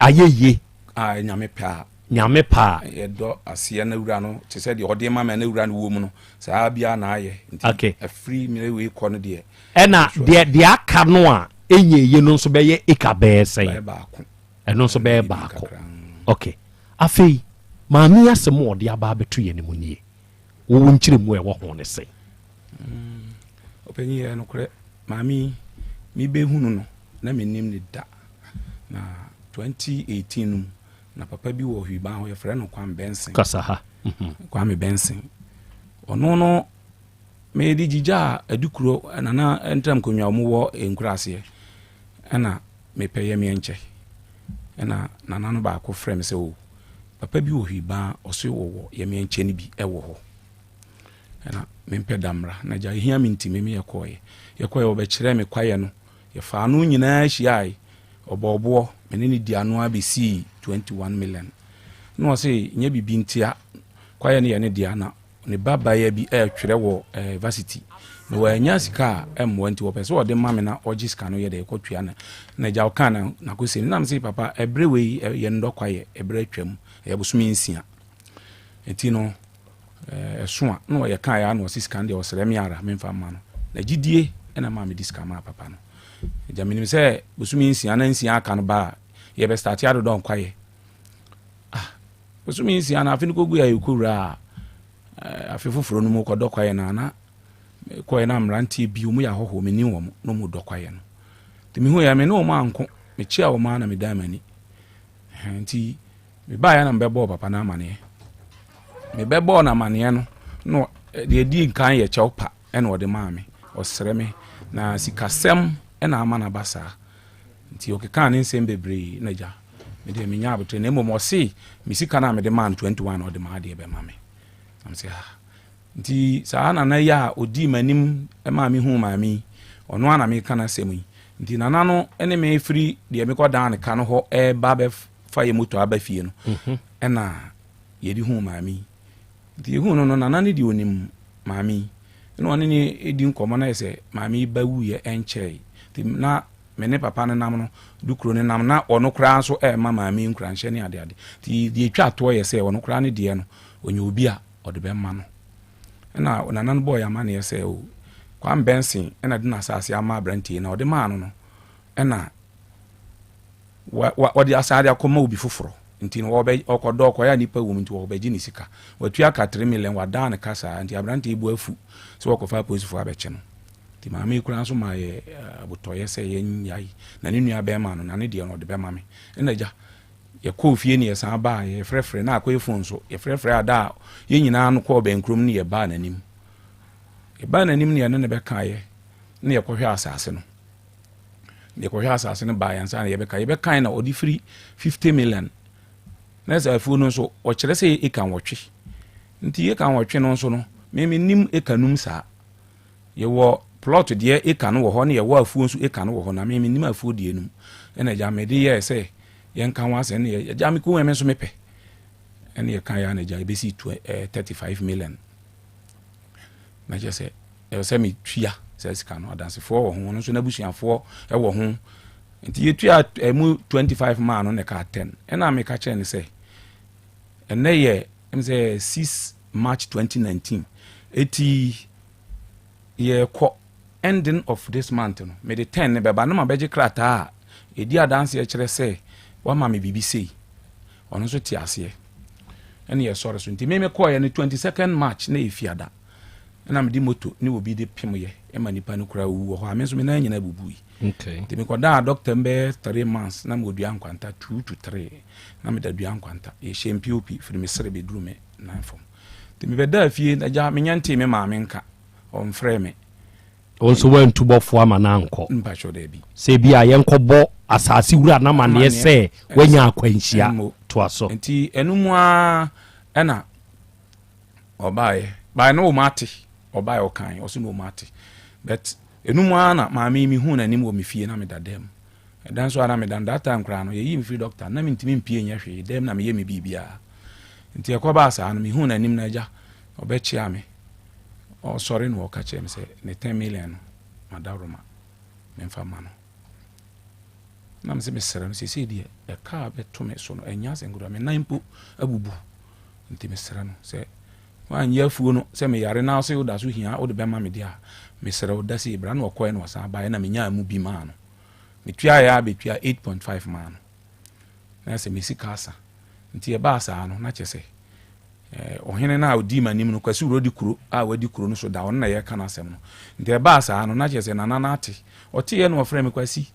ayɛ yie. A Nyame pɛ a. Nyame pɛ a. Yɛdɔ aseɛ na wura no te sɛ deɛ ɔde ma me na wura no wɔ mu no, saa biara na ayɛ. Nti Okay. afiri mmerɛ wei kɔ no deɛ. Ɛna deɛ deɛ aka no a ɛnyɛ yie no nso bɛyɛ acre bɛyɛ sɛn? Bɛyɛ baako. Ɛno nso bɛyɛ baako. Ok. Afei, maame yi asɛm a ɔde aba abɛto yɛn anim nie. Wo wo nkyerɛmu a ɛwɔ ho ne sɛn? Mm, ɔpanyin yɛ nokorɛ. Maame yi, mebɛhunu no na mennim no da. Na 2018 no mu, na papa bi wɔ Hwiban hɔ, yɛfrɛ no Kwame Benson. Kasa ha. Mhm. Kwame Benson. Ɔno no, mede gyigya a adukuro nana ntram nkonnwa wɔn wɔ nkuraseɛ ɛna Mepɛ yɛ meɛ nkyɛ. Ɛna nana no baako frɛ me sɛ o papa bi wɔ Hwibaa ɔse wɔwɔ yɛ meɛ nkyɛ no bi wɔ hɔ. Ɛna mempɛ da mmra. Na gya ɛhia me nti me me yɛkɔɔyɛ. Yɛkɔɔyɛ wɔbɛkyerɛɛ me kwaeɛ no. Yɛfaa ano nyinaa hyiaae. Ɔbɔɔ boɔ. Me ne no dii ano ara bɛsii 21 million. Na ɔse nyɛ biribi ntia kwaeɛ no yɛ ne dea na Ne ba baayewa bi retwerɛ wɔ varsity na wannya sika a ɛmmoa nti wɔpɛ sɛ ɔde ma me na ɔgye sika no yɛ dɛ kɔtua na na agya ɔkaa na n'akosɛm na mese papa ɛberɛ wei yɛ ndɔ kwayɛ ɛberɛ atwam ɛyɛ bosome nsia nti no ɛso a na ɔyɛ kaa ya na ɔse sika no deɛ ɔsrɛ me ara memfa mma no na gyidie ɛna maa mede sika maa papa no agya menim sɛ bosome nsia na nsia aka no ba a yɛbɛ starte adodɔ nkwayɛ Ah, bosome nsia no afe no kɔgui a yɛkɔwuraa eh, afe foforɔ no mu kɔdɔ kwaeɛ no a na kɔɛ na mmeranteɛ bi wɔn yɛ ahɔhoɔ menim wɔn na wɔn dɔ kwaeɛ no nti mehu yɛ me ne wɔn anko mekyia wɔn a na medan m'ani nti mebaeɛ na mebɛbɔɔ papa no amaneɛ mebɛbɔɔ no amaneɛ no na deɛ di nkan yɛ kyɛw pa ɛna ɔde maa me ɔsrɛ me na sikasɛm ɛna ama no aba saa Nti ɔkekaa ne nsɛm bebree na agya me deɛ menya aboterɛ na mmom ɔse me sika no a mede maa no 21 ɔde m'adeɛ bɛma me na mesɛ ah nti saa nana yi a ɔdii m'anim maa me huu maame yi ɔno a na meka no asɛm yi nti nana no ne me firi deɛ mekɔdaa ne ka no hɔ ɛba bɛfa yɛ moto aba fie no mhm. ɛna yɛde huu maame yi nti yɛhuu no no nana no deɛ ɔnim maame yi ɛna ɔne ne di nkɔmmɔ na yɛ sɛ maame yi ba wuiɛ ɛnkyɛe nti na me ne papa no nam no du kuro no nam na ɔno koraa nso ɛrema maame yi nkuranhyɛ ne adeade nti deɛ ɛtwa toɔ yɛ sɛ ɔno koraa ne deɛ no ɔnya obi a ɔde bɛma no ɛna nana no bɔɔ yɛ amaneɛ sɛ o Kwame Benson ɛna de n'asase ama aberanteɛ na ɔde maa no no ɛna wɔde asan de akɔma obi foforɔ nti no ɔbɛ ɔkɔdɔ ɔkɔyɛ a nipa wɔ mu nti wɔbɛgye ne sika watua ka 3 million wadan ne ka saa nti aberanteɛ bu afu sɛ wɔkɔfa apolisifoɔ abɛkye no Nti maame yi koraa nso maa yɛ abotɔyɛ sɛ yɛnnyae na ne nua bɛrima no na ne deɛ no ɔde bɛma me. Ɛna agya yɛkɔɔ fie ne yɛsan baa yɛfrɛfrɛ na akɔyɛ fon so yɛfrɛfrɛ ada a yɛn nyinaa no kɔɔ bɛnkurom ne yɛbaa n'anim. Yɛbaa n'anim ne yɛne no bɛkaeɛ ne yɛkɔhwɛ asase no. Yɛkɔhwɛ asase no baeɛ ansa na yɛbɛka. Yɛbɛkan na ɔde firi 50 million. Na sɛ afuo no nso, ɔkyerɛ sɛ eka nwɔtwe. Nti eka nwɔtwe no nso no, me mennim eka num saa. Yɛwɔ plot deɛ eka no wɔ hɔ ne yɛwɔ afuo nso eka no wɔ hɔ na me mennim afuo deɛ num. Ɛna agya mede yɛɛ sɛ yɛnka ho asɛm ne agya mekɔhu me nso mepɛ. Ɛne yɛka yɛ a na agya ɛbɛsi 35 million. Na kyerɛ sɛ ɛwɔ sɛ metua saa sika no. Adansefoɔ wɔ ho, ɔno nso n'abusuafoɔ wɔ ho. Nti yɛtua ɛmu 25 maa no na ɛkaa 10. Ɛna meka kyerɛ no sɛ ɛnɛ yɛ ɛm sɛ 6 March 2019 eti yɛkɔ ending of this month no mede 10 ne bɛba na mabɛgye krataa a ɛdi adanseɛ kyerɛ sɛ wama me biribi sei. Ɔno nso te aseɛ. Ɛne yɛsɔre so. Nti me mekɔɔyɛ no 22nd March na ɛfiada. Ɛna mede moto ne obi de pemyɛ ɛma nipa no koraa wu wɔ hɔ a me nso me nan nyinaa bubui. Nti mekɔdaa doctor mu bɛyɛ 3 months na mewɔ dua nkwanta 2 to 3 na meda dua nkwanta. Yɛhyɛ POP firi me sere bɛduru me nan fam. Nti mebɛdaa fie na gya menya ntee me maame nka, ɔmfrɛɛ me. Wo nso woantu bɔfoɔ ama no ankɔ. Mpakyɛw daabi. Sɛ ebia yɛnkɔbɔ asase wura no amaneɛ sɛ woanya akwanhyia. Toa so. Nti ɛno mu ara ɛna ɔbaeɛ. Baeɛ no wɔn ate. Ɔbaeɛ ɔkae ɔso na wɔn ate. But ɛno mu ara na maame yi mehuu n'anim wɔ me fie na meda dɛm. Ɛda nso a na meda no that time koraa no yɛyii me firi doctor na mentumi mpie nyɛ hwee dɛm na meyɛ me biribiara. Nti ɛkɔbaa saa no mehuu n'anim na agya ɔbɛkyea me. Ɔsɔre na ɔka kyerɛ me sɛ ne 10 million no madaworoma memfa ma no. Na mese mesrɛ no seesei deɛ ɛka a bɛto me so no ɛnyɛ asɛm ketewa, me nan mpo abubu nti mesrɛ no sɛ woanyɛ afuo no sɛ meyare na sɛ woda so hia wode bɛma me deɛ a mesrɛ wo da sei bra. Na ɔkɔɛ na ɔsan baeɛ na menyaa mu bi maa no. Metuaeɛ a bɛtua 8.5 maa no na sɛ me sika asa. Nti ɛbaa saa no na kyerɛ sɛ ɔhene no a ɔdii m'anim no, Kwasi Wuro di kuro a wadi kuro no so da, ɔno na yɛreka n'asɛm no. Nti ɛbaa saa no na kyerɛ sɛ Nana no ate. Ɔteeɛ na ɔfrɛɛ me, Kwasi.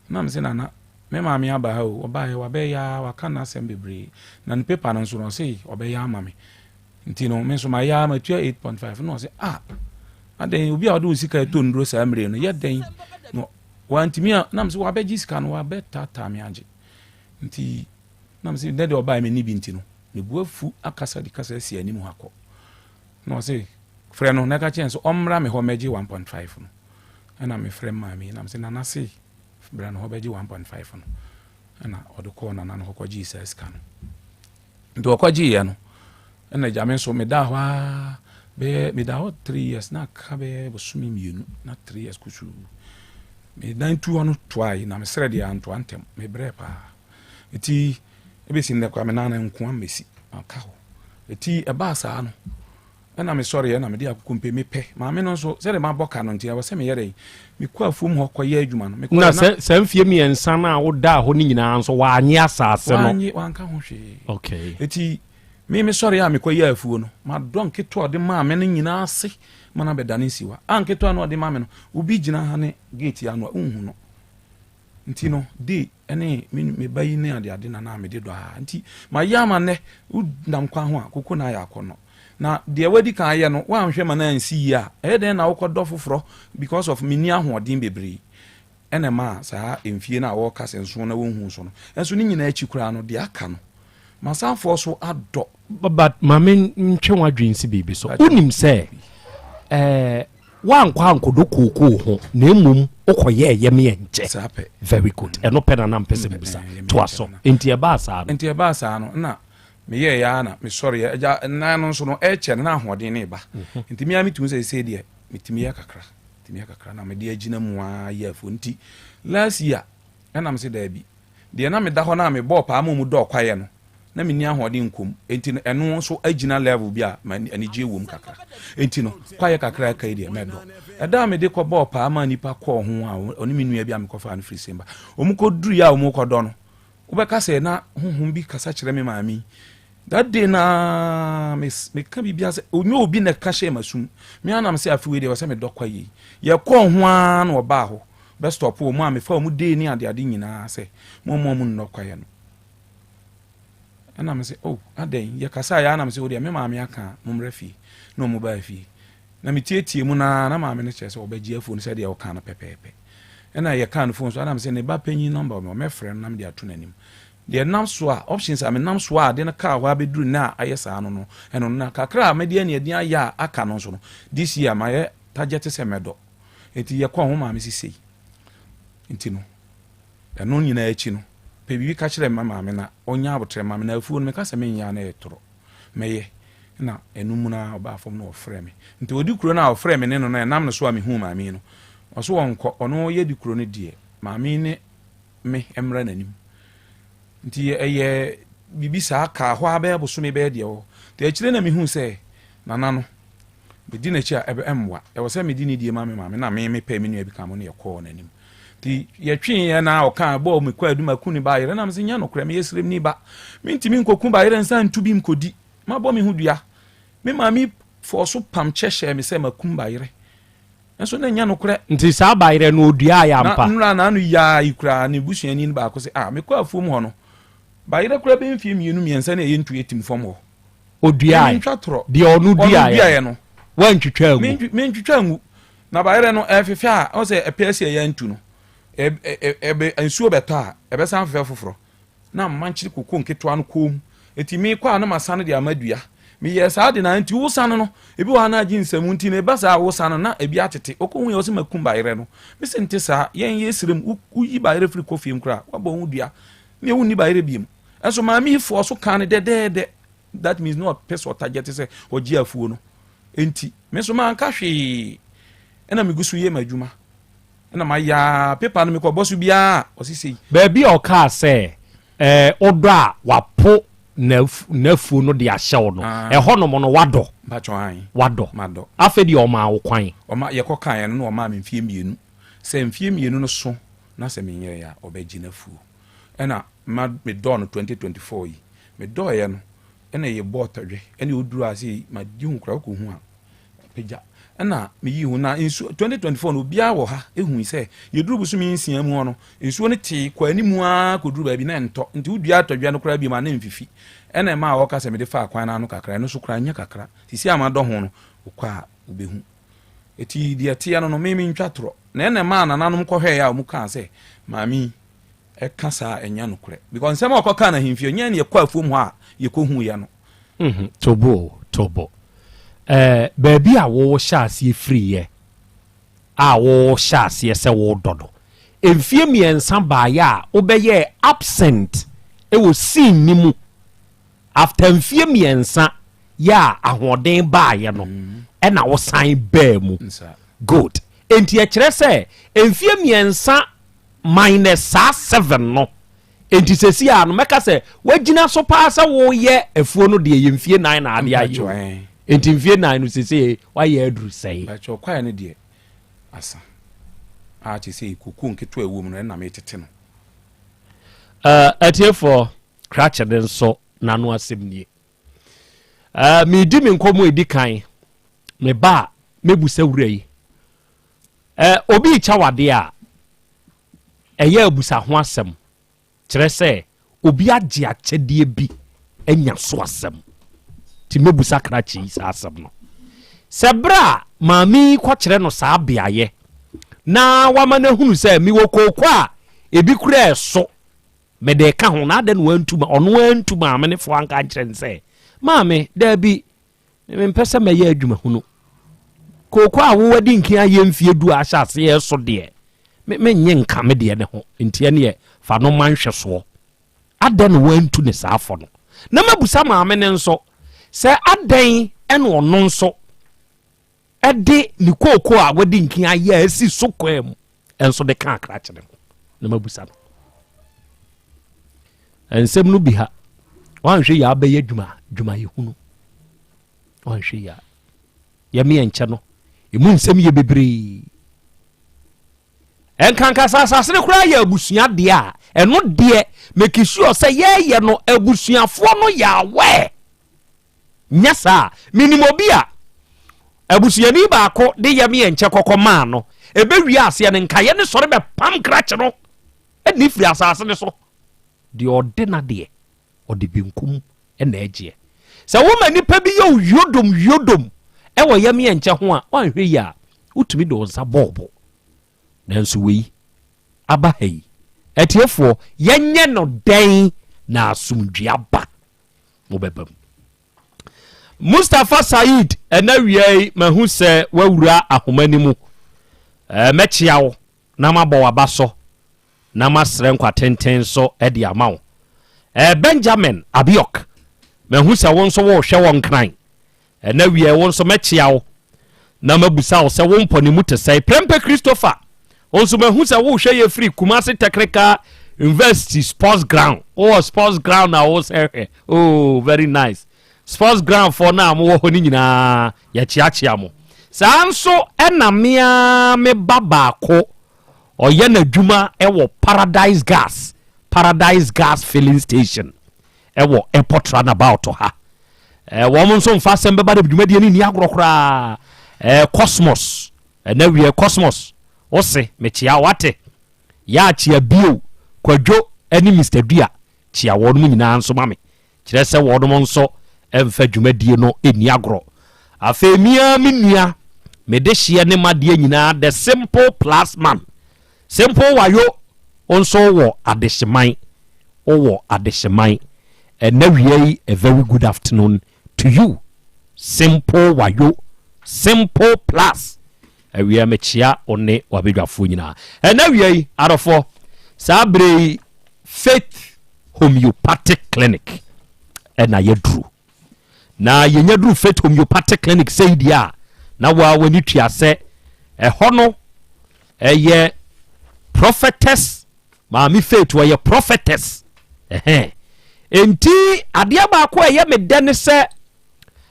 Na mese Nana, me maame aba ha o, ɔbaeɛ wabɛyɛ ara, waka n'asɛm bebree. Na ne paper no nso no ɔse ɔbɛyɛ ama me. Nti no me nso mayɛ ara matua 8.5. Na ɔse ah, adɛn obi a ɔde wo sika ɛtɔ nnuro saa mmerɛ no yɛ dɛn? Na wantumi a, na mese wabɛgye sika no, wabɛtaataa me agye. Nti na mese dɛ deɛ ɔbaeɛ menni bi nti no, me bo afu akasa de kasa asi anim ha kɔ. Na ɔse frɛ no na ɛka kyerɛ no sɛ ɔmmra me hɔ mmɛgye 1.5 no. Ɛna mefrɛ maame yi na mese Nana se bra ne hɔ bɛgye 1.5 no. Ɛna ɔde kɔɔ Nana no hɔ kɔgyee saa sika no. Nti ɔkɔgyeeɛ no, ɛna agya me nso medaa hɔ ara bɛyɛ medaa hɔ 3 years na aka bɛyɛ bosome mmienu na 3 years kusuu. Me dan tu hɔ no toae na mesrɛ deɛ antoa ntɛm mebrɛ paa. Nti ebesi nnɛ koraa me nan nko ammɛsi aka hɔ. Nti ɛbaa saa no ɛna mesɔreɛ na mede akoko mpe mepɛ maame no nso sɛdeɛ mabɔ ka no nti ɛwɔ sɛ meyɛ dɛn mekɔ afuom hɔ kɔyɛ adwuma no. Na sɛ saa mfie mmiɛnsa no a wodaa hɔ no nyinaa nso wannye asase no? Wannye, wanka ho hwee. Okay. Eti me mesɔreɛ a mekɔyɛ afuo no madɔ nketewa a ɔde maa me no nyinaa ase ma no abɛdane nsiwa. A nketewa no ɔde ma me no obi gyina ha ne gate ano a wonhu no. Nti no day ne me me ba yi ne ade ade na na mede dɔ a nti mayɛ ama nnɛ wonam kwan ho a koko na ayɛ akɔnnɔ na deɛ wadi kan ayɛ no woanhwɛ ma no ansi yie a ɛyɛ dɛn na wokɔdɔ foforɔ because of menni ahoɔden bebree ɛna ɛmaa saa mfie no a wɔka sɛ nso na wɔnhu so no ɛnso ne nyinaa akyi koraa no deɛ aka no masanfoɔ so adɔ. But ma me ntwe w'adwene nsi biribi so. Wonim sɛ ɛɛ woankɔ ankɔdɔ kookoo ho na mmom wokɔyɛɛ yɛmeɛ nkyɛ. Saa pɛ. Very good. Ɛno pɛ na na mpɛ sɛ mebisa. Toa so. Nti ɛbaa saa no. Nti ɛbaa saa no na meyɛɛ ara na mesɔreɛ. Agya nan no nso no ɛrekyɛ no na ahoɔden no reba. Nti me ara metumi sɛ seesei deɛ metumi yɛ kakra. Metumi yɛ kakra na mede agyina mu ara yɛ afuo. Nti last year ɛna mese daabi. Deɛ na meda hɔ no a mebɔɔ paa ma wɔn dɔɔ kwaeɛ no, na menni ahoɔden nkɔ mu. Enti no, ɛno nso agyina level bi a m'anigyeɛ wɔ mu kakra. Enti no, kwaeɛ kakra a ɛka yi deɛ, mɛdɔ. Ɛda a mede kɔbɔɔ paa maa nnipa kɔɔ ho a, ɔne me nua bi a mekɔfaa no firi Semba, wɔkɔduruiɛ a wɔrekɔdɔ no, wobɛka sɛ na honhom bi kasa kyerɛ me maame yi. That day na meka biribiara sɛ ɔnyɛ obi na ɛka hyɛɛ m'asom. Me ara na mesɛ afe wei deɛ ɛwɔ sɛ medɔ kwaeɛ yi. Yɛkɔɔ ho ara na ɔbaa hɔ bɛstɔpo wɔn a mefa wɔn dee ne adeade nyinaa sɛ momma wɔn nnɔ kwaeɛ no. Ɛna me sɛ oh adɛn yɛkasaeɛ ara na me sɛ wo deɛ me maame aka a mommra fie na wɔn baa fie. Na metietie mu no ara na maame no kyerɛ sɛ ɔbɛgye afuo no sɛdeɛ ɔka no pɛpɛɛpɛ. Ɛna yɛkaa no phone so, ɛna mesɛ ne ba panyin number wɔ me hɔ, mɛfrɛ no na mede ato n'anim. Deɛ ɛnam so a, options a menam so a ade no kaa hɔ abɛduru nnɛ a ayɛ saa no no, ɛno no. Na kakra a mede aniɛden ayɛ a aka no nso no, this year mayɛ target sɛ mɛdɔ. Enti yɛkɔɔ ho maame se sei. Nti no, ɛno nyinaa akyi no, pɛ biribi ka kyerɛ me maame na ɔnya abotrɛ ma me. Na afuo no, meka sɛ menyɛ a na ɛyɛ torɔ. Mɛyɛ. Na ɛno mu no ara ɔbaa fam na ɔfrɛɛ me. Nti ɔdi kuro no a ɔfrɛɛ me ne no no, ɛnam no so a mehuu maame yi no, ɔse ɔnkɔ, ɔno ɔyɛ di kuro no deɛ, maame yi ne me mmra n'anim. Nti ɛyɛ biribi saa kaa hɔ ara bɛyɛ bosome bɛyɛ deɛ wɔ hɔ. Nti akyire na mehuu sɛ nana no, medi n'akyi a ɛbɛ ɛmmoa. Ɛwɔ sɛ mede nidie ma me maame na me mepɛɛ me nua bi ka mo na yɛkɔɔ n'anim. Nti yɛtweeɛ na ɔkaa bɔɔ me kwaadu maku ne ba yerɛ na mese nyɛ nokorɛ meyɛ sremni ba. Mentumi nkɔku ba yerɛ nsa ntu bi nkɔdi. Mabɔ me ho dua. Me maame fɔɔ so pam kyɛ hyɛɛ me sɛ makum ba yerɛ. Nso na ɛnyɛ nokorɛ. Nti saa ba yerɛ no ɔduaeɛ ampa? Na nnora n'ano yiaa yi koraa ne busuani no baako se ah mekɔ afuom hɔ no ba yerɛ koraa bɛyɛ mfeɛ mmienu mmiɛnsa ne ɛyɛ ntu atim fam hɔ. Oduae. Mentwa torɔ. Deɛ ɔno duaeɛ no. Woantwitwa angu. Mentwitwa angu. Na bayerɛ no ɛfefɛ a, ɔn sɛ ɛpɛ asi ɛyɛ ntu no, ɛbɛ nsuo bɛtɔ a, ɛbɛsan afefɛ foforɔ. Na mankyere koko nketewa no kɔn mu. Enti mekɔ a na masane de ama dua. Meyɛɛ saa de na nti wosane no, ebi wɔ ha na agye nsamu nti na ɛba saa a wosane no na ebi atete. Ɔkɔhu yɛ ɔse makum bayerɛ no. Mese nte saa, yɛn yɛsrɛ mu, woyi bayerɛ firi kɔfie mu koraa, woabɔ ho dua. Neɛ wonni bayerɛ biom. Nso maame yi fɔɔ so kaa no dɛdɛɛdɛ. That means na ɔpɛ sɛ ɔtagyɛte sɛ ɔgye afuo no. Enti me nso manka hwee. Ɛna megu so yɛ m'adwuma. Ɛna mayɛ ara paper no mekɔbɔ so biara a ɔse sei. Baabi a ɔkaa sɛ ɛɛ wodɔ a wapo n'afuo no de ahyɛ wo no, ɛhɔnom no wadɔ? Mpakyɛw ae. Wadɔ. Madɔ. Afei deɛ ɔmaa wo kwan? Ɔma yɛkɔkaeɛ no na ɔmaa me mfeɛ mmienu. Sɛ mfeɛ mmienu no so na sɛ menyɛeɛ a ɔbɛgye n'afuo. Ɛna ma medɔɔ no 2024 yi. Medɔeɛ no, ɛna yɛbɔɔ tɔdwe. Ɛna ɔduru ase yi, madi ho koraa wokɔhu a, pagya. Ɛna meyii ho na nsuo 2024 no obiara wɔ ha ehui sɛ yɛduru bosome nsia mu hɔ no nsuo no tee kɔ anim ara kɔduru baabi na ɛntɔ nti wodua atɔdwea no koraa biom a na ɛmfifi. Ɛna ɛmaa wɔka sɛ mede faa kwan no ano kakra, ɛno nso koraa nyɛ kakra. Sisi a madɔ ho no, wokɔ a wobɛhu. Eti deɛ ɛteɛ no no, me mentwa torɔ. Na ɛna ɛmaa nananom kɔhwɛeɛ a wɔkaa sɛ maame yi ɛka saa a ɛnyɛ nokorɛ because nsɛm a ɔkɔkaa no ahemfie ɛnyɛ ne yɛkɔ afuom hɔ a yɛkɔhuiɛ no. Mhm, tobo o, tobo. Eh, baabi a wo hyɛ aseɛ firiiɛ a wo hyɛ aseɛ sɛ wo dɔ no, mfie mmiɛnsa baeɛ a wobɛyɛɛ absent wɔ scene no mu after mfie mmiɛnsa yɛ a ahoɔden baeɛ no ɛna wo san baa mu. Good. Enti ɛkyerɛ sɛ mfie mmiɛnsa minus saa seven no nti sɛsi a no mɛka sɛ wagyina so paa sɛ woyɛ afuo no deɛ yɛ mfie nan na ade ayɛ o nti mfie nan no sɛsi wayɛ aduru sɛn. Mpakyɛw kwaeɛ no deɛ asa a kyɛ sɛ koko nketewa ɛwɔ mu no ɛna metete no. Uh, atiefoɔ krakye no nso n'ano asɛm nie. Uh, medi me nkɔmmɔ ɛdi kan me ba a mɛbusa wura yi Ɛ, obi rekyɛ wo adeɛ a, ɛyɛ abusa ho asɛm. Kyerɛ sɛ, obi agye akyɛdeɛ bi anya so asɛm. Nti mɛbusa krakye yi saa asɛm no. Sɛ berɛ a maame yi kɔkyerɛ no saa beaeɛ na wama no ahunu sɛ mewɔ kooko a ebi kura ɛso mede reka ho na adɛn na wantu ma ɔno antu maame no fo anka nkyerɛ no sɛ maame daabi Me mempɛ sɛ mɛyɛ adwuma hunu. Kooko a wo adi nkin ayɛ mfie du a ahyɛ aseɛ so deɛ, me mennye nka me deɛ ne ho, nti ɛneɛ fa no ma nhwɛsoɔ. Adɛn na wantu ne saa fɔ no? Na mabusa maame no nso sɛ adɛn ɛna ɔno nso ɛde ne kooko a wadi nkin ayɛ a asi so kwaa mu nso de ka akrakye ne ho na mabusa no. Nsɛm no bi ha wanhwɛ yɛ abɛyɛ dwuma dwumayɛ hunu wanhwɛ yɛ yɛmeɛ nkyɛ no emu nsɛm yɛ bebree ɛnkanka sɛ asase no koraa yɛ abusua deɛ a ɛno deɛ make sure sɛ yɛyɛ no abusuafoɔ no yɛ aware Nyɛ saa a, menim obi a abusuani baako de yam yɛ nkyɛ kɔkɔ maa no. Ɛbɛwie aseɛ no, nkaeɛ no sɔre bɛpam krakye no de no firi asase no so. Deɛ ɔde n'adeɛ, ɔde benkum na ɛgyeɛ. Sɛ woma nnipa bi yɛ wo wiodom wiodom wɔ yam yɛ nkyɛ ho a, woanhwɛ yie a, wotumi de wo nsa bɔ wo bo. Nanso wei. aba ha yi, atiefoɔ, yɛnyɛ no dɛn na asomdwoeɛ aba? Mobɛba mu. Mustapha Said, ɛna wia yi mahu sɛ woawura ahoma no mu. Ɛɛ, mɛkyea wo na mabɔ w'aba so na masrɛ nkwa tenten nso de ama wo. Ɛɛ, Benjamin Abiok, mahu sɛ wo nso worehwɛ wɔ Nkran. Ɛna wia yi wo nso mɛkyea wo na mabusa wo sɛ wo mpɔ ne mu te sɛn. Prempeh Christopher, wo nso mahu sɛ worehwɛ yɛ firi Kumasi Technical University Sports Ground. Wowɔ sports ground na wo sɛ hwɛ. Oh, very nice. Sports ground foɔ no a mowɔ hɔ no nyinaa yɛkyeakyea mo. Saa nso ɛna me ara me ba baako ɔyɛ n'adwuma wɔ Paradise Gas, Paradise Gas Filling Station ɛwɔ Airport Runabout ha. Wɔn nso mfa asɛm bɛba de dwumadie no nni agorɔ koraa. Cosmos, ɛna wie Cosmos, wose mekyea wate. Yɛ akyea bio, Kwadwo ne Mr. Dua, kyea wɔn nyinaa nso ma me. Kyerɛ sɛ wɔnom nso mfa dwumadie no nni agorɔ. Afei me ara me nua, me dehyeɛ ne m'adeɛ nyinaa, the simple plus man. Simple wayo, wo nso wowɔ adehyeman, wowɔ adehyeman. Ɛnɛ wia yi, a very good afternoon to you. Simple wayo, simple plus. Awia mekyea wo ne w'abadwafoɔ nyinaa. Ɛnɛ wia yi, adɔfoɔ, saa berɛ yi, Faith Homeopathic Clinic ɛna yɛduru. Na yɛnya duru Faith Homeopathic Clinic sɛi deɛ a, na waa w'ani tua sɛ ɛhɔ no ɛyɛ prophetess Maame Faith, ɔyɛ prophetess. Ɛhɛn. Enti adeɛ baako a ɛyɛ me dɛ ne sɛ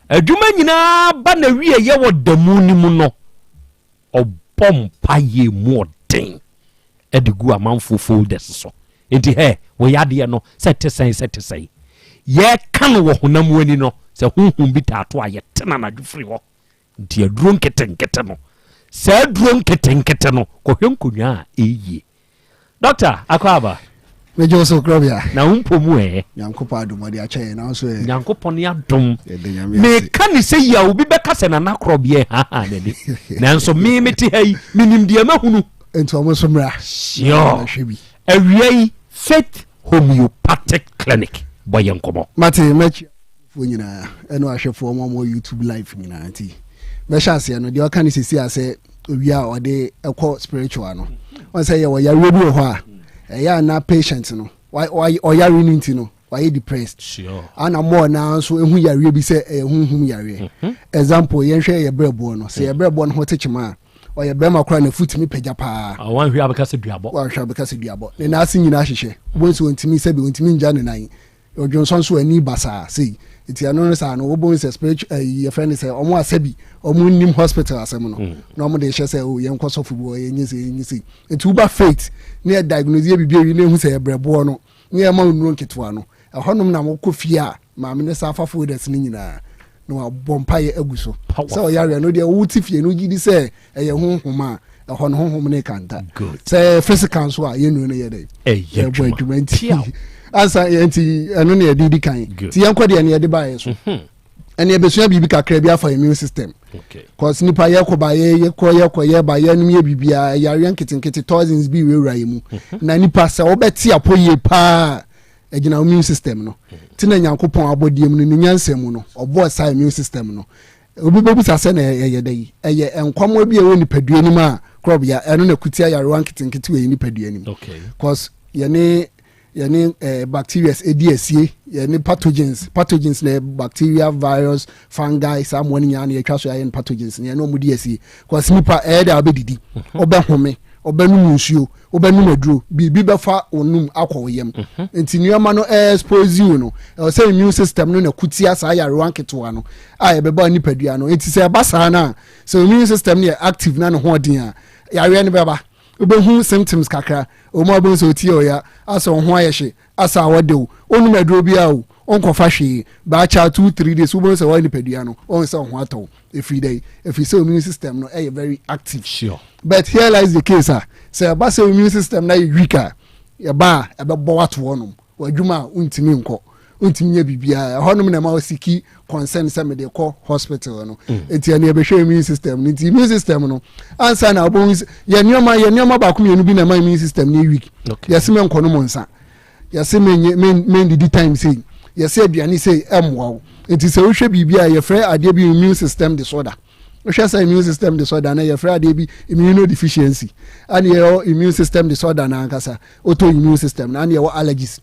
adwuma nyinaa ba na wie yɛ wɔ da mu no mu no, ɔbɔ mpaeɛ mu ɔden de gu amanfoɔ folders so. Enti hɛ, wei adeɛ no, sɛ te sɛn, sɛ te sɛn. Yɛka no wɔ honam ani no, sɛ honhom bi taa to a, yɛte no anadwo firi hɔ. Nti aduro nketenkete no, saa aduro nketenkete no, kɔhwɛ nkonnwa a ɛyie. Doctor, akɔ aba. Megye wo so korɔbea. Na wo mpo mu ɛ. Nyankopɔn adom ɔde akyɛ yɛn nanso ɛ. Nyankopɔn ne adom. Yɛda Nyame ase. Meka ne sɛ yi a obi bɛka sɛ Nana korɔbea ɛhaha n'ani. Nanso me mete ha yi, menim deɛ mahunu. Nti ɔmo nso mmra. Sure. Awia yi, Faith Homeopathic Clinic bɔ yɛn nkɔmmɔ. Mate, mɛkyia foɔ nyinaa ɛne ahwɛfoɔ ɔmo a ɔmo YouTube live nyinaa nti mɛhyɛ aseɛ no deɛ ɔka ne sisi a sɛ owia a ɔde ɛkɔ spiritual no wɔn sɛ yɛwɔ yareɛ bi wɔ hɔ a ɛyɛ a na patient no ɔyare no nti no wayɛ depressed ana mɔɔ naa nso ehu yareɛ bi sɛ ɛyɛ huhum yareɛ mhm. example yɛnhwɛ yɛ brɛboɔ no sɛ yɛ brɛboɔ no ho te kyema a ɔyɛ bɛrima koraa na futumi pagya paa ah, wanhwɛ abɛka sɛ duabɔ wanhwɛ abɛka sɛ duabɔ ne nan ase nyinaa hyehyɛ wobɛhu sɛ ɔntumi sɛbi ɔntumi ngya ne nan Odwonsɔ nso ani basaa sei nti ɛno no saa no wobɛhu sɛ spiritual ɛyi eh, yɛfrɛ no sɛ ɔmo asɛ bi ɔmo nnim hospital asɛm no mm. na ɔmo de hyɛ sɛ o oh, yɛnkɔ sɔfo bi hɔ yɛnyɛ sɛ yɛnyɛ sɛ nti woba faith ne yɛ diagnose yɛ biribi awi na ehu sɛ yɛbrɛboɔ no ne yɛma nnuro nketewa no ɛhɔnom na mokɔ fie a maame no sa afa folders no nyinaa na wabɔ mpaeɛ agu so sɛ ɔyareɛ no deɛ wote fie no gye di sɛ ɛyɛ honhom a ɛhɔ no honhom no kanta sɛ physical nso a yɛnnuro no yɛ dɛ ɛbɔ adwuma nti ansa nti ɛno ne yɛde di kan nti yɛnkɔ deɛ ne yɛde baeɛ so mhm. ɛne yɛbɛsua biribi kakra bi afa immune system cause nipa yɛkɔ ba yɛkɔ yɛkɔ yɛba yɛnom yɛ biribiara yareɛ nketenkete toxins bi wurawura yɛ mu mhm. na nipa sɛ wobɛte apɔ yie paa ɛgyina immune system no ti na nyankopɔn abɔdeɛ mu no ne nyansa mu no ɔbɔɔ saa immune system no obi bɛbisa sɛ na ɛyɛ dɛ yi ɛyɛ nkwamoa bi a ɛwɔ nipadua no mu a korɔbea ɛno na kutia yarewa nketenkete wɔ yɛ nipadua no mu cause yɛne yɛne eh, bacteria ɛdi asie yɛne pathogens pathogens na bacteria virus fungi saa mmoa no nyinaa na yɛtwa so yɛayɛ no pathogens na yɛne ɔmo di asie cause nipa ɛyɛ dɛ abɛdidi ɔbɛhome ɔbɛnom nsuo wobɛnom aduro biribi bɛfa wo nom akɔ wo yam mhm. nti nneɛma no expose you no ɛwɔ sɛ immune system no na kutia saa yarewa nketewa no a ɛbɛba nipadua no nti sɛ ɛba saa no a sɛ immune system no yɛ active na ne ho ɔden a yareɛ no bɛba wobɛhu symptoms kakra wɔn a wobɛhu sɛ ɔti yɛ ɔya asɛ wo ho ayɛ hye asɛ a wɔde wo wonom aduro bi a o wonkɔfa hwee baakyɛ 2 3 days wobɛhu sɛ wɔyɛ nipadua no wɔn sɛ wo ho atɔ wo ɛfiri dɛn ɛfiri sɛ immune system no ɛyɛ very active sure. But here lies the case a sɛ ɛba sɛ immune system no ayɛ weak a yɛba a ɛbɛbɔ wato hɔnom w'adwuma a wontumi nkɔ. Wontumi nyɛ biribiara. Ɛhɔnom na ɛma wosiki concern sɛ mede kɔ hospital no. Nti ɛne yɛbɛhwɛ immune system no. Nti immune system no, ansa na wobɛhu yɛ nneɛma yɛ nneɛma baako mmienu bi na ɛma immune system no yɛ weak. Yɛse menkɔ nom nsa. Yɛse menyɛ mendidi time sei. Yɛse aduane sei ɛmmoa wo. Nti sɛ wohwɛ biribi a yɛfrɛ adeɛ bi immune system disorder. Wohwɛ sɛ immune system disorder na yɛfrɛ adeɛ bi immunodeficiency. Ɛne yɛwɔ immune system disorder na ankasa autoimmune system na ɛne yɛwɔ allergies.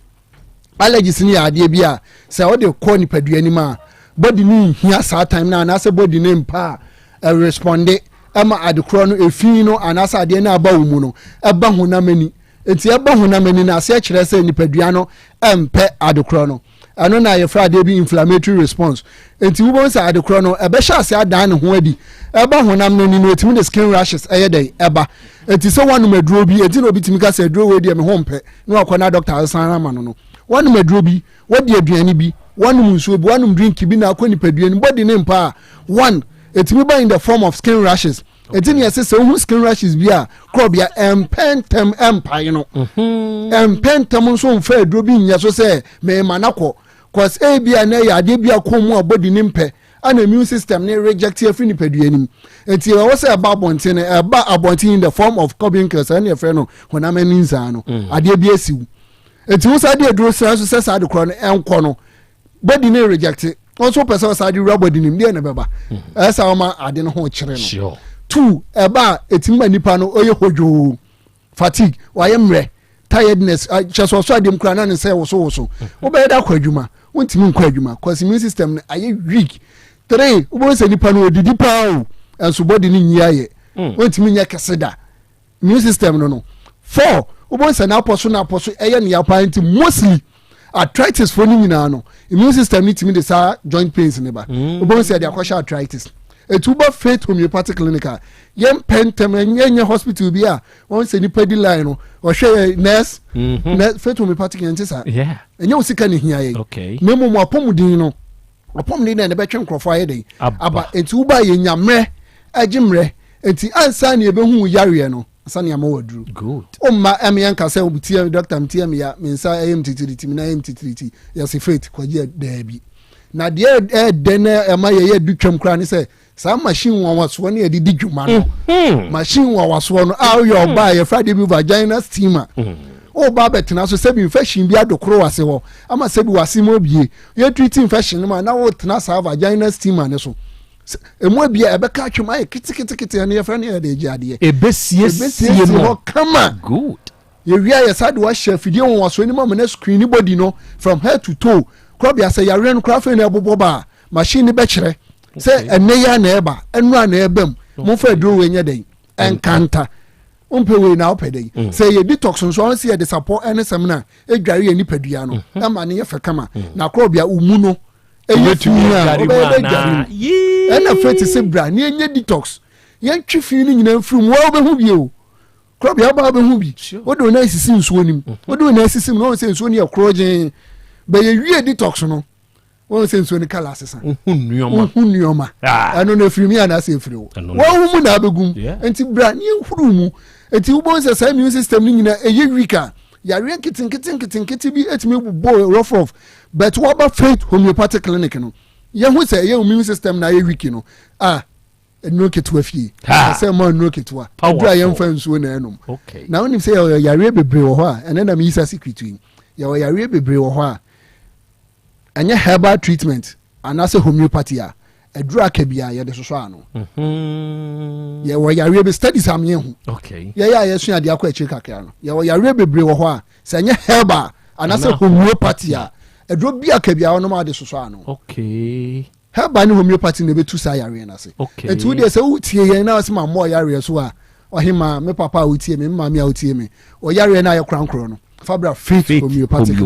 Allergies no yɛ adeɛ bi a sɛ wode kɔ nipadua no mu a body no nhia saa time no anaasɛ body no mpa a ɛresponde ɛma adekorɔ no efi no anaasɛ adeɛ no aba wo mu no ɛba honam ani. Nti ɛba honam ani no aseɛ kyerɛ sɛ nipadua no ɛmpɛ adekorɔ no. Ɛno na yɛfrɛ adeɛ bi inflammatory response. Nti wobɛhu sɛ adekorɔ no ɛbɛhyɛ ase adan ne ho adi ɛba honam no ani no, ɛtumi de skin rashes ɛyɛ dɛn ɛba. Nti sɛ woanom aduro bi, ɛnti na obi tumi ka sɛ aduro wei deɛ me ho mpɛ na wakɔ na doctor asan ama no no. Woanom aduro bi, woadi aduane bi, woanom nsuo bi, woanom drink bi na akɔ nipadua no body ne mpa a, one, ɛtumi ba in the form of skin rashes. Ɛnti ne yɛse sɛ wohu skin rashes bi a, korɔbea ɛmpɛ ntɛm ɛmpae no. Ɛmpɛ ntɛm nso mfa aduro bi nyɛ so sɛ mema no akɔ. Cause ebi a na ɛyɛ adeɛ bi a kɔn mu a body ne mpɛ ana immune system ne reject afiri nipadua no mu. Nti ɛwɔ sɛ ɛba abɔnten no, ɛba abɔnten in the form of carbuncles, ɛne yɛfrɛ no honam ani nsaa no. Adeɛ bi asiw. Nti wo saa de aduro sra nso sɛ saa de korɔ no ɛnkɔ no, body ne reject. Wɔn nso pɛ sɛ ɔsaa de wura body no mu, deɛ na ɛbɛba. Ɛyɛ sɛ ɔma ade no ho kyerɛ no. Two, ɛba a ɛtumi ma nipa no ɔyɛ hodwoo, fatigue, wayɛ mmerɛ, tiredness, kyɛ sɛ ɔsɔ adeɛ mu koraa na ne nsa wosowoso. Wobɛyɛ dɛ akɔ adwuma, wontumi nkɔ adwuma cause immune system no ayɛ weak. Three, wobɛhu sɛ nipa no odidi paa o, ɛnso body no nyi ayɛ. Wontumi nyɛ kɛse da. Immune system no no. Four, wobɛhu sɛ n'apɔ so n'apɔ so ɛyɛ ne ya paa, nti mostly arthritis fo no nyinaa no immune system no tumi de saa joint pains ne ba. Wobɛhu sɛ ɛde akɔhyɛ arthritis. Etu ba Faith Homeopathic Clinic a, yɛn pɛ ntɛm, ɛnyɛ nyɛ hospital bi a wɔn sɛ nipa di line no ɔhwɛ yɛ nurse. Nurse Faith Homeopathic yɛn ti saa. Ɛnyɛ wo sika ne hia yɛn. Na mmom apɔmuden no, apɔmuden na ɛna bɛtwe nkurɔfoɔ ayɛ dɛn aba. Nti woba yɛ nya mmerɛ, ɛgye mmerɛ. Nti ansa na yɛbɛhu wo yareɛ no, ansa na yɛama waduru. Womma ɛme yɛnka sɛ wo ti yɛ doctor, me ti yɛ me ya, me nsa ɛyɛ me titiriti, me nan ɛyɛ me titiriti, yɛse Faith kɔgye daabi. Na deɛ ɛdɛ na ɛma yɛyɛ du twam koraa ne sɛ saa machine nwanwasoɔ no yɛde di dwuma no. Machine nwanwasoɔ no a woyɛ ɔbaa yɛfrɛ adeɛ bi vagina steamer. Woba abɛtena so sɛbi infection bi adokoro wase hɔ ama sɛbi wase mu abie, yɛtreat infection no ma na wotena saa vagina steamer no so. Emu abie a ɛbɛka atwam ayɛ ketekete, ɛno yɛfrɛ no yɛde gye adeɛ. Ɛbɛsiesie hɔ kama. Good. Yɛwie a yɛsa de wahyɛ afidie nwanwasoɔ anim ama no screen ne body no from head to toe. Korɔbea sɛ yareɛ no koraa afei na ɛbobɔ ba a, machine no bɛkyerɛ sɛ ɛnɛ yi a na ɛba, ɛno a na ɛba mu. Momfa aduro wei nyɛ dɛn ɛnkanta. Wompɛ wei na wopɛ dɛn. Sɛ yɛ detox nso a, wɔn sɛ yɛde sapɔ ɛne sɛm no a ɛdware yɛ nipadua no ɛma no yɛ fɛ kama. Na korɔbea wo mu no ɛyɛ fi a wobɛyɛ dɛ dware mu. Ɛna afei te sɛ bra ne ɛnyɛ detox, yɛntwe fi no nyinaa mfiri mu, waa wobɛhu bio. Korɔbea ɔbaa bɛhu bi, wode wo nan sisi nsuo no mu, wode wo nan sisi mu na wɔn sɛ nsuo no yɛ korɔgyee. Bɛyɛ wie detox no, wɔn sɛ nsuo no kala asesa. Wohu nneɛma. Wohu nneɛma. Ɛno no efiri mi anaasɛ efiri wo. Wɔn mu na abɛgum. Nti bra ne ehuru mu. Nti wobɛhu sɛ saa immune system no nyinaa ɛyɛ weak a, yareɛ nketenkete nketenkete bi etumi bobɔ rough rough. But wɔaba Faith Homeopathic Clinic no, yɛhu sɛ ɛyɛ immune system na ayɛ weak no a, nnuro ketewa fie sɛ ma nnuro ketewa aduru a yɛmfa nsuo na ɛnom. Na wonim sɛ yɛwɔ yareɛ bebree wɔ hɔ a, ɛnɛ na meyi sa secret yi, yɛwɔ yareɛ bebree wɔ hɔ a ɛnyɛ herbal treatment anaasɛ homeopathy a aduru aka bi a yɛde sosɔ ano. Yɛwɔ yareɛ bi, studies am yɛn ho yɛyɛ a yɛsua adeɛ akɔ akyire kakra no, yɛwɔ yareɛ bebree wɔ hɔ a sɛ ɛnyɛ herbal anaasɛ homeopathy a aduro bi aka bi a wɔnom ade sosɔ ano. Herbal ne homeopathy na ɛbɛtu saa yareɛ no ase. Nti wo deɛ sɛ wotie yɛn na sɛ mammɔ yareɛ so a, ɔhemaa, me papa a wotie me, me maame a wotie me, ɔyareɛ no ayɛ korankorɔ no, fa bra Faith Homeopathic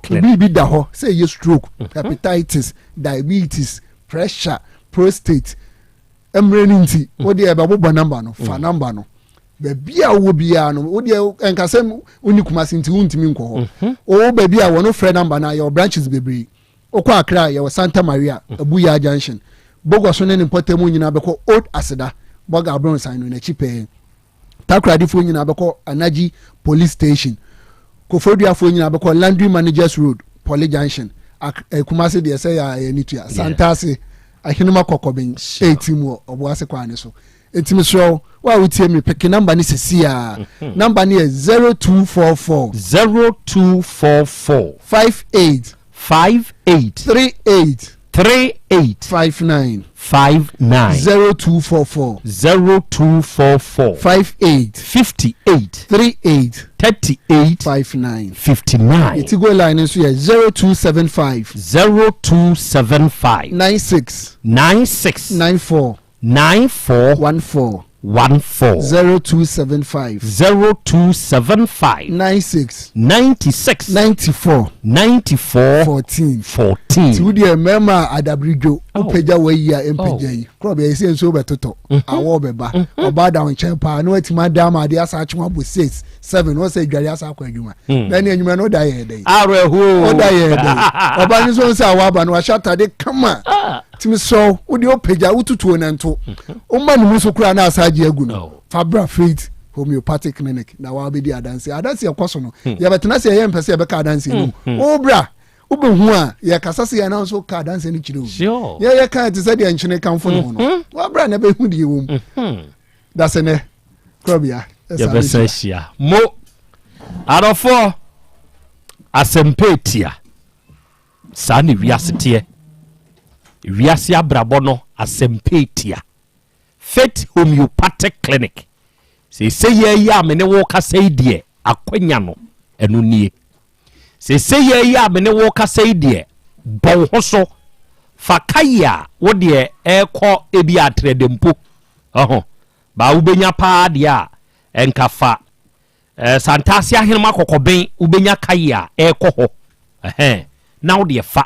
Clinic. Biribi da hɔ sɛ ɛyɛ stroke, hepatitis, diabetes, pressure, prostate, mmerɛ no nti, wo deɛ ɛbɛbobɔ namba no, fa namba no. Baabi a wowɔ biara no, wo deɛ ɛnka sɛ wonni Kumasi nti wontumi nkɔ hɔ. Wowɔ baabi a wɔn frɛ namba no a, yɛwɔ branches bebree. Wokɔ Accra a, yɛwɔ Santa Maria, Abuya Junction. Bogoso ne ne mpɔtam nyinaa bɛkɔ Old Aseda, Bɔga Abrɔnsan no n'akyi pɛɛ. Takoradefoɔ nyinaa bɛkɔ Anaji Police Station. Kofoduafoɔ nyinaa bɛkɔ Landry Managers Road, Poly Junction. Ak eh, Kumasi deɛ sɛ yɛ a yɛ ani tua. Santase, Ahenema Kɔkɔben, ɛretim wɔ Ɔboase kwan no so. Enti mesrɛ wo, wo a wotie me, peke namba no sisi a. Namba no yɛ 0244. 0244. 58. 58. 38. 38. 59. 59. 0244. 0244. 58. 58. 38. 38. 59. 59. Yɛti go line no nso yɛ 0275. 0275. 96. 96. 94. 94. 14. 14. 0275. 0275. 96. 96. 94. 94. 14. 14. Ti wo deɛ mmarima a adabiridwo wopagya wayi a ɛmpagya yi korɔ bɛyɛ sɛ nsuo bɛtotɔ awɔ bɛba ɔbaa da wo nkyɛn paa na watumi ada ama adeɛ asa akye wabɔ 6 7 wɔ sɛ adware asa akɔ adwuma na ɛne adwuma no woda yɛ dɛn awerɛhoɔ woda yɛ dɛn ɔba no nso sɛ awɔ aba no wahyɛ atade kama tumi sɔw wode wopagya wotutuo no nto woma ne mu so koraa na asa agye agu no fa bra Faith Homeopathic Clinic na wabɛdi adanse adanse ɛkɔ so no yɛbɛtena sɛ yɛyɛ mpɛ sɛ yɛbɛka adanse no mu wo bra wobɛhu a yɛkasa sɛ yɛna nso ka adanse no kyerɛ obi yɛyɛ ka te sɛ deɛ nkyene kamfo ne ho no wabra na bɛhu deɛ wɔ mu dasɛ nɛ korɔbea yɛbɛsan hyia mo adɔfoɔ asɛmpa etia saa ne wiase teɛ wiase abrabɔ no asɛmpa etia Faith Homeopathic Clinic seesei yɛ yi a me ne wo kasa yi deɛ akwanya no ɛno nie seesei yɛ yi a me ne wo kasa yi deɛ bɔ wo ho so fa kayi a wo deɛ ɛrekɔ ebi atrɛdɛ mpo ɔho baa wobɛnya paa deɛ a ɛnka fa Eh, Santase ahenema kɔkɔben wobɛnya kae a ɛrekɔ hɔ ɛhɛn na wo deɛ fa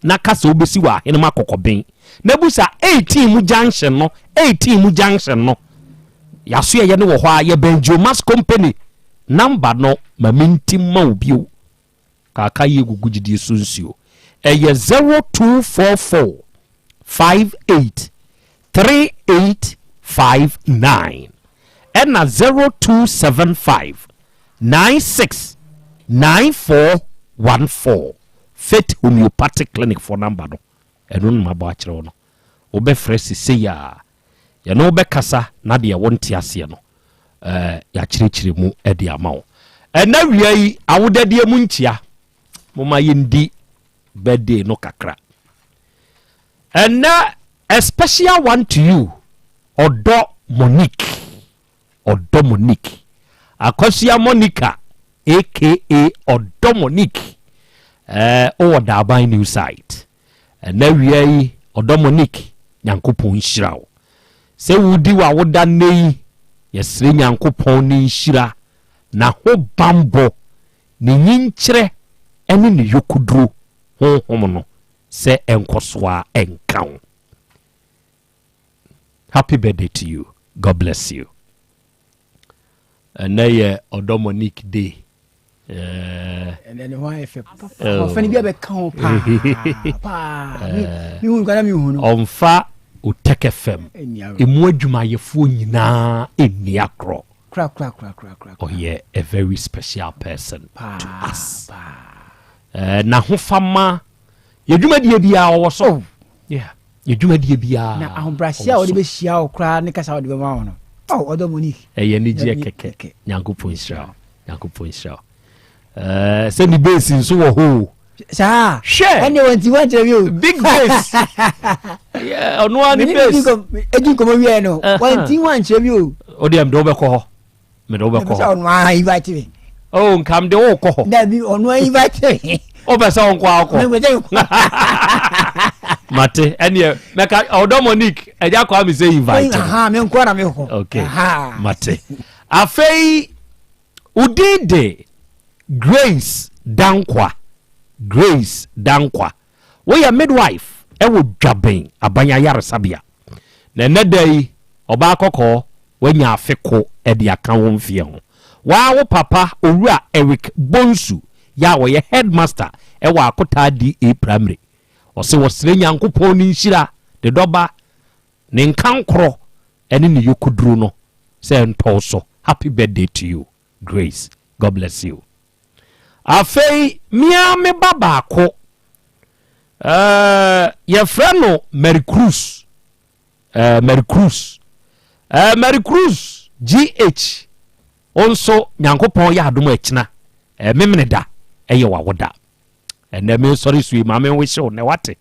na ka sɛ wobɛsi wɔ ahenema kɔkɔben na busa 18 mu junction no 18 mu junction no yɛaso yɛyɛ no wɔ hɔ a yɛbɛn Geomas company number no ma menti ma wo bio Kaaka yie gugu gyidie so nsuo. Ɛyɛ 0244 58 3859 ɛna 0275 96 9414 Faith Homeopathic Clinic foɔ number no ɛno na mabɔ akyerɛ wo no. Wobɛfrɛ sesei a yɛne wo bɛkasa na deɛ wonte aseɛ no eh, yɛakyerɛkyerɛ mu de ama wo. Ɛna wia yi awodadeɛ mu nkyia moma yɛndi birthday no kakra. Ɛnɛ a special one to you ɔdɔ Monique ɔdɔ Monique Akosua Monica aka ɔdɔ Monique eh, wowɔ Daaban new site Ɛnɛ awia yi ɔdɔ Monique Nyankopɔn nhyira wo sɛ wodi w'awoda nnɛ yi yɛsrɛ Nyankopɔn ne nhyira n'ahobanbɔ ne nyinkyerɛ ɛne ne yɔkuduro honhom no sɛ ɛnkɔso ara ɛnka wo Happy birthday to you God bless you. Ɛnɛ yɛ ɔdɔ Monique day. Ɛnɛ ne ho ayɛ fɛ papa. Ɔfɛ no bi abɛka ho paa paa. Mi hu nkwa na mi hu no. Ɔnfa Otec FM emu adwumayɛfoɔ nyinaa nni agorɔ. Kura kura kura kura kura. Ɔyɛ a very special person to us. N'ahofama yɛ dwumadie biara ɔwɔ so. Oh. Yeah. Yɛ dwumadie biara. Na ahobrɛaseɛ a wɔde bɛhyia wo koraa ne kasa a wɔde bɛma wo no. Oh, ɔdɔ Monique. Ɛyɛ anigyeɛ kɛkɛ. Nyankopɔn nhyira wo. Nyankopɔn nhyira wo. Eh, sɛ ne base nso wɔ hɔ o. Saa. Hwɛ. Ɛnde wɔn ti wɔn kyerɛ mi o. Big base. Ɔno ara ne base. Edi nkɔmɔ wiɛ no. Wɔn ti wɔn kyerɛ mi o. O deɛ mede wobɛkɔ hɔ. Mede wobɛkɔ hɔ. Sɛ ɔno ara invite me. Oh, nka mede wo kɔ hɔ. Dabi ɔno ara invite me. Wopɛ sɛ wo nko ara kɔ. Mepɛ sɛ mekɔ. Mate ɛneɛ mɛka ɔdɔ Monique ɛgya kɔ ame sɛ invite. Aha me nko ara mekɔ. Okay. Mate. Afei wo din de Grace Dankwa. Grace Dankwa. Woyɛ midwife ɛwɔ Dwaben aban ayaresabea. Na ɛnɛ da yi ɔbaa kɔkɔɔ Woanya afe ko de aka wo mfeɛ ho. Woaa wo papa Owura Eric Bonsu yɛ a ɔyɛ Headmaster wɔ Akotaa DA Primary. Ɔse ɔsrɛ Nyankopɔn ne nhyira, ne dɔba, ne nkankorɔ ne ne yɔkuduro no sɛ ɛntɔ wo so. Happy birthday to you Grace. God bless you. Afei me ara me ba baako. Ɛɛ yɛfrɛ no Mary Cruz. Ɛɛ Mary Cruz. Ɛɛ Mary Cruz GH. Wo nso Nyankopɔn yɛ adom ɛkyena. Ɛɛ memene da ɛyɛ wawoda. Ɛnɛ me sɔre so yi ma me wehye wo nɛ wate.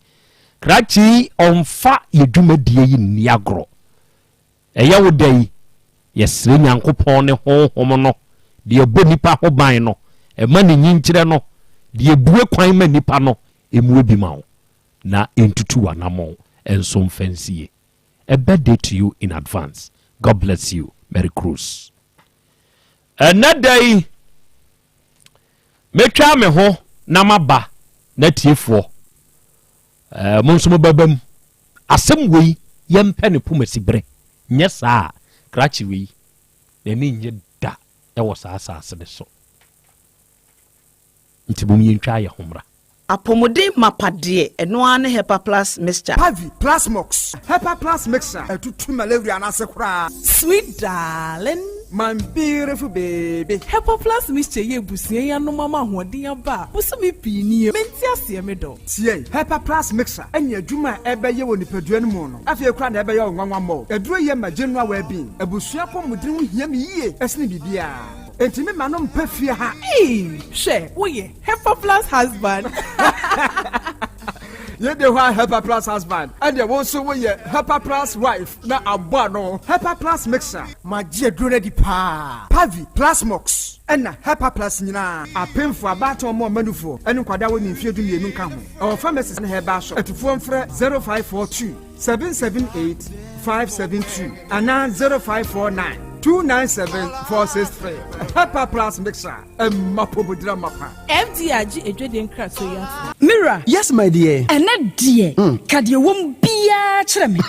Krakye yi ɔmfa yɛ dwumadie yi nni agorɔ. Ɛyɛ wo da yi, yɛsrɛ Nyankopɔn ne Honhom no, deɛ ɛbɔ nnipa ho ban no, ɛma ne nyinkyerɛ no, deɛ ɛbue kwan ma nnipa no, ɛmmue bi ma wo, na ɛntutu w'anammɔn nso mfa nsie. A birthday to you in advance. God bless you. Merry Cruz. Ɛnɛ da yi, mɛtwa me ho na maba na tiefoɔ. Eh, mo nso mobɛba mu. Asɛm wei, yɛmpɛ ne pomasi berɛ. Nyɛ saa a, krakye wei, n'ani nnye da wɔ saa asase no so. Nti mom yɛntwa yɛ ho mmra. Apɔmuden mapa deɛ, ɛno ara ne Hepa Plus Mixture. Pavi, Plasmox, Hepa Plus Mixture, ɛtutu malaria no ase koraa. Sweet darling. My beautiful baby. Hepa Plus Mixture yi abusua yi anom ama ahoɔden aba a bosome pii nie. Mente aseɛ me dɔ. Tie! Hepa Plus Mixer ne adwuma a ɛbɛyɛ wɔ nipadua no mu no, afei koraa na ɛbɛyɛ wo nwanwa mmɔ. Aduro yi yɛ ma general well-being. Abusua apɔmuden ho hia me yie sene biribiara. Enti me ma no mpɛ fie ha. Eii hwɛ woyɛ Hepa Plus husband. Yei de hɔ a Hepa Plus husband, ɛnneɛ wo nso woyɛ Hepa Plus wife na abɔ ano. Hepa Plus Mixer. Magye aduro no adi paa. Pavi, Plasmox. Ɛna Hepa Plus nyinaa. Apemfo, abaatan, ɔmo a ɔma nufoɔ, ɛne nkwadaa a wɔnni mfeɛ 12 nka ho. Ɛwɔ pharmacies ne herbal shop. Atufoɔ mfrɛ 0542 778 572 anaa 0549 297 463. Hepa Plus Mixture, ɛma apɔmudira mapa. FDA agye adwadie nkratoɔ yi atom. Me wura. Yes my dear. Ɛnɛ deɛ, ka deɛ ɛwɔ mu biara kyerɛ me.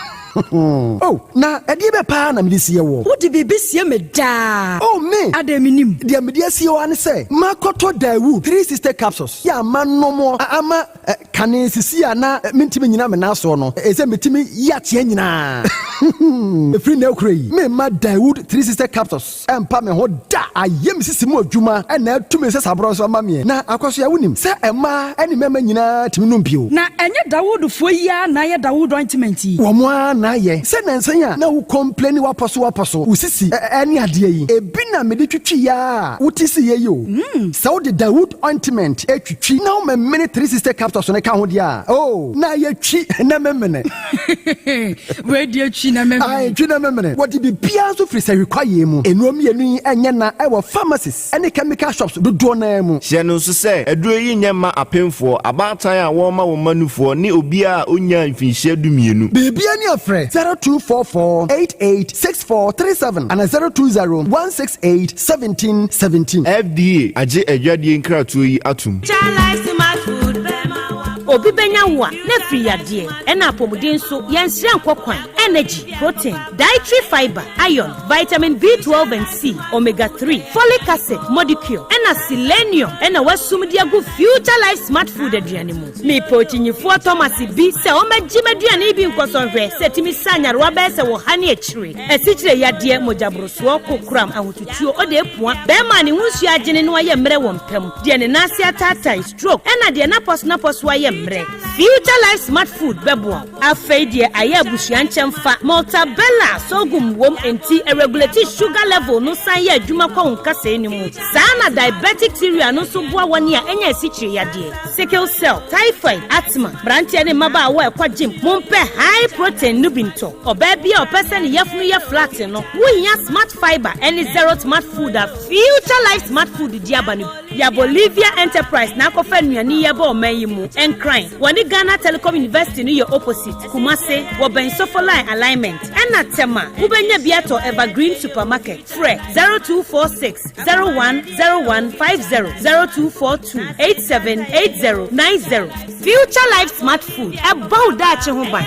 Oh, na ɛdeɛ bɛ paa na mede sie woɔ? Wode biribi sie me daa. Oh, me! Adɛn mennim? Deɛ mede asie wo ara ne sɛ, makɔtɔ Daewoo 360 capsules yi a manom ama kane sisi a na mentumi nnyina me nan soɔ no, ɛsɛ metumi yi ateɛ nyinaa. Ɛfiri nnɛ rekora yi, meremma Daewoo 360 capsules ɛmpa me ho da. Ayɛ me sisi mu adwuma na atu me nsasaborɔ nso ama meɛ. Na Akwasoa, wonim sɛ mmaa ne mmarima nyinaa tumi nom bio. Na ɛnyɛ Dawoodfoɔ yi ara na ayɛ Dawood ointment yi? Wɔn ara na ayɛ. Sɛ nnansa yi a na wo complaini w'apɔso w'apɔso, wo sisi ne adeɛ yi, ebi na mede twitwiiɛ ara a wote siiɛ yi o. Sɛ wode Dawood ointment twitwi na womemene 360 capsules no ka ho deɛ a, oh, na ayɛ twi na memene. Wei deɛ twi na memene. Ae, twi na memene. Wɔde biribiara nso firi sahwi kwaeɛ mu. Nnuro mmienu yi nyɛ na ɛwɔ pharmacies ne chemical shops dodoɔ no ara mu. Hyɛ no nso sɛ, aduro yi nyɛ mma apemfoɔ, abaatan a wɔrema wɔn mma nufoɔ ne obiara a ɔnnyaa mfinhyia 12. Biribiara ni a frɛ 0244 88 6437 anaa 020 168 1717. FDA agye adwadie nkratoɔ yi atom. Obi bɛnya wo a, na afiri yadeɛ, ɛna apɔmuden nso, yɛnsrɛ nkɔ kwan, energy, protein, dietary fiber, iron, vitamin B12 and C, omega 3, folic acid, modicure, ɛna selenium ɛna wasum de agu Future Life Smart Food aduane mu. Mepɛ okyinyifoɔ Thomas bi sɛ ɔmmɛgye m'aduane yi bi nkɔsɔ nhwɛ sɛ ɛtumi sa nyarewa bɛyɛ sɛ wɔ ha ne akyire, asikyire yadeɛ, mogyaborosoɔ, kokoram, ahotutuo, ɔde apua, bɛrima a ne ho nsuo agyene na wayɛ mmerɛ wɔ mpa mu, deɛ ne nan ase ataatae, stroke, ɛna deɛ n'apɔso-n'apɔso ayɛ mmerɛ. Future Life Smart Food bɛboa wo. Afei deɛ ayɛ abusua nkyɛmfa, Maltabella sorghum wom enti ɛregulate sugar level no san yɛ adwuma kɔ wo nkasɛɛ no mu. Saa na diabetic cereal no nso boa wɔn a anya asikyire yadeɛ, sickle cell, typhoid, asthma. Mmeranteɛ ne mmabaawa a ɛkɔ gym, mompɛ high protein no bi ntɔ. Ɔbaa bi a ɔpɛ sɛ ne yafunu yɛ flat no, wohia Smart Fiber ne Zero Smart Food a Future Life Smart Food de aba no bi. Ya Bolivia Enterprise na akɔfa nnuane yi aba ɔman yi mu. Nkran, wɔne Ghana Telecom University no yɛ opposite. Kumase, wɔbɛn Sofoline Alignment. Ɛna Tema, wobɛnya bi atɔ Evergreen Supermarket. Frɛ 0246 010150, 0242 878090. Future Life Smart Food, ɛbɔ wo daakye ho ban.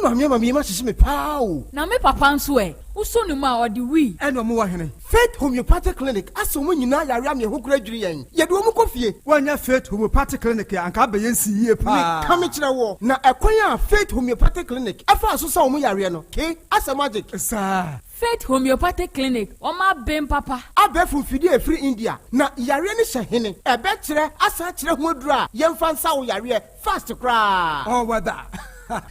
maame ama me yam ahyehye me paa o. Na me papa nso ɛ? Wosɔ ne mu a, ɔde wii. Ɛna ɔmo wɔ hene? Faith Homeopathic Clinic asɛ ɔmo nyinaa yare ama yɛn ho koraa dwiri yɛn. Yɛde ɔmo kɔ fie. Woannya Faith Homeopathic Clinic a, anka abɛyɛ nsi yie paa. Meka mekyerɛ woɔ, na ɛkwan a Faith Homeopathic Clinic faa so sa ɔmo yareɛ no, ke, asɛ magic. Saa. Faith Homeopathic Clinic, wɔn aben papa. Abɛɛfo mfidie a ɛfiri India, na yareɛ no hyɛ hene? Ɛbɛkyerɛ asan akyerɛ ho aduro a yɛmfa nsa wo yareɛ fast koraa. All weather.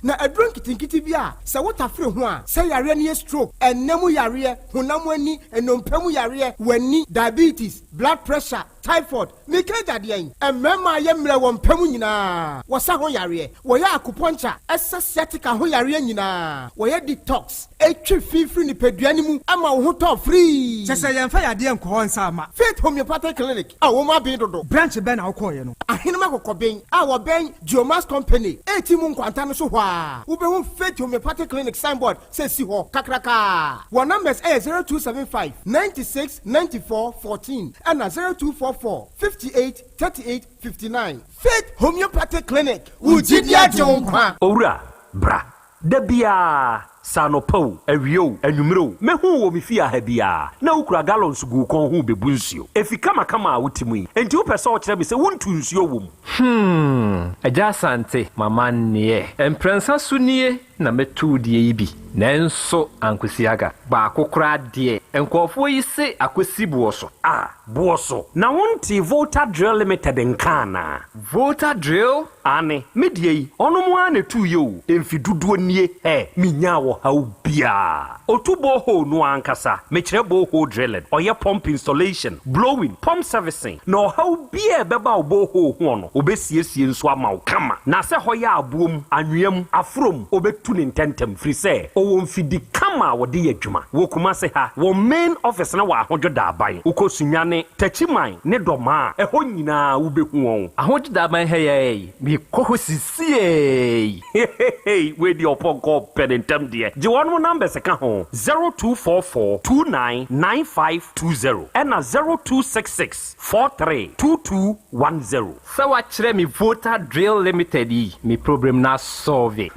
Na aduro nketenkete bi a sɛ wotafere ho a, sɛ yareɛ no yɛ stroke, ɛnna mu yareɛ, honam ani, nnompe mu yareɛ, w'ani, diabetes, blood pressure, typhoid, Mika agya deɛn? Mmarima a yɛ mmerɛ wɔ mpa mu nyinaa, wɔsa ho yareɛ. Wɔyɛ akupɔnkya, ɛsa sciatica ho yareɛ nyinaa. Wɔyɛ detox, ɛtwe fi firi nipadua no mu ma wo ho tɔ firii. Kyɛ sɛ yɛmfa yadeɛ nkɔ hɔ nsa mma. Faith Homeopathic Clinic a wɔn aben dodo. Branch bɛn na wokɔeɛ no? Ahenem Akokɔben a wɔbɛn Geomax Company ɛreti mu nkwanta no so hɔ ara, wobɛhu Faith Homeopathic Clinic signboard sɛ ɛsi hɔ kakrakaa. Wɔn numbers yɛ 0275 96 94 14 ɛna 0244 58 38 59. Faith Homeopathic Clinic, wo gyidi agye wo nkwa. Owura, bra. Da biara, sɛ anɔpa o, awia o, anwummere o, mɛhu wo wɔ me fie ha biara, na wokura gallons gu wo kɔn ho rebebu nsuo. Efi kamakama a wote mu yi, enti wopɛ sɛ wokyerɛ me sɛ wontu nsuo wɔ mu? Hmm, Agya Asante, m'amanneɛ. Mprɛnsa so nie na mɛtu wo deɛ yi bi, nanso ankosi aga. Baako koraa deɛ, nkurɔfoɔ yi se akosi boɔ so. Ah, boɔ so? Na wontee Volta Drill Limited nka anaa? Volta Drill? Aane, me deɛ yi, ɔnom ara na ɛtuiɛ o, mfe dodoɔ nie, hɛ, menyaa ɔhaw biara. Ɔtu borehole no ara ankasa, mekyerɛ borehole drilling, ɔyɛ pump installation, blowing, pump servicing, na ɔhaw biara a ɛbɛba wo borehole hoɔ no, ɔbɛsiesie nso ama wo kama. Na sɛ hɔ yɛ aboɔ mu, anwea mu, aforɔ mu, ɔbɛtu no ntɛntɛm, firi sɛ ɔwɔ mfidi kama a wɔde yɛ adwuma. Wɔ Kumase ha, wɔn main office no wɔ Ahodwo Daaban. Wokɔ Sunyani, Techiman ne Dɔmaa a, ɛhɔ nyinaa wobɛhu wɔn. Ahodwo Daaban ha yi ara yi, mekɔ hɔ sisiei. Heheheey wei deɛ ɔpɔnkɔ ɔpɛ ne ntɛm deɛ gye wɔnom numbers ka ho 0244 29 9520 ɛna 0266 43 2210. Sɛ wakyerɛ me Volta Drill Limited yi me problem no asɔlve.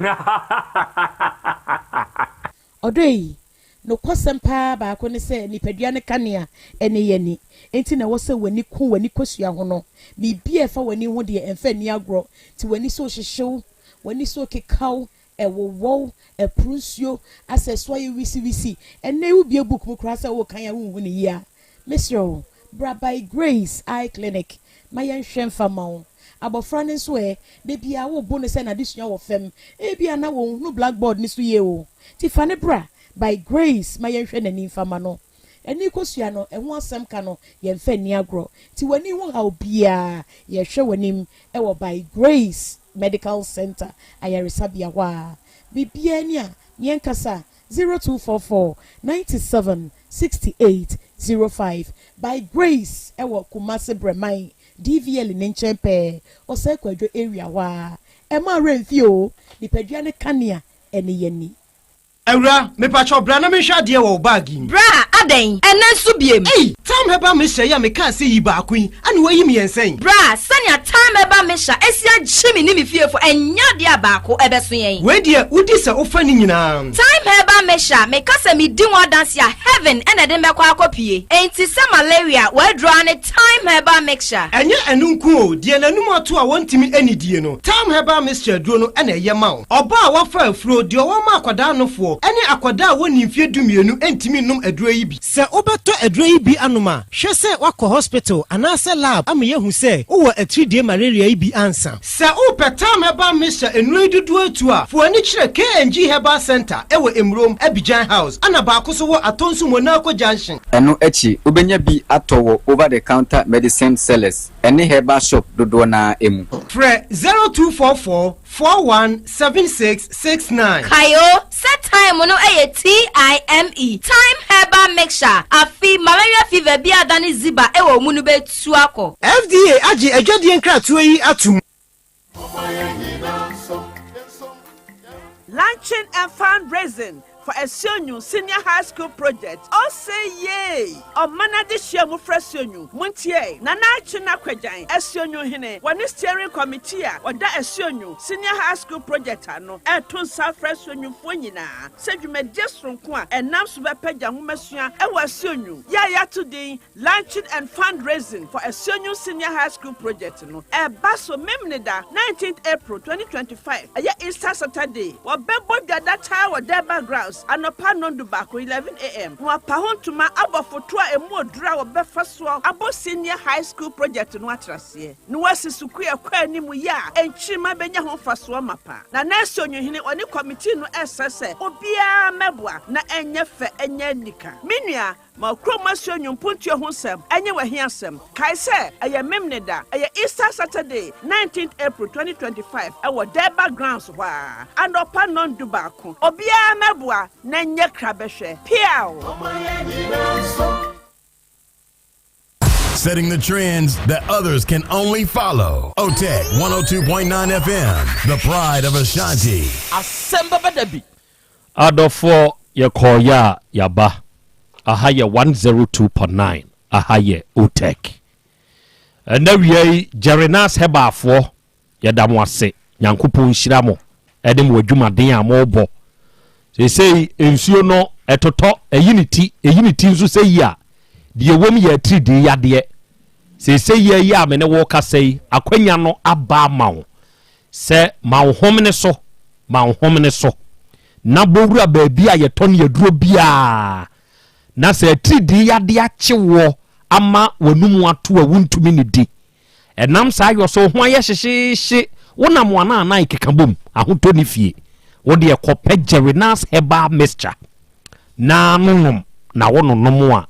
Ɔdɔ yi, nokwasɛm paa baako ne sɛ nipadua no kanea ne yɛn ani. Enti na ɛwɔ sɛ w'ani ku w'ani kosua ho no. Biribi a ɛfa w'ani ho deɛ, ɛmfa nni agorɔ. Nti w'ani so rehyehye wo, w'ani so rekeka wo, ɛwowɔ wo, ɛporo nsuo, asɛ ɛso ayɛ wisiwisi. Ɛnnɛ yi wobue book mu koraa sɛ worekan a wonhu no yie a, mesrɛ wo, bra By Grace Eye Clinic ma yɛnhwɛ mfa mma wo. Abɔfra no nso ɛ, da biara wobo no sɛ n'adesua wɔ fam. Ebia na ɔnhunu blackboard no so yie o. Nti fa no bra By Grace ma yɛnhwɛ n'ani mfa mma no. Ani kosua no, ɛho asɛm ka no, yɛmfa nni agorɔ. Nti w'ani ho haw biara, yɛhwɛ w'anim wɔ By Grace Medical Centre ayaresabea hɔ a. Biribiara ni a, yɛnkasa, 0244 97 68 05. By Grace wɔ Kumasi Brɛman DVL ne nkyɛn pɛɛ, Osei Kwadwo area hɔ ara. Ɛmma wo werɛ mfi o, nipadua no kanea ne yɛn ani. Awura, mepakyɛw bra na menhwɛ adeɛ wɔ wo bag yi mu. Bra, adɛn? Ɛnnɛ nso biem? Ei! Tam Herbal Mixture yi a mekaa sɛ yi baako yi, ɛna woayi mmiɛnsa yi? Bra, sɛnea Tam Herbal Mixture asi agye me ne me fiefo, ɛnyɛ adeɛ a baako ɛbɛso yɛn. Wei deɛ, wodi sɛ wofa ne nyinaa. Thyme Herbal Mixture, meka sɛ medi ho adanse a, heaven na ɛde me bɛkɔ akɔpue. Enti sɛ malaria, w'aduro ara ne Thyme Herbal Mixture. Ɛnyɛ ɛno nko o, deɛ n'anum ato a wɔntumi nnidie no, Thyme Herbal Mixture aduro no na ɛyɛ ma wo. Ɔbaa a wafa afuro, deɛ ɔwɔ ma akwadaa nofoɔ, ne akwadaa a wɔnni mfeɛ dumienu ntumi nnom aduro yi bi. Sɛ wobɛtɔ aduro yi bi anom a, hwɛ sɛ woakɔ hospital anaasɛ lab ama yɛahu sɛ wowɔ atiridie malaria yi bi ansa. Sɛ wopɛ Thyme Herbal Mixture nnuro yi dodoɔ atu a, fa w'ani kyerɛ KNG Herbal Centre wɔ Emurom, Abidjan House, ɛna baako nso wɔ Atonsu Monaco Junction. Ɛno akyi, wobɛnya bi atɔ wɔ over-the-counter medicine sellers ne herbal shop dodoɔ no ara mu. Frɛ 0244 41 76 69. Kae o sɛ thyme no yɛ TIME, Thyme Herbal Mixture, afe malaria fever bi a adane ziba wɔ wo mu no bɛtu akɔ. FDA agye adwadie nkratoɔ yi atom. Luncheon and fundraising. for Asuonyu Senior High School Project. Ose yay! Ɔman Adesua Mmofra Asuonyu, Montie! Nana Akye Nakwa-Gyan, Asuonyu Hene, wɔ ne Steering Committee a wɔda Asuonyu Senior High School Project ano reto nsa afrɛ Asuonyufoɔ nyinaa sɛ dwumadie soronko a ɛnam so bɛpagya nwomasua wɔ Asuonyu yi a yɛato din Launching and Fundraising for Asuonyu Senior High School Project no reba so Memeneda, 19th April 2025, ɛyɛ Easter Saturday. Wɔbɛbɔ dwa da taa wɔ Durbar Grounds anɔpa nnɔndu baako, 11 AM, na wɔapa ho ntoma abɔ foto a emu oduru a wɔbɛfa soɔ abɔ Senior High School Project no atraseɛ, na wɔasi sukuu a ɛkɔ anim yi a nkyirimma bɛnya ho mfasoɔ mapa. Nana Asuonyu Hene ɔne kɔmitii no resrɛ sɛ obiara mmɛboa na ɛnyɛ fɛ nyɛ anika. Me nua, Ma wo kurom asuo nnwom mpontuo ho nsɛm nyɛ w'ahiasɛm. Kae sɛ, ɛyɛ Memeneda, ɛyɛ Easter Saturday, 19th April 2025, ɛwɔ Durbar Grounds hɔ ara, anɔpa nnɔn dubaako. Obiara mmɛboa na nyɛ krabɛhwɛ. Peaw! Setting the trends that others can only follow. OTEC 102.9 FM, the pride of Ashanti. Asɛm bɛba da bi. Adɔfoɔ yɛkɔɔeɛ a yɛaba, aha yɛ 102.9, aha yɛ OTEC. Ɛnɛ wia yi Jerrynas Herbal-foɔ yɛda mo ase, Nyankopɔn nhyira mo ɛne mo adwumaden a mobɔ. Seesei nsuo no ɛtotɔ, ɛyi ne ti, ɛyi ne ti nso sɛ yi a, deɛ ɛwom yɛ atiridii yadeɛ. Seesei yi a me ne wo kasa yi, akwanya no aba ama wo Sɛ ma wo homene so, ma wo homene so, na bɔ wura baabi a yɛtɔn aduro biara, na sɛ atiridii yadeɛ akye woɔ ama w'anum ato a wontumi nnidi, ɛnam saa yɔ sɛ wo ho ayɛ hyehyeehye, wonam w'anaanan keka bom, ahotɔ nni fie, wo deɛ kɔpɛ Jerinas Herbal Mixture na nonom, na wononom a,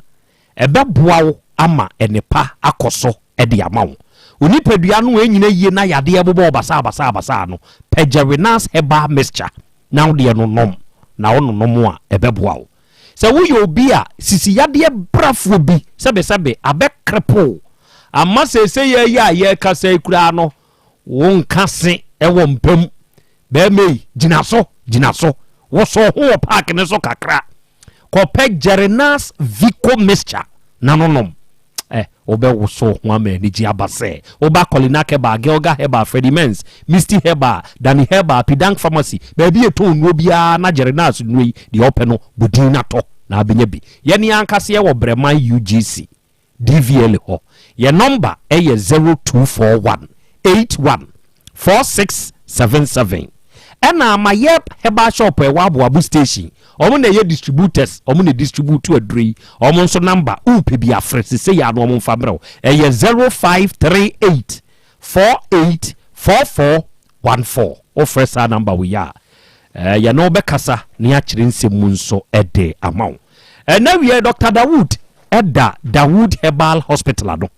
Ɛbɛboa wo ama nnepa akɔ so de ama wo. Wo nipadua no annyina yie na yadeɛ bobɔ wo basaabasaa no, pɛ Jerrynas Herbal Mixture na wo deɛ no nom, na wo nonom a, ɛbɛboa wo. Sɛ woyɛ obi a sisi yadeɛ brafoɔ bi sɛbesɛbe abɛkrepo wo ama seesei yi a yɛrekasa yi koraa no, wonka se wɔ mpa mu, bɛrima yi, gyina so, gyina so, woso ho wɔ park no so kakra. Kɔpɛ Jerenas Vico mixture na no nom. Eh, wobɛwosow ho ama anigye aba sɛ woba Kolinak Herbal, Gilga Herbal, Freddie Men's, Misty Herbal, Danny Herbal, Pidank Pharmacy, baabi a yɛtɔn nnuro biara na Jerenas nnuro yi, deɛ wopɛ no, bɔ din na tɔ na abɛnya bi. Yɛne ankasa yɛwɔ Brɛman UGC. DVLA hɔ. Yɛn nɔmba yɛ 0241 81 4677. Ɛna Amayɛb Herbal Shop a ɛwɔ Aboabo Station, wɔn na ɛyɛ distributors, wɔn na distribute aduro yi. Wɔn nso nɔmba, wopɛ bi a frɛ sesei ara na wɔn mfa mmerɛ wo. Ɛyɛ 0538 48 44 14. Wofrɛ saa nɔmba wei a, yɛne wo bɛkasa na yɛakyerɛ nsɛm mu nso de ama wo. Ɛnɛ wiɛ Dr. Dawood da Dawood Herbal Hospital ano.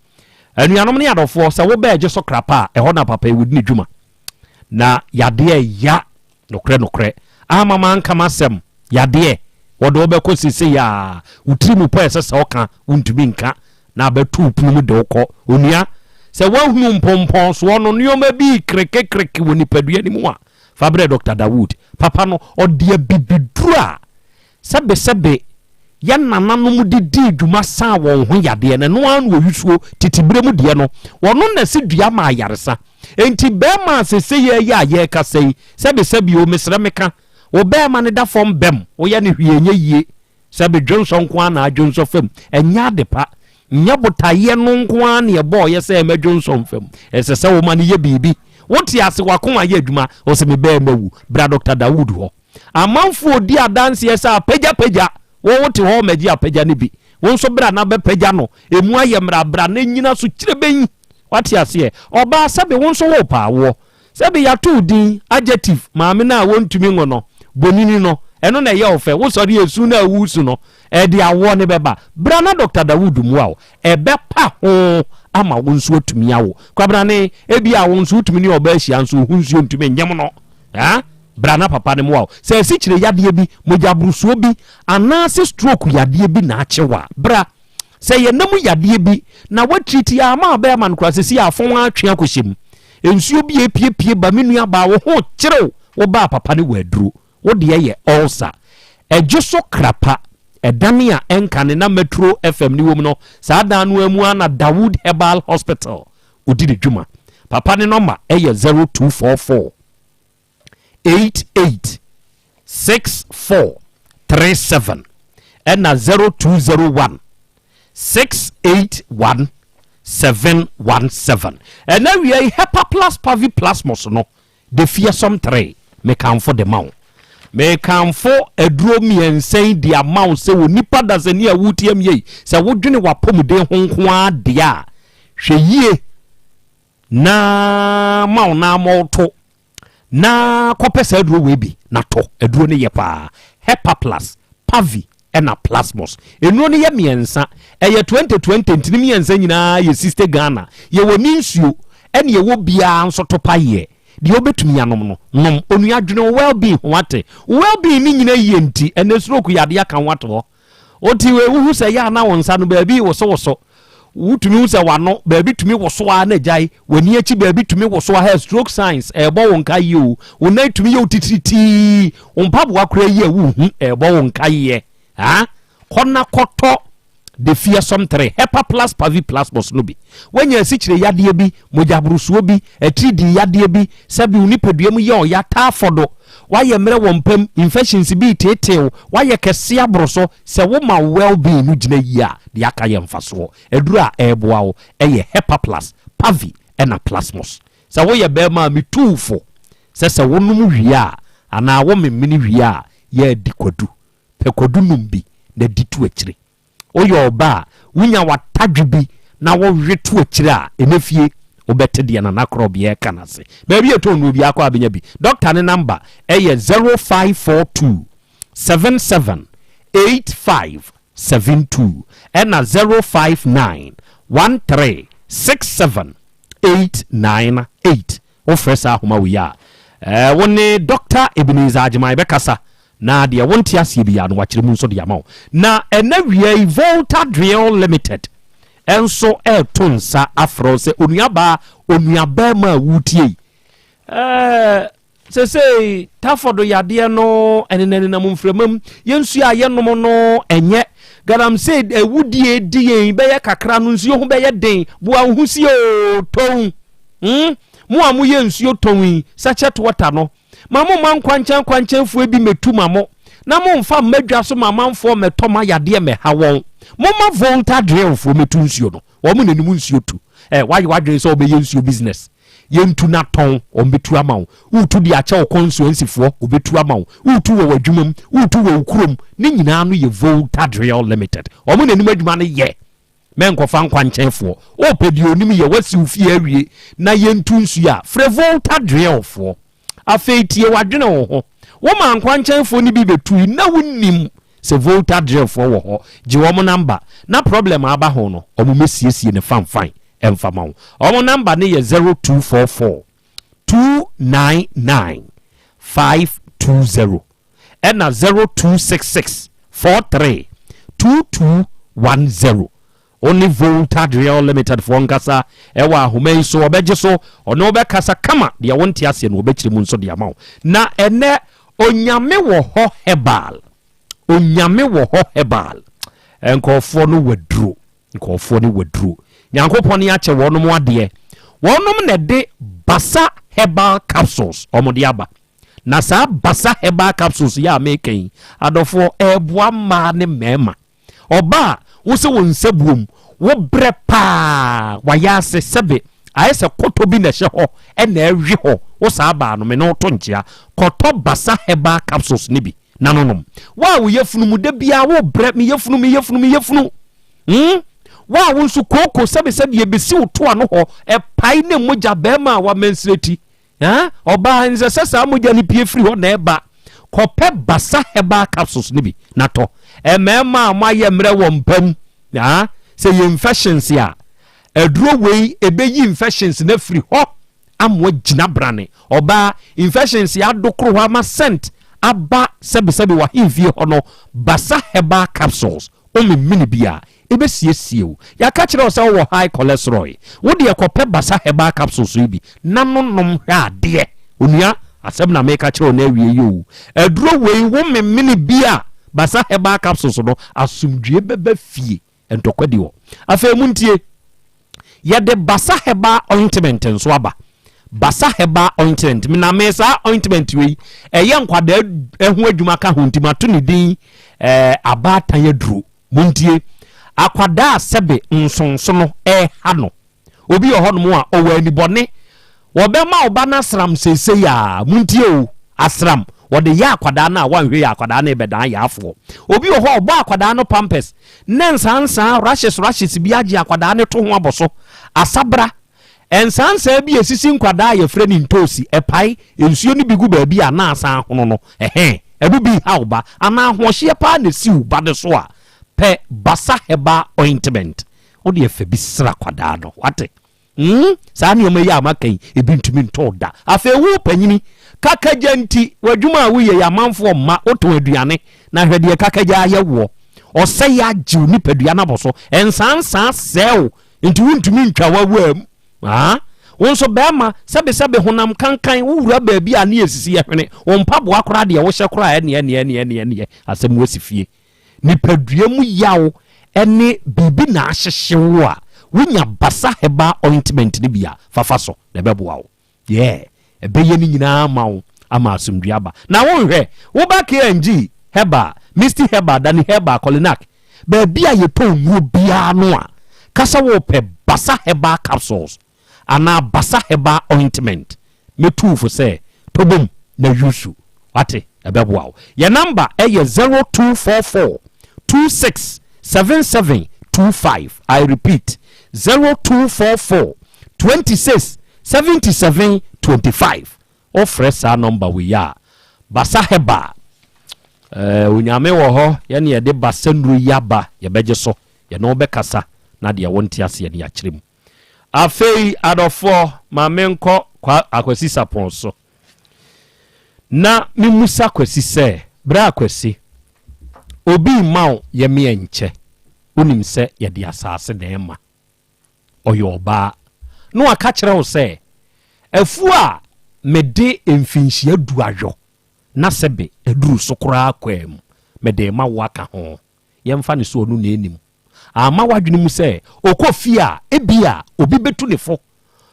Anuanom ne adɔfoɔ, sɛ wobɛ agye so krapa a, ɛhɔ na papa yi wodi ne dwuma. Na yadeɛ ya, nokorɛ nokorɛ, ama manka m'asɛm, yadeɛ, wɔde wobɛkɔ seesei a, wo tiri mu pɔ ɛsɛ sɛ ɔka, wontumi nka, na abɛto wo pono mu de wo kɔ. Onua, sɛ woahunu mpɔmpɔnsoɔ no nneɛma bi krekekreke wɔ nipadua no mu a, fa brɛ Dr. Dawood. Papa no, ɔde abibiduro a Sɛbesɛbe, yɛn nananom de dii dwuma saa wɔn ho yadeɛ no, ɛno ara na wɔyusuo, tete berɛ mu deɛ no, wɔno na ɛsi dua ma ayaresa. Enti barima a seesei yi a yɛrekasa yi, sɛbesɛbe o, mesrɛ meka, wo barima no da fam bɛm, woyɛ no hwee ɛnyɛ yie, sɛbe dwonsɔ nko ara na adwonsɔ fam, ɛnyɛ ade pa. Nyɛ botaeɛ no nko ara na ɛbɔɔyɛ sɛ ɛmɛ dwonsɔ mfam, ɛsɛ sɛ woma no yɛ biribi. Wote ase, w'akoma yɛ adwuma, ɔsɛ me barima wu, bra Dɔkta Dawood hɔ. Amanfoɔ di adanseɛ sɛ apagyapagya wo wote hɔ mɛgye apagya no bi wo nso bra na bɛpagya no ɛmu ayɛ mmra bra na nyina so kyerɛ wate aseɛ ɔbaa sɛbe wo nso wo paa woɔ sɛbe yɛato wo din adjective maame no a wɔntumi ngo no bonini no ɛno na ɛyɛ wo fɛ wo sɔre esu no a wusu no ɛde awoɔ no bɛba bra na Dr. Dawood mmoa wo ɛbɛpa ho ama wo nso atumi awo kwabrane ebi a wo nso wotumi ne ɔbaa ahyia nso wo ho nsuo ntumi nyem no ah Bra na papa no mmoa wo. Sɛ asikyire yadeɛ bi, mogyaborosoɔ bi, anaase stroke yadeɛ bi na akye wo a, bra. Sɛ ɛyɛ nna mu yadeɛ bi na woatiriti a ama abɛɛma no koraa seesei a afɔn atwe akɔhyɛ mu. Nsuo bi a ɛrepiepie ba, me nua baa, wo ho rekyere wo, wo baa papa no wɔ aduro. Wo deɛ yɛ ulcer. Ɛgye so krapa, ɛdan a ɛnkane na Metro FM no wom no, saa dan no ara mu ara na Dawood Herbal Hospital ɔdi ne dwuma. Papa ne nɔma yɛ 0244 88 64 37 ɛna 0201 681 717. Ɛna awia yi Hepaplus Paviplasmus no The Fearsome 3, Mekamfo de ma wo. Mekamfo aduro mmiɛnsa yi de ama wo sɛ onipa dasani a woretie me yei, sɛ wodwene w'apɔmuden ho nko ara deɛ a, hwɛ yie na ma wo nan mmɔ to na kɔpɛ saa aduro wei bi na tɔ. Aduro no yɛ paa. Hepaplus, Pavi ɛna Plasmos. Nnuro no yɛ mmiɛnsa. Ɛyɛ 2020 nti ne mmiɛnsa nyinaa yɛ 60 Ghana. Yɛwɔ ne nsuo ɛne ɛwɔ biara nso to payeɛ. Deɛ wobɛtumi anom no, nom. Onua dwene wo well being ho ate. Wo well being no nyina yie nti ɛnɛ stroke yadeɛ aka wo ato hɔ. Wote wei wohu sɛ yɛ a na wo nsa no baabi wosowoso. Wotumi hu sɛ w'ano baabi tumi woso ara na agyae, w'ani akyi baabi tumi woso ara, hɛ stroke signs ɛrebɔ wo nkaeɛ o, wo nan tumi yɛ wo titiritii, wo mpaboa koraa yi a wonhu ɛrebɔ wo nkaeɛ. Ha? Kɔ na kɔtɔ The Fearsome 3 Hepa Plus Pavi Plasmos no bi. Woanya asikyire yadeɛ bi, mogyaborosoɔ bi, atiridii yadeɛ bi, sɛbe wo nipadua mu yɛ ɔya, taafɔdo, woayɛ mmerɛ wɔ mpa mu, infections bi reteetee wo, woayɛ kɛseɛ aboro so, sɛ woma wo well-being no gyina yie a, deɛ aka yɛ mfasoɔ. Aduro a ɛreboa wo yɛ Hepaplus, Pavi ɛna Plasmos. Sɛ woyɛ barima a, metu wo fo sɛ sɛ wonom wie a anaa womemene wie a, yɛ adi kwadu. Pɛ kwadu nom bi na di to akyire. Woyɛ ɔba a, wonya w'atadwe bi na wowe to akyire a, ɛnɛ fie wobɛte deɛ Nana Korɔbea reka no ase. Baabi a ɛtɔn nnuro biara kɔ a bɛnya bi. Dɔkta ne namba yɛ 0542 77 85 72 ɛna 059 13 67 898. Wofrɛ saa ahoma wei a, wo ne Dɔkta Ebenezer Agyemang bɛkasa Na deɛ wonte aseɛ biara no wakyerɛ mu nso de ama wo. Na ɛnɛ wia yi Volta Drill Limited nso ɛreto nsa afrɛ wo sɛ onuabaa, onuabɛrima a woretie yi. Ɛɛ sesei tafɔdo yadeɛ no ɛnenanenam mframa mu, yɛn nsuo a yɛnom no ɛnyɛ. Galamsey awudie di yɛn bɛyɛ kakra no nsuo ho bɛyɛ den. Boa wo ho sie o, tɔn. Hmm? Mo a moyɛ nsuo tɔn yi, sachet water no, Ma mo mma nkwankyɛn kwankyɛnfoɔ bi mmɛtu ma mo, na momfa mma dwa so ma amanfoɔ mmɛtɔ ma yadeɛ mmɛha wɔn. Momma Volta Drillfoɔ mmɛtu nsuo no, wɔn na nim nsuo tu. Ɛ, woayɛ w'adwene sɛ wobɛyɛ nsuo business? Yɛntu na tɔn, wɔbɛtu ama wo. Woretu de akyɛ wo kɔnsuansifoɔ, wɔbɛtu ama wo. Woretu wɔ w'adwuma mu, woretu wɔ wo kurom, ne nyinaa no yɛ Volta Drill Limited. Wɔn na nim adwuma no yɛ. Mɛnkɔfa nkwankyɛnfoɔ. Wopɛ deɛ onim yɛ, wasi wo fie awie na yɛntu nsuo a, frɛ Volta Drillfoɔ. Afei tie wadwene wo ho. Womaa nkwankyɛnfoɔ no bi bɛtui na wonim sɛ Volta Drillfoɔ wɔ hɔ. Gye wɔn namba na problem a aba ho no, wɔn mmɛsiesie no fanfan mfa ma wo. Wɔn namba no yɛ 0244 299 520. ɛna 0266 43 2210. Wo ne Volta Drill Limited foɔ nkasa ɛwɔ ahoma yi so, ɔbɛgye so, ɔne wo bɛkasa kama, deɛ wonte aseɛ no ɔbɛkyerɛ mu nso de ama wo. Na ɛnɛ Onyame wɔ hɔ herbal, Onyame wɔ hɔ herbal, nkurɔfoɔ no waduro, nkurɔfoɔ no waduro. Nyankopɔn akyɛ wɔnom adeɛ, wɔnom na ɛde Basa herbal capsules wɔn de aba. Na saa Basa herbal capsules yi a meka yi, adɔfoɔ, ɛreboa mmaa ne mmarima. Ɔbaa a wo sɛ wo nsa buom, wo brɛ paa, wayɛ ase sɛbe ayɛ sɛ kɔtɔ bi na ɛhyɛ hɔ na ɛwe hɔ, wo saa baa no, me ne wo to nkyea. Kɔtɔ Basa herbal capsules no bi na no nom. Wo a wo yafunu mu da biara wo brɛ, me yafunu, me yafunu, me yafunu. Hmm? Wo a wo nso kooko sɛbe sɛbe ɛbɛsi wo to ano hɔ, ɛpae ne mogya, bɛrima a wamansire ti. Haa, ɔbaa, ɛnsɛ sɛ saa mogya no pue firi hɔ na ɛba. Kɔpɛ Basa Herbal Capsules no bi na tɔ. Mmarima a moayɛ mmerɛ wɔ mpa mu, haa, sɛ ɛyɛ infections a, aduro wei ɛbɛyi infections no afiri hɔ ama wagyina brane. Ɔbaa, infections adokoro hɔ ama scent aba sɛbesɛbe w'ahemfie hɔ no, Basa Herbal Capsules Womemene bi a, ebesiesie wo. Yɛaka kyerɛ wo sɛ wowɔ high cholesterol yi, wo deɛ kɔpɛ Basa Herbal Capsules yi bi na no nom hwɛ adeɛ. Onua, asɛm na meka kyerɛ wo no awie yi oo. Aduro wei womemene bi a, Basa Herbal Capsules no, asomdwie bɛba fie. Ntɔkwa di hɔ. Afei montie, yɛde Basa Herbal Ointment nso aba. Basa Herbal Ointment, na me saa ointment wei, ɛyɛ nkwadaa ho adwuma ka ho nti mato ne din eh, abaatan aduro. Montie, akwadaa a sɛbe nsonsono ɛreha no, Obi wɔ hɔnom a, ɔwɔ anibɔne. Wɔbɛma wo ba no asram seesei a. Montie o, asram. Wɔde yɛ akwadaa no a, woanhwɛ yie a, akwadaa no rebɛdan yaafoɔ. Obi wɔ hɔ a, ɔbɔ akwadaa no pampers, na nsaansaa, rashes rashes bi agye akwadaa no to ho abɔ so. Asabra. Nsaansaa bi a ɛsisi nkwadaa a yɛfrɛ no ntoosi, ɛpae, nsuo no bi gu baabi a na asan ahono no, ɛhɛn, ɛno bi reha wo ba. Anaa ahoɔhyeɛ paa na ɛsi wo ba no so a, pɛ Basa Herbal Ointment. Wo deɛ fa bi sra kwadaa no, wate? Hmm, saa nneɛma yi a maka yi, ebi ntumi ntɔ wo da. Afei wo panyini, kakagya nti, w'adwuma a woyɛ yi amanfoɔ mma wotɔn aduane, na hwɛ deɛ kakagya ayɛ woɔ. Ɔsɛe agye wo nipadua no abɔ so, nsansaa sɛe wo, nti wontumi ntwa w'awaa mu. Ah, wo nso bɛrima, sɛbesɛbe honam kankan, wowura baabi a ne esisi yɛ hwene, wo mpaboa koraa deɛ wohyɛ koraa ɛneɛ ɛneɛ ɛneɛ ɛneɛ ɛneɛ asɛm wasi fie. Nipadua mu yaw ne biribi na ahyehye wo a, wonya Basa Herbal Ointment no bi a, fa fa so na ɛbɛboa wo. Yeah, ɛbɛyɛ ne nyinaa ama wo ama asomdwoe aba. Na wonhwɛ, woba KNG Herbal, Misty Herbal, Dani Herbal, Kolinak, baabi a yɛtɔn nnuro biara no a, ka sɛ worepɛ Basa Herbal Capsules anaa Basa Herbal Ointment. Mɛtu wo fo sɛ tɔ bom na use, wate, ɛbɛboa wo. Yɛn number yɛ 0244 26 77 25, I repeat, 0244 26 77 25. Wofrɛ saa number wei a, Basa Herbal, eh, Onyame wɔ hɔ, yɛne yɛde Basa nnuro yi aba, yɛbɛgye so, yɛne wo bɛkasa na deɛ wonte aseɛ no yɛakyerɛ mu. Afei adɔfoɔ, ma menkɔ Kwa Akwasi Sarpong so na memmusa Kwasi sɛ, Bra Kwasi, obi mma wo yɛmeɛ nkyɛ, wonim sɛ yɛde asase na ɛma. Ɔyɛ ɔbaa. Na waka kyerɛ wo sɛ, afuo a mede mfinhyia du ayɔ na sɛbe aduru so koraa kwaa mu, mede rema wo aka ho. Yɛmfa no sɛ ɔno na ɛnim. Amma w'adwene mu sɛ ɔkɔ fie a, ebia obi bɛtu ne fo.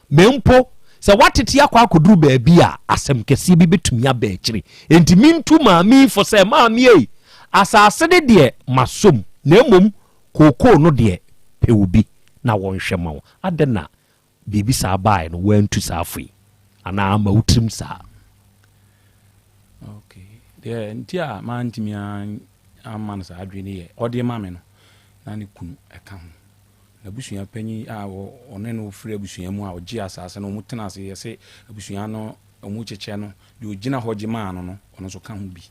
Ma mpo sɛ woatete akɔ akɔduru baabi a, asɛm kɛseɛ bi bɛtumi aba akyiri. Enti mentu maame yi fo sɛ, Maame ei, asase no deɛ masɔ mu, na mmom kookoo no deɛ, pɛ obi na wɔnhwɛ ma wo. Adɛn na biribi saa baeɛ no woantu saa fo yi anaa amma wo tirim saa? Okay. Deɛ nti a mantumi amma no saa adwene yɛ ɔde ma me no na ne kunu ɛka ho. N'abusua panyin a ɔne no firi abusua mu a ɔgye asase no wɔn tena ase yɛsɛ abusua no wɔn kyekyɛ no deɛ ɔgyina hɔ gye maa no no ɔno nso ka ho bi.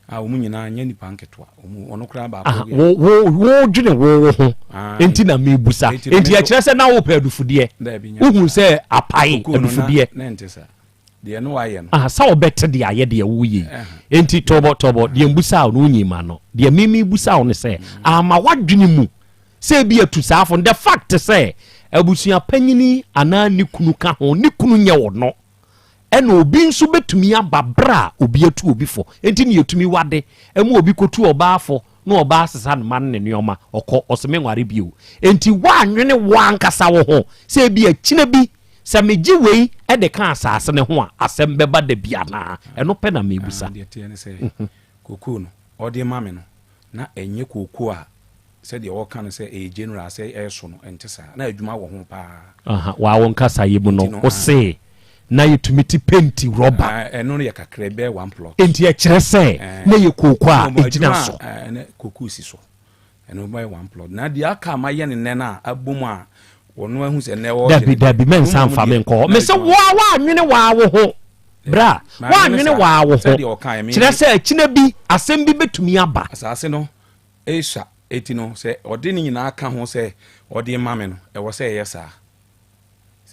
A wɔn nyinaa nyɛ nipa nketewa. Wɔn ɔno koraa baako. Aha, wo wo wo dwene wo wo ho. Enti na mebusa. Enti ɛkyerɛ sɛ na wopɛ adufudeɛ. Wohu sɛ apae adufudeɛ. Na ɛnte saa. Deɛ no wayɛ no. Aha, sɛ wɔbɛte deɛ ayɛ deɛ woyɛ yi. Enti tɔbɔ tɔbɔ deɛ mbusa wo no wonyi ma no. Deɛ mimi busa wo no sɛ ama wadwene mu sɛ ebi atu saa fo. The fact sɛ abusua panyini anaa ne kunu ka ho, ne kunu nyɛ ɔno. Ɛna obi nso bɛtumi aba berɛ a obi atu obi fo. Enti na yɛtumi wade ma obi kɔtu ɔbaa fo na ɔbaa sesa ne mma ne ne nneɛma, ɔkɔ, ɔse menware bio. Enti woannwene wo ankasa wo ho sɛ ebia kyina bi sɛ megye wei de ka asase no ho a, asɛm bɛba da bi anaa? Ɛno pɛ na merebisa. Deɛ ɛteɛ ne sɛ, kookoo no, ɔde ma me no, na ɛnyɛ kookoo a Sɛdeɛ wɔka no sɛ ɛyɛ general sɛ ɛreso no, ɛnte saa. Na adwuma wɔ ho pa ara. Aha, waa wo nkasaeɛ mu no, Nti no, wo se na yɛtumi te penti rɔba. Ah, ɛno no yɛ kakra, ɛbɛyɛ one plot. Enti ɛkyerɛ sɛ Eh, na ɛyɛ kooko a mmom ɛgyina adwuma so. a, eh, na kooko si so. Ɛno bɛyɛ one plot. Na deɛ aka a mayɛ no nnɛ no a abom a wɔno ahu sɛ nnɛ wɔregye Dabi, no deɛ, dabi, ɛno mɛnsa mmom mfa me deɛ, nkɔ hɔ. na Mese adwuma wo a woannwene waa wo ho. Bra, Mannwene woannwene saa. waa wo ho. Sɛdeɛ ɔkaeɛ, me- Kyerɛ sɛ akyina bi, asɛm bi bɛtumi aba. Asase no Esua, enti no, sɛ ɔde ne nyinaa ka ho sɛ ɔde rema me no, ɛwɔ sɛ ɛyɛ saa.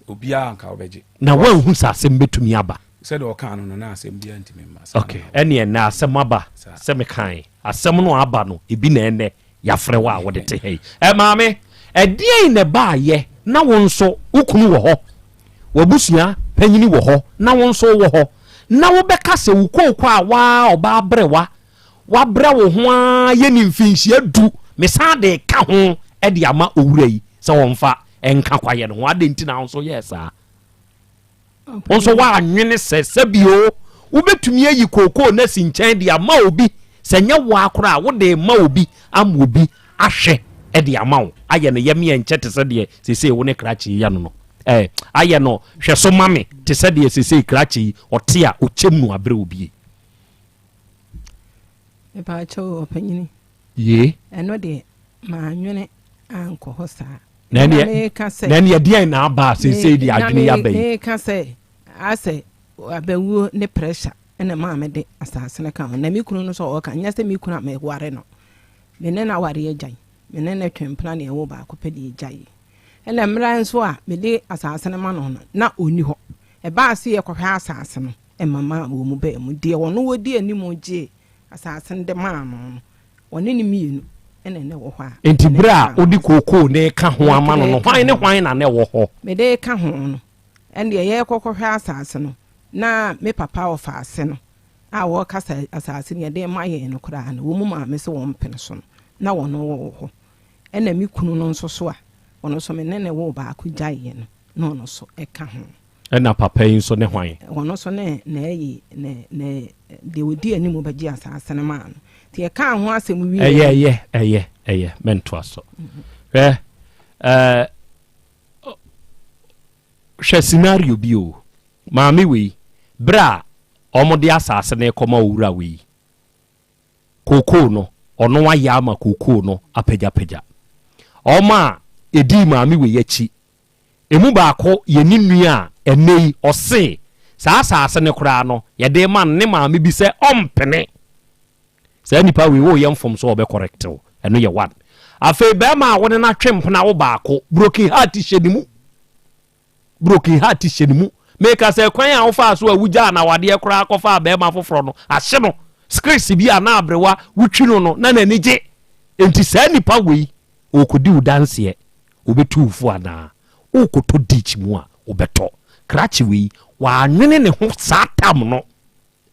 Obiara anka ɔbɛgye. Na woanhu sɛ asɛm bɛtumi aba? Sɛdeɛ ɔkaa no no, na asɛm biara ntumi mma saa. Ok, ɛnneɛ ɛnnɛ asɛm aba sɛ mekae. Asɛm no a aba no, ebi na ɛnnɛ yɛafrɛ wo a wode te ha yi. Ɛ, maame, ɛdeɛn na ɛbaeɛ na wo nso wo kunu wɔ hɔ, w'abusua panyini wɔ hɔ, na wo nso wowɔ hɔ, na wobɛka sɛ wo kooko a waa ɔbaa aberewa? Woabrɛ wo ho ara yɛ ne mfinhyia du, mesan de reka ho de ama owura yi sɛ ɔmfa nka kwaeɛ no ho. Adɛn nti na wo nso yɛɛ saa? Wo nso woannwene sɛ sɛbio wobɛtumi ayi kookoo no asi nkyɛn de ama obi, sɛ nyɛ wo ara koraa a, wode rema obi ama obi ahwɛ de ama wo, ayɛ no yɛmeɛ nkyɛ te sɛ deɛ seesei wo ne krakye yi yɛ no no. Ɛɛ, ayɛ no hwɛ so ma me te sɛ deɛ seesei krakye yi ɔte a ɔkyɛm no abrɛ obi yi. Mepaakyɛw ɔpanyini. Yee. Ɛno deɛ mannwene ankɔ hɔ saa. Na ɛneɛ na ɛneɛ deɛn na aba a seesei deɛ adwene yi aba yi? Meka sɛ asɛ abawuo ne pressure ɛna maa mede asase no ka ho. Na me kunu no sɛ ɔka nyɛ sɛ me kunu a meware no. Me ne no aware agyae. Me ne no twe mpena na yɛwo baako pɛ de agyae. Ɛna mmerɛ nso a mede asase no ma no no na ɔnni hɔ. Ɛbaa sɛ yɛkɔhwɛ asase no ɛma maa wɔn mu baa mu. Deɛ ɔno ɔdi anim gyee asase no de maa no no, ɔne no mmienu na na ɛwɔ hɔ a. Enti berɛ a wode kookoo no reka ho ama no no, hwan ne hwan na na ɛwɔ hɔ? Mede reka ho no, ɛndeɛ yɛrekɔkɔhwɛ asase no, na me papa ɔfaase no a wɔreka sɛ asase no yɛde rema yɛn no koraa no, wɔn maame sɛ wɔmpene so no, na ɔno wɔ hɔ. Ɛna me kunu no nso so a, ɔno nso me ne no woo baako gyaeɛ no, na ɔno nso ka ho. Ɛna papa yi nso ne hwan? Ɔno nso ne n'ayi ne ne deɛ ɔdi anim bɛgye asaase no maa no. Nti yɛkaa ho asɛm wieeɛ. Ɛyɛ ɛyɛ ɛyɛ ɛyɛ mɛntoa so. Hwɛ ɛɛ hwɛ scenario bi o. Maame wei berɛ a wɔde asaase no rekɔma owura wei kookoo no ɔno ayɛ ama kookoo no apagyapagya. Wɔn a ɛdii maame wei akyi Emu baako yɛ ne nua a ɛnnɛ yi ɔse saa asase no koraa no yɛde rema no ne maame bi sɛ ɔmpene. Saa nipa wei woyɛ mfomso a ɔbɛ correct wo. Ɛno yɛ one. Afei bɛrima a wo ne no atwe mpena wo baako, broken heart hyɛ ne mu. Broken heart hyɛ ne mu. Meka sɛ kwan a wofaa so a wugyaa no awadeɛ koraa kɔfaa bɛrima foforɔ no ahye no. Skirts bi a na aberewa wotwi no no na n'ani gye. Enti saa nipa wei ɔrekɔdi wo danseɛ. Wobɛtu wo fo anaa? Worekɔtɔ ditch mu a, wobɛtɔ. Krakye wei, wannwene ne ho saa tam no.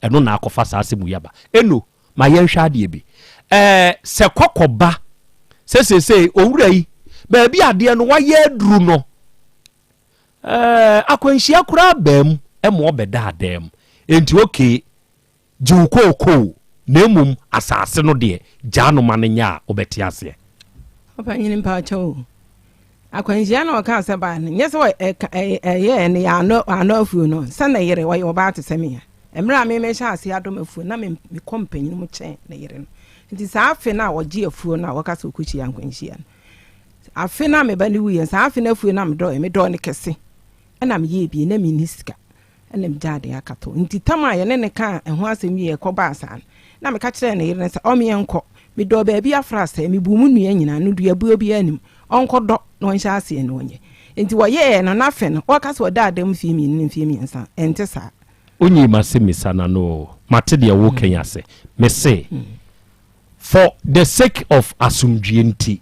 Ɛno na akɔfa saa asɛm wei aba. Eno, ma yɛnhwɛ adeɛ bi. Ɛɛ, sɛ kɔkɔ ba sɛ seesei owura yi, baabi adeɛ no wayɛ aduru no, ɛɛ, akwanhyia koraa baa mu ma ɔbɛdaa dan mu. Enti okay, Gye wo kookoo, na mmom asase no deɛ, gyaa no ma no nyɛ a wobɛte aseɛ. Ɔpanyin mpakyɛw o, akwanhyia na ɔkaa sɛ baa no, nyɛ sɛ ɛyɛɛ no yɛ ano ano afuo no, sɛ ne yere ɔyɛ ɔbaa te sɛ me a. Mmerɛ a me mehyɛ aseɛ adɔ m'afuo na me mekɔ mpanyin mu kyɛn ne yere no. Nti saa afe no a ɔgye afuo no a wɔka sɛ ɔkɔhyia akwanhyia no, afe no a me ba no wuiɛ, saa afe no afuo no a medɔɛ, medɔɔ no kɛse ɛna meyɛɛ bie na menni sika. Ɛnna migyaa deɛ aka too. Nti tam a yɛne no kaa ɛho asɛm wieeɛ kɔbaa saa no, na meka kyerɛɛ ne yere no sɛ ɔmmeɛ nkɔ. Medɔɔ baabi afra sɛɛ, mebuu mo nnua nyinaa no duabuo biara nnim. Ɔnkɔdɔ na ɔnhyɛ aseɛ na ɔnyɛ. Nti wɔyɛeɛ no, n'afe no, wɔka sɛ ɔdaa da mu mfeɛ mmienu ne mfeɛ mmiɛnsa a, ɛnte saa. Onyii m'asɛmmisa no ano oo, mate deɛ woreka yi ase. Mese, for the sake of asomdwoeɛ nti,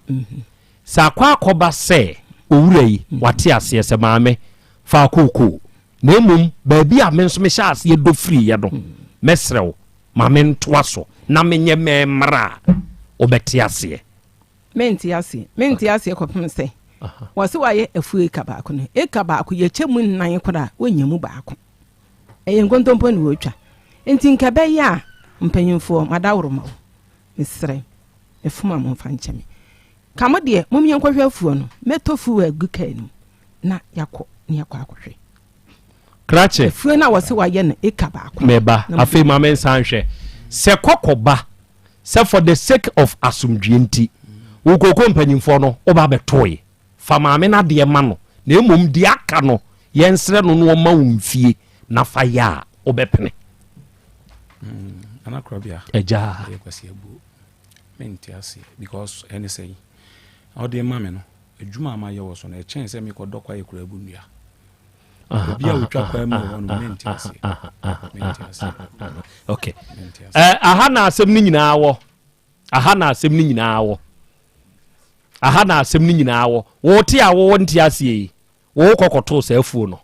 sɛ akɔ akɔba sɛ owura yi wate aseɛ sɛ maame, fa kookoo, Na mmom baabi a me nso mehyɛ aseɛ dɔ firiiɛ no, mɛsrɛ wo, ma mentoa so na menyɛ mɛmmra a, wobɛte aseɛ. Mente aseɛ. Mente aseɛ kɔpem sɛ wɔse wɔayɛ afuo eka baako no. Eka baako, yɛkyɛ mu nnan koraa a, wɔnnya mu baako. Ɛyɛ nkontompo na wɔretwa. Nti nka ɛbɛyɛ a, mpanyimfoɔ, moadaworoma o, mesrɛ, mefom a momfa nkyɛ me. Ka mo deɛ, mom yɛnkɔhwɛ afuo no. Mɛtɔ fuel agu kaa no mu na yɛakɔ na yɛakɔ akɔhwɛ. Krakye. Afuo no a wɔse wɔayɛ no eka baako. Meba. Afei ma mensan nhwɛ. Sɛ kɔkɔ ba sɛ for the sake of asomdwie nti, wo kooko mpanyimfoɔ no woba bɛtoe. Fa maame no adeɛ ma no na mmom deɛ aka no yɛnsrɛ no na ɔmma wo mfie na fa yɛ a, wobɛpene? Nana Korabea. Agya. Ɛyɛ Kwasi Abuo. Mente aseɛ because ɛne sɛn ɔde ma me no adwuma a mayɛ wɔ so no ɛkyɛn sɛ mekɔdɔ kwaeɛ koraa bu nnua. Obi a ɔtwa kwae mu wɔ hɔ no mente aseɛ. Mente aseɛ. Okay. Eh, aha na asɛm no nyinaa wɔ. Aha na asɛm no nyinaa wɔ. Aha na asɛm no nyinaa wɔ. Wote a wowɔ nte aseɛ yi, wokɔ kɔtoo saa afuo no.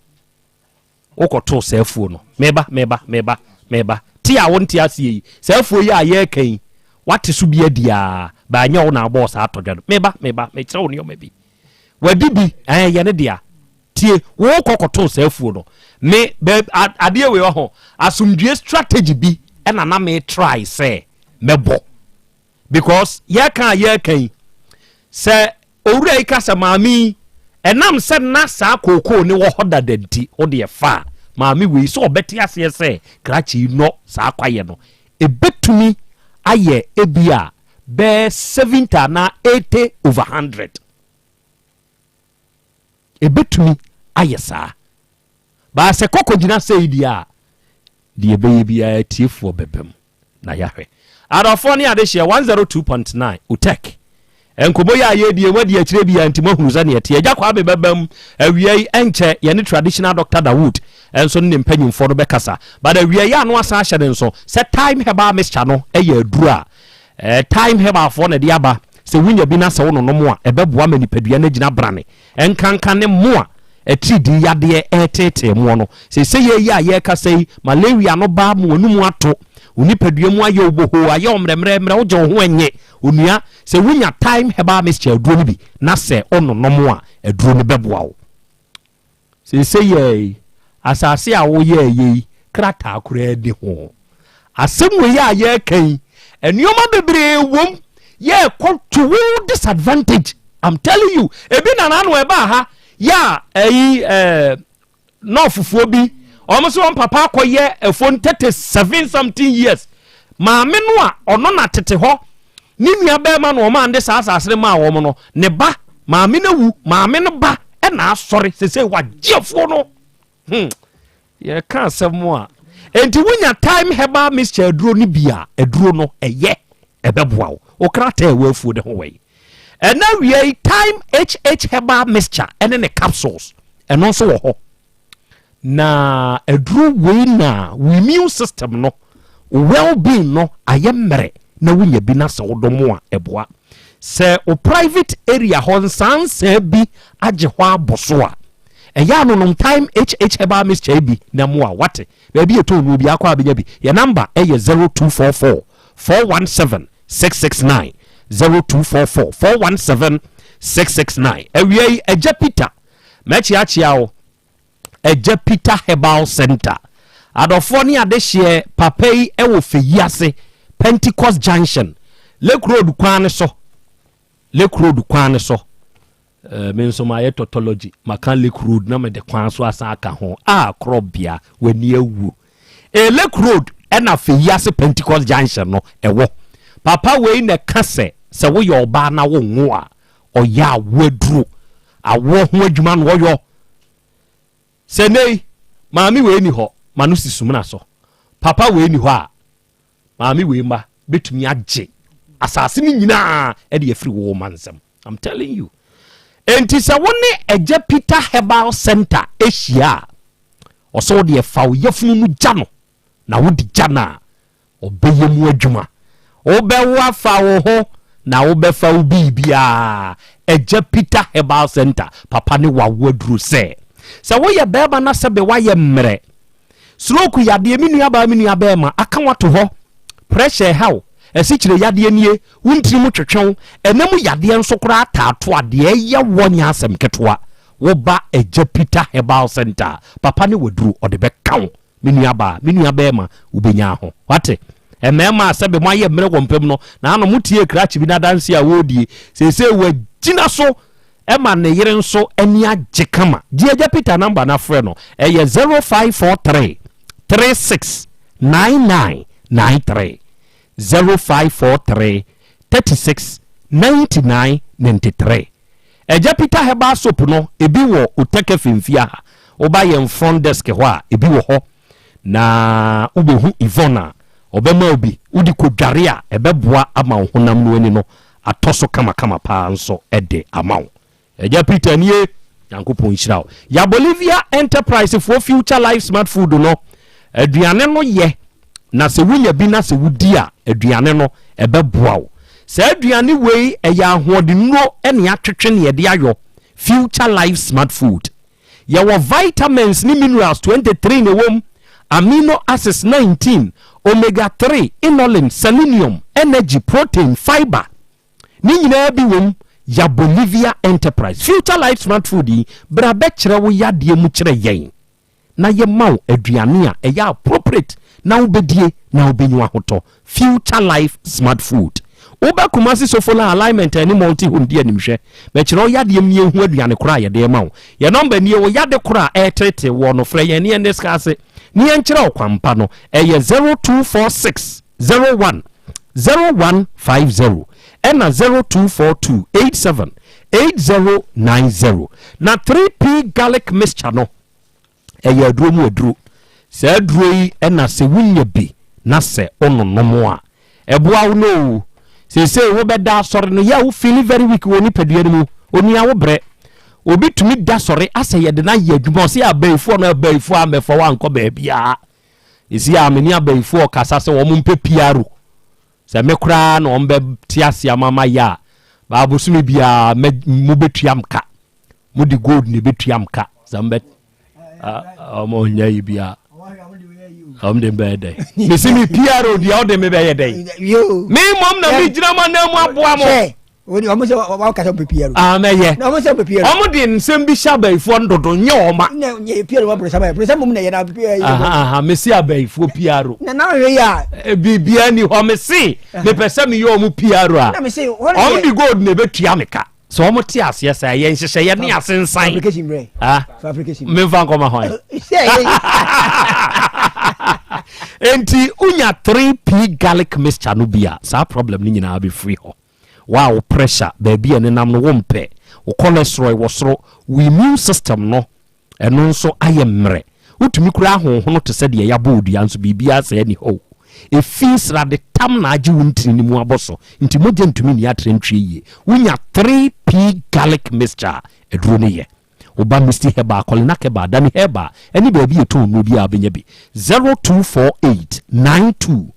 Wokɔtoo saa afuo no. Meba, meba, meba, meba. Te a wonte aseɛ yi, saa afuo yi a yɛreka yi, Wate so bi adi aa, but ɛnyɛ wo na wobɔɔ saa atɔdwa no. Meba, meba, mekyerɛ wo nneɛma bi. Wadi bi, ɛɛ, yɛ ne dea. Tie, wo kɔ kɔtoo saa afuo no. Me, bɛ, adeɛ wei ɔho, asomdwie strategy bi ɛna na me try sɛ mɛbɔ. Because yɛka a yɛka yi, sɛ owura yi ka sɛ maame yi, ɛnam sɛ na saa kookoo ne wɔ hɔ dada nti, wo deɛ fa a, maame wei sɛ ɔbɛte aseɛ sɛ krakye yi nɔ saa kwayɛ no, ɛbɛtumi ayɛ ebia bɛyɛ 70 anaa 80 over 100. Ɛbɛtumi ayɛ saa. Baa sɛ kɔkɔ gyina sei deɛ a, deɛ ɛbɛyɛ biara atiefoɔ bɛba mu na yɛahwɛ. Adɔfoɔ ne adehyeɛ 102.9 Utek. Nkɔmmɔ yi a yɛredi yi, moadi akyire biara nti moahunu sɛdeɛ ɛteɛ. Agya Kwame bɛba mu awia yi, ɛnkyɛ yɛne Traditional Doctor Dawood nso ne ne mpanyimfoɔ no bɛkasa. But awia yi ano asan ahyɛ ne nso sɛ Thyme Herbal Mixture no yɛ aduro a eh, Thyme Herbalfoɔ na ɛde aba. Sɛ wonya bi na sɛ wononom a, ɛbɛboa ma nipadua no agyina brane. Ɛnkanka ne mmoa atiridii yadeɛ ɛreteetee moɔ no. Seesei yei yi a yɛrekasa yi, malaria no ba ma w'anomu ato, wo nipadua mu ayɛ wo bohoo, ayɛ wo mmerɛmmerɛ, wogye wo ho ɛnnye. Onua, sɛ wonya Thyme Herbal Mixture aduro no bi na sɛ wononom a, aduro no bɛboa wo. Seesei yi, asase a woyɛeɛ yi, krataa koraa nni ho. Asɛm wei a yɛreka yi, nneɛma bebree wom yɛrekɔ to wo disadvantage. I'm telling you, ebi na n'ano ɛbaa ha yɛ a ɛyi ɛɛ nɔɔfofoɔ bi, wɔn nso wɔn papa akɔyɛ ɛfo 37 something years. Maame no a ɔno na tete hɔ Ne nua bɛrima na ɔmaa de saa asase no maa wɔn no, ne ba, maame no awu, maame no ba na asɔre sese wagye afuo no. Hmm. Yɛka asɛm a. Enti wonya time herbal mixture aduro no bi a, aduro no ɛyɛ, ɛbɛboa wo. Wo krataa ɛwɔ afuo no ho wɔ yi. Ɛna wia yi time HH herbal mixture ɛne ne capsules, ɛno nso wɔ hɔ. Na aduro wei na wo immune system no, wo well being no ayɛ mmerɛ na wonya bi na sɛ wodɔ mo a ɛboa. Sɛ wo private area hɔ nsansaa bi agye hɔ abɔ so a, ɛyɛ a nonom Thyme HH Herbal Mixture bi na mmoa wo. Wate? Baabi yɛtɔn no obiara kɔ a bɛnya bi. Yɛn number yɛ 0244 417 669, 0244 417 669. Awia yi, Agya Peter Mɛkyeakyea wo Agya Peter Herbal Center. Adɔfoɔ ne adehyeɛ papa yi wɔ Feyiase, Pentecost Junction, Lake Road kwan no so. Lake Road kwan no so. Uh, me nso mayɛ tautology, maka Lake Road na mede kwan so asan aka ho. A korɔbea, w'ani awu. E Lake Road ɛna Feyiase Pentecost Junction no ɛwɔ. Papa wei na ɛka sɛ sɛ woyɛ ɔbaa na wonwo a, ɔyɛ awoɔ aduro awoɔ ho adwuma na ɔyɔ sɛ nnɛ yi maame wei ni hɔ ma no si sumina so papa wei ni hɔ a maame wei mma bɛtumi agye asase no nyinaa ɛde afiri wo ma nsɛm I'm telling you enti sɛ wo ne agya Peter Herbal Center ahyia a ɔsɛ wo deɛ fa wo yafunu no gya no na wode gya no a Ɔbɛyɛ mu adwuma. Wobɛwo afa wo ho na wobɛfa wo biribiara. Agya Peter Herbal Centre, papa ne wawo aduro sɛ. Sɛ woyɛ barima na sɛbe woayɛ mmerɛ, stroke yadeɛ, me nuabaa me nua barima, aka wo ato hɔ, pressure ɛha wo, asikyire yadeɛ nie, wo ntini mu twetwe wo, ɛna mu yadeɛ nso koraa taa to a, deɛ ɛyɛ woɔ nyɛ asɛm ketewa. Woba Agya Peter Herbal Centre a, papa ne waduro, ɔde bɛka wo. Me nuabaa, me nuabɛrima, wobɛnya ho. Wate? Mmarima a sɛbe moayɛ mmerɛ wɔ mpam no, na ano motiee krakye bi n'adanseɛ a wɔredie. Seesei wagyina so ma ne yere nso ani agye kama. Gye Agya Peter namba na frɛ no. Ɛyɛ 0543 36 99 93. 0543 36 99 93. Agya Peter Herbal Soap no, ebi wɔ Uteke Femfia ha. Woba yɛn front desk hɔ a, ebi wɔ hɔ. Na wobɛhu Yvonne a, ɔbɛma wo bi. Wode kɔdware a, ɛbɛboa ama wo honam no ani no atɔ so kamakama paa nso de ama wo. Agya Peter nie, Nyankopɔn nhyira wo. Ya Bolivia Enterprise foɔ Future Life Smart Food no, aduane no yɛ na sɛ wonya bi na sɛ wodi a, aduane no ɛbɛboa wo. Saa aduane wei ɛyɛ ahoɔdennuro ne atwetwe ne yɛde ayɔ Future Life Smart Food. Yɛwɔ vitamins ne minerals 23 na ɛwɔ mu. Amino acids 19, omega 3, inulin, selenium, energy, protein, fiber. Ne nyinaa bi wom. Ya Bolivia Enterprise. Future Life Smart Food yi, bra bɛkyerɛ wo yadeɛ mu kyerɛ yɛn na yɛma wo aduane a ɛyɛ appropriate na wobɛdie na wobɛnya w'ahotɔ. Future Life Smart Food. Woba Kumasi Sofola Alignment a ɛne Multi Home di animhwɛ. Bɛkyerɛ wo yadeɛ mu na yɛnhu aduane korɔ a yɛde rema wo. Yɛn nɔmba nie, wo yade korɔ a ɛreteetee woɔ no, frɛ yɛn na yɛn discuss na yɛnkyerɛ wo kwan pa no. Ɛyɛ 0246 01 0150 ɛna 0242 87 8090. Na 3P Garlic Mixture no, ɛyɛ aduro mu aduro. Saa aduro yi ɛna sɛ wonya bi na sɛ wononom a, ɛboa wo no o. Seesei wobɛda asɔre no, yɛ a wo feeli very weak wɔ nipadua no mu. Onua wo brɛ. Obi tumi da sɔre asɛ yɛde no ayɛ adwuma, ɔsɛ abayifoɔ no abayifoɔ amɛfa wo ankɔ baabiara. Ɛsi a mene abayifoɔ kasa sɛ wɔn mpɛ piaro. Sɛ me koraa na wɔn bɛte ase ama ma yɛ a, baabosome biara mɛ mo bɛtua m ka. Mo de gold na ɛbɛtua m ka. Sɛ mbɛ ɔmo nyɛ yi bia ɔmo de bɛyɛ dɛ. Mesi mi piaro deɛ ɔde me bɛyɛ dɛ. Me mmom na me gyina mo anan mu aboa mo. Ɔmo sɛ ɔmo kasa ɔmo piaro. Ah mɛyɛ. Ɔmo sɛ ɔmo piaro. Ɔmo de nsɛm bi hyɛ abayifoɔ no dodo nyɛ ɔma. Na nyɛ piaro wa brosam yɛ brosam mu na yɛ na piaro. Aha aha mesi abayifoɔ piaro. Na na ɔhwɛ yi a. Biribiara ni hɔ mesi mepɛ sɛ meyɛ ɔmo piaro a. Na mesi ɔmo de gold na ebetua me ka. Sɛ ɔmo te aseɛ sɛ ɛyɛ nhyehyɛeɛ ne asensan. Fabrication brɛ. Ah. Fabrication. Memfa nkɔma hwan. Enti wonya 3P garlic mixture no bi a, saa problem no nyinaa bɛfiri hɔ. Wa wo pressure baabi a ɛnenam no wompɛ, wo cholesterol wɔ soro, wo immune system no ɛno nso ayɛ mmerɛ. Wotumi kura ahonhono te sɛ deɛ yɛabɔ wo dua nso biribiara saa nni hɔ o. Efi srade tam na agye wo ntini no mu abɔ so nti mogya ntumi nni atrantwie yie. Wonya 3P garlic mixture a, aduro no yɛ. Woba Misty Herbal, Kolinak Herbal, Dani Herbal ne baabi a yɛtɔn nnuro biara wobɛnya bi. 0248 92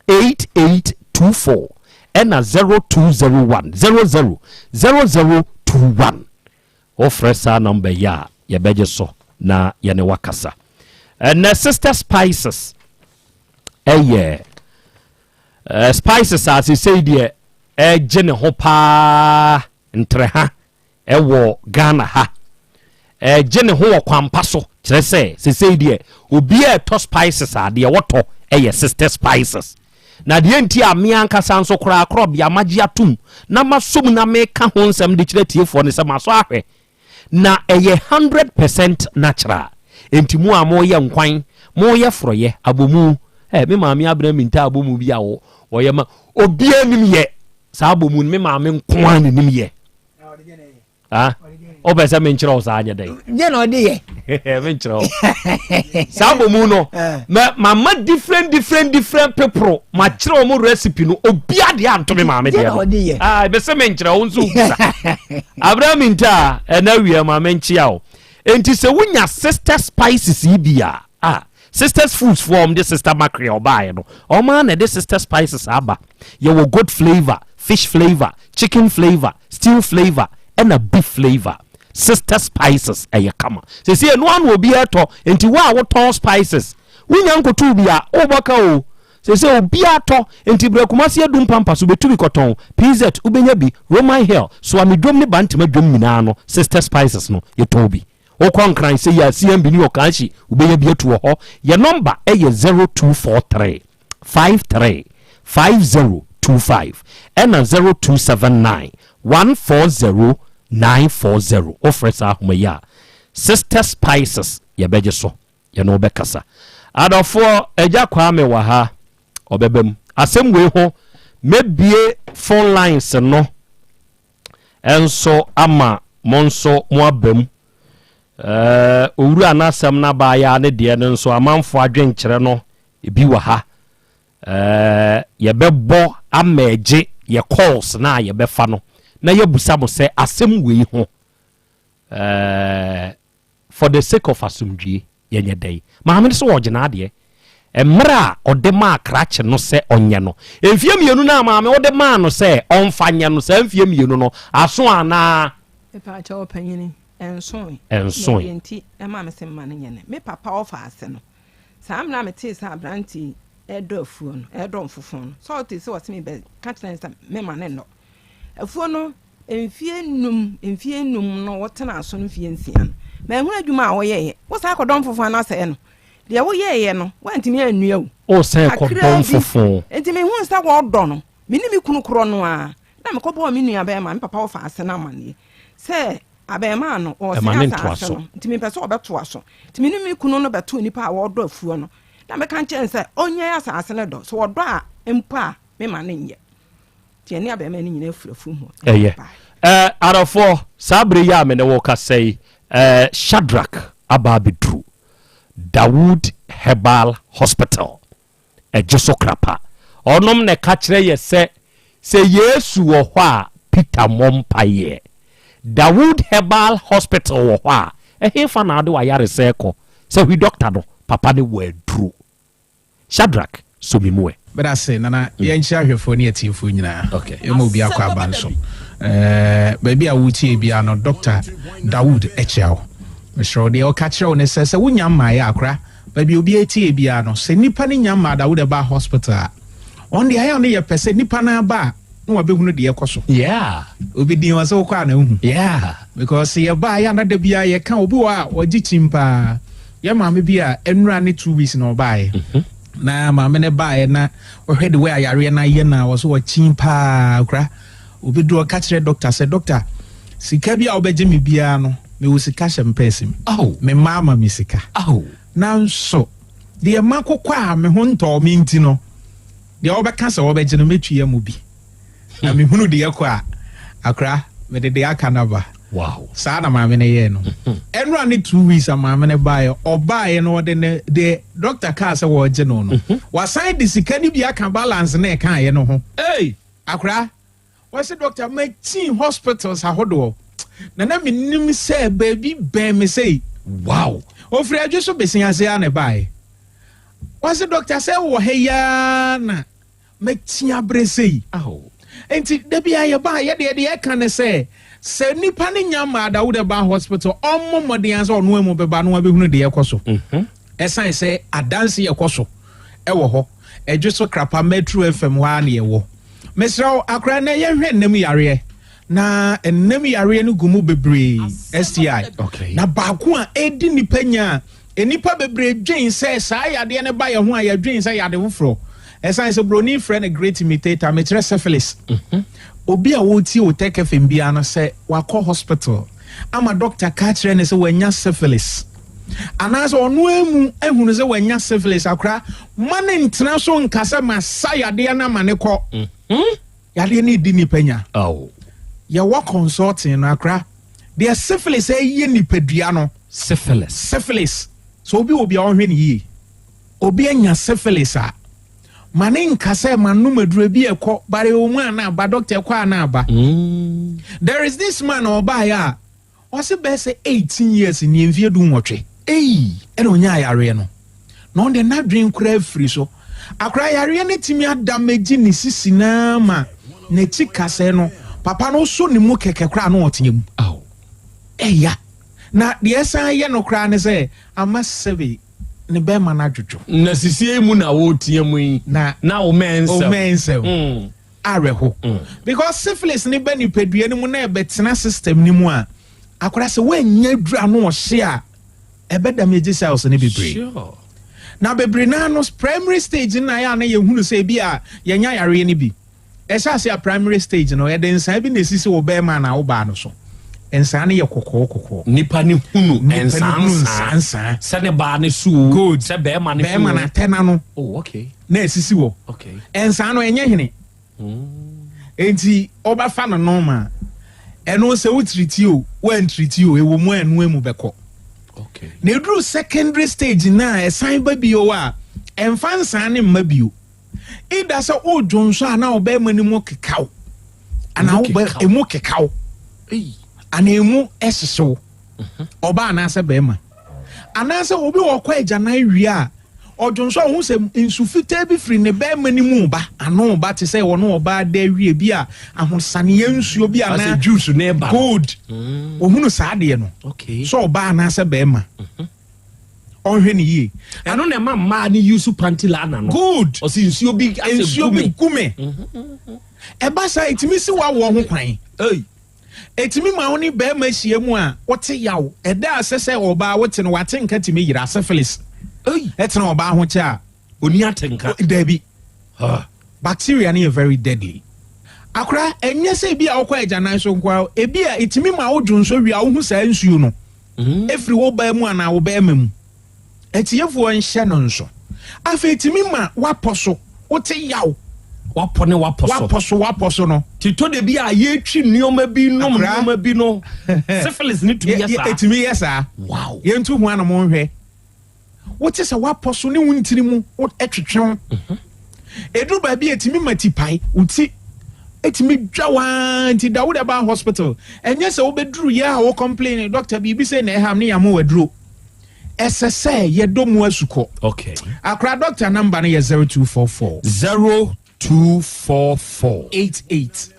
8824 ɛna 0201 00 0021. Wofrɛ saa nɔmba yi a, yɛbɛgye so na yɛne wo akasa. Ɛnɛ Sister Spices ɛyɛ eh, spices a sesei deɛ ɛgye ne ho paa ntrɛha ɛwɔ Ghana ha. Ɛgye ne ho wɔ kwampa so kyerɛ sɛ sesei deɛ obiara ɛtɔ spices a deɛ wɔtɔ ɛyɛ Sister Spices. Na deɛ nti a me ankasa nso koraa korɔbea magye atom na masɔ mu na meka ho nsɛm de kyerɛ atiefoɔ ne sɛ masɔ ahwɛ na ɛyɛ 100% natural. Enti mo a moyɛ nkwan, moyɛ forɔyɛ, abomu, eh, me maame Abena Minta abomu bi a wɔyɛ ma obiara nim yɛ saa abomu no, me maame nko ara na nim yɛ. Ah, wopɛ sɛ menkyerɛ wo saa nyɛ dɛn? Deɛ na ɔde yɛ. Menkyerɛ wo. Saa bɔ mu no, eh. mama different different different people makyerɛ wɔn recipe no, obia deɛ anto me maame deɛ no. Ah, ɛbɛ sɛ menkyerɛ wo nso wobisa. Abira mi nta ɛna awia ma menkyea wo. Enti sɛ wonya sister spices yi bi a, ah, Sisters Foods foɔ wɔn de Sister Mackerel ɔbaeɛ no, wɔn ara na ɛde Sister Spices aba. Yɛwɔ goat flavour, fish flavour, chicken flavour, stew flavour ɛna beef flavour. Sister Spices ɛyɛ kama. Seesei ɛno ara na obiara tɔ, nti wo a wotɔn spices, wonya nkotoo bi a, wobɔ ka o. Seesei obiara tɔ, nti brɛ Kumasi Adum Pampa so bɛtu bi kɔtɔn, PZ wobɛnya bi, Roman Hill, Soame dwom ne Bantama dwom nyinaa no, Sister Spices no, yɛtɔn bi. Wokɔ Nkran sɛ yi a CMB ne Okaanhyi wobɛnya bi atu wɔ hɔ. Yɛ nɔmba yɛ 0243 53 5025 ɛna 0279 140 940. Wofrɛ saa ahoma yi a Sister Spices yɛbɛgye so yɛne wo bɛkasa. Adɔfoɔ, Agya Kwame wɔ ha, ɔbɛba mu. Asɛm wei ho mɛbue phone lines no nso ama mo nso mo aba mu. Ɛɛ, owura n'asɛm no abaayaa ne deɛ no nso amanfoɔ adwenkyerɛ no ebi wɔ ha. Ɛɛ, yɛbɛbɔ ama agye yɛ calls no a yɛbɛfa no na yɛabusa mo sɛ asɛm wei ho ɛɛ, For the sake of asomdwie, yɛnyɛ dɛn? Maame no sɛ ɔregye n'adeɛ. Mmerɛ a ɔde maa krakye no sɛ ɔnyɛ no, mfeɛ mmienu no a maame wode maa no sɛ ɔmfa nyɛ no, saa mfeɛ mmienu no aso anaa? Mepaakyɛw ɔpanyini, ɛnsoe. Ɛnsoe. Na deɛ nti ɛma me se mma no nyɛ no, me papa ɔfa ase no. Saa mmerɛ a metee sɛ aberanteɛ yi redɔ afuo no, redɔ mfofo no, sɛ ɔtee sɛ ɔse mebɛka kyerɛ no sɛ mema no nnɔ afuo no mfeɛ nnum, mfeɛ nnum no wotenaa so no mfeɛ nsia no, manhunu adwuma a woyɛeɛ. Wosan kɔdɔ mfofo anaasɛ ɛno? Deɛ woyɛeɛ no, woantumi annua o. Wosan kɔdɔ Kakraa bi. mfofo. Enti mehuu sɛ wɔredɔ no, me ne me kunu korɔ no ara, na mekɔbɔɔ me nuabarima, me papa wɔfa ase no amanneɛ sɛ abarimaa no, Ɛma ɔresɛe ne ntoa asase so. no, nti mepɛ sɛ ɔbɛtoa so. Nti me ne me kunu no bɛtoo nnipa a wɔredɔ afuo no, na meka kyerɛɛ no sɛ ɔnnyae asase no dɔ, sɛ ɔdɔ a mpo a, memma no nyɛ. Nti yɛne abarimaa no nyinaa firi afuom hɔ na Ɛyɛ. yɛbaeɛ. Ɛɛ, adɔfoɔ, saa berɛ yi a me ne wo rekasa yi, ɛɛ, Shadrack aba abɛduru Dawood Herbal Hospital. Ɛgye so krapa. Ɔnom na ɛka kyerɛ yɛ sɛ, sɛ Yesu wɔ hɔ a, Peter mmɔ mpaeɛ. Dawood Herbal Hospital wɔ hɔ a, ɛhefa na wode w'ayaresa rekɔ? Sɛ hwi dɔkta no, papa no wɔ aduro. Shadrack, sɔ me mu ɛ. Meda ase Nana, yɛnkyia ahwɛfoɔ ne atiefoɔ nyinaa. Yɛma obi akɔ aba nso. Eh, baabi a wotie biara no, Dr. Dawood kyia wo. Mesrɛ wo, deɛ ɔka kyerɛ wo ne sɛ, sɛ wonya mmaeɛ akora, baabi obi atie biara no, sɛ nipa no nya mmaa Dawood ɛba hospital a, ɔn deɛ ayɛ a no yɛpɛ sɛ nipa no aba a, na wabɛhunu deɛ ɛkɔ so. Yeah. Obi din wɔ sɛ wokɔ a na wohu. Yeah. Because yɛba a yɛ anada biara yɛka obi wɔ a ɔgye kyim paa. Yɛ maame bi a nnura ne 2 weeks na ɔbaeɛ. Na maame no baeɛ na ɔhwɛ the way a yareɛ no ayɛ na wɔ so ɔkyin paa kora. Obi do ɔka kyerɛ doctor sɛ doctor sika bi a wobɛgye me biara no mewɔ sika hyɛ me pɛɛse mu. Oh. Me mma ama me sika. Oh. Nanso deɛ makokɔ a me ho ntɔɔ me nti no deɛ wɔbɛka sɛ wɔbɛgye no mɛtua mu bi. Na mehunu deɛ ɛkɔ a akora mede deɛ aka no aba. Wow. Saa na maame no yɛɛ no. Ɛnora ne 2 weeks a maame no baeɛ, ɔbaeɛ no ɔde ne deɛ doctor kaa sɛ wɔregye no no, wasan de sika no bi aka balance na ɛkaeɛ no ho. Hey! Akora, wɔse doctor makyin hospitals ahodoɔ na na menim sɛ baabi bɛn me sei. Wow! Ofiri adwo so besen ase a na ɛbaeɛ. Wɔse doctor sɛ wɔ ha yi ara na Mɛkyi abrɛ sei. Nti da bi a yɛba a yɛdeɛ deɛ ɛka ne sɛ sɛ nipa no nya mmaa da wode ba hospital ɔmmɔ mmɔden sɛ ɔno amu bɛba no wabɛhunu deɛ ɛkɔ so. Ɛsan sɛ adanse ɛkɔ so ɛwɔ hɔ ɛdwe so krapa Metro FM hɔ ara na yɛwɔ. Mesrɛ wo akora na yɛnhwɛ nnam yareɛ na nnam yareɛ no gu mu bebree STI. Na baako a ɛdi nipa nya a Nnipa bebree dwen sɛ saa yadeɛ no ba yɛn ho a, yɛdwen sɛ yade foforɔ. Ɛsiane sɛ buroni frɛ no great imitator, mekyerɛ syphilis. Obi a ɔretie Otec FM biara no, sɛ wakɔ hospital ama dɔkta ka kyerɛ no sɛ wanya syphilis, anaasɛ ɔno ara mu ahunu sɛ wanya syphilis akora, ma no ntena so nka sɛ masa yadeɛ no ama no kɔ. Yadeɛ no redi nnipa nya. Yɛwɔ consulting no akora. Deɛ syphilis ɛyɛ nipadua no. Syphilis. Syphilis. So obi wɔ bi a ɔnhwɛ ne yie. Obi anya syphilis a, ma ne nka sɛ ma nom aduro bi ɛkɔ bare ɛwɔ mu a na aba doctor ɛkɔ a na aba. There is this man ɔbaeɛ a Ɔse bɛyɛ sɛ 18 years nie, mfeɛ 18 ei ɛna ɔnyaa yareɛ no. Na ɔno deɛ n'adwene koraa afiri so. Akora yareɛ no atumi adamagyi ne sisi no ara ma n'akyi kasɛɛ no, papa no wosɔ ne mu kɛkɛ koraa na ɔteɛ mu. Ɛya. Na deɛ ɛsan yɛ no koraa ne sɛ ama sɛbe ne bɛrima no adwodwo. Na sisie mu na woteɛ mu yi, na wo mɛnsɛm. Wo mɛnsɛm. Awerɛho. Because syphilis no ba nipadua no mu na ɛbɛtena system no mu a, akora sɛ woannya aduru ano ɔhye a, ɛbɛ damage cells no bebree. Sure. Na bebree naa no primary stage no na ayɛ a na yɛhunu sɛ ebi a yɛnya yareɛ no bi. Ɛhyɛ ase a primary stage no, yɛde nsaa bi na esisi wo bɛrima anaa wo baa no so. Nsaa no yɛ kɔkɔɔ kɔkɔɔ. Nipa no hunu Nipa no nsaa hunu nsaa. nsaa nsaa. Sɛ ne baa no so o, Good. sɛ bɛrima no so Bɛrima no o. atɛ n'ano. Oh, okay. Na esisi hɔ. Okay. Nsaa no ɛnyɛ hene. Enti ɔbɛfa no normal. Ɛno sɛ wo tiriti o, woantiriti o, ɛwɔ mu a ɛno emu bɛkɔ. Okay. Na eduru secondary stage no a ɛsan ba bio a, ɛmfa nsaa no mma bio. Either sɛ wodwonsɔ a na wo bɛrima no mu kekaw anaa wo bɛ emu kekaw anaa emu hyehyew mhm. ɔbaa anaasɛ bɛrima anaasɛ obi wɔ ɔkɔ agyanan wie a ɔdwonsɔ ɔho sɛ nsu fitaa bi firi ne bɛrima no mu ba ano ba te sɛ ɔno ɔbaa da awie bi a ahosaneɛ nsuo bi anaa juice ne ba gold mm. ohunu saa adeɛ no sɛ ɔbaa anaasɛ bɛrima mhm. Ɔnhwɛ no yie. Ɛno na ɛma mmaa no use panty liner no. Good. Ɔsi nsuo bi asɛ Nsuo bi gu me. Ɛba saa ɛtumi si w'awoɔ ho kwan. Ɛtumi ma wo ne barima hyia mu a wote yaw. Ɛda a ɛsɛ sɛ ɔbaa wote no w'atenka tumi yera. Syphilis ɛtena ɔbaa ho kyɛ a. Ɔni atenka. Dabi. Bacteria no yɛ very deadly. Akora, ɛnyɛ sɛ ebi a wokɔ agyanan so nko ara, ebi a ɛtumi ma wo dwonsɔ wie a wohu saa nsuo no ɛfiri wo baa mu anaa wo bɛrima mu. Atiefoɔ nhyɛ no nso. Afei ɛtumi ma woapɔ so, wote yaw. Wapɔ ne wapɔ so. Wapɔ so, wapɔ so no. Ti tɔ de bi a yɛtwi nneɛma bi nom nneɛma bi no, syphilis ne tumi yɛ saa. Ɛtumi yɛ saa. Wow. Yɛntu ho anom nhwɛ. Wote sɛ woapɔ so ne wo ntini mu twetwe wo. Ɛduru baabi a ɛtumi ma ti pae, wo ti ɛtumi dwa waa nti da wode ba hospital. Ɛnyɛ sɛ wobɛduru yɛ a wo complain doctor biribi sɛ na ɛham ne yɛama waduro. Ɛsɛ sɛ yɛdɔ mu asukɔ. Okay. Akora doctor number no yɛ 0244. 0244. 88.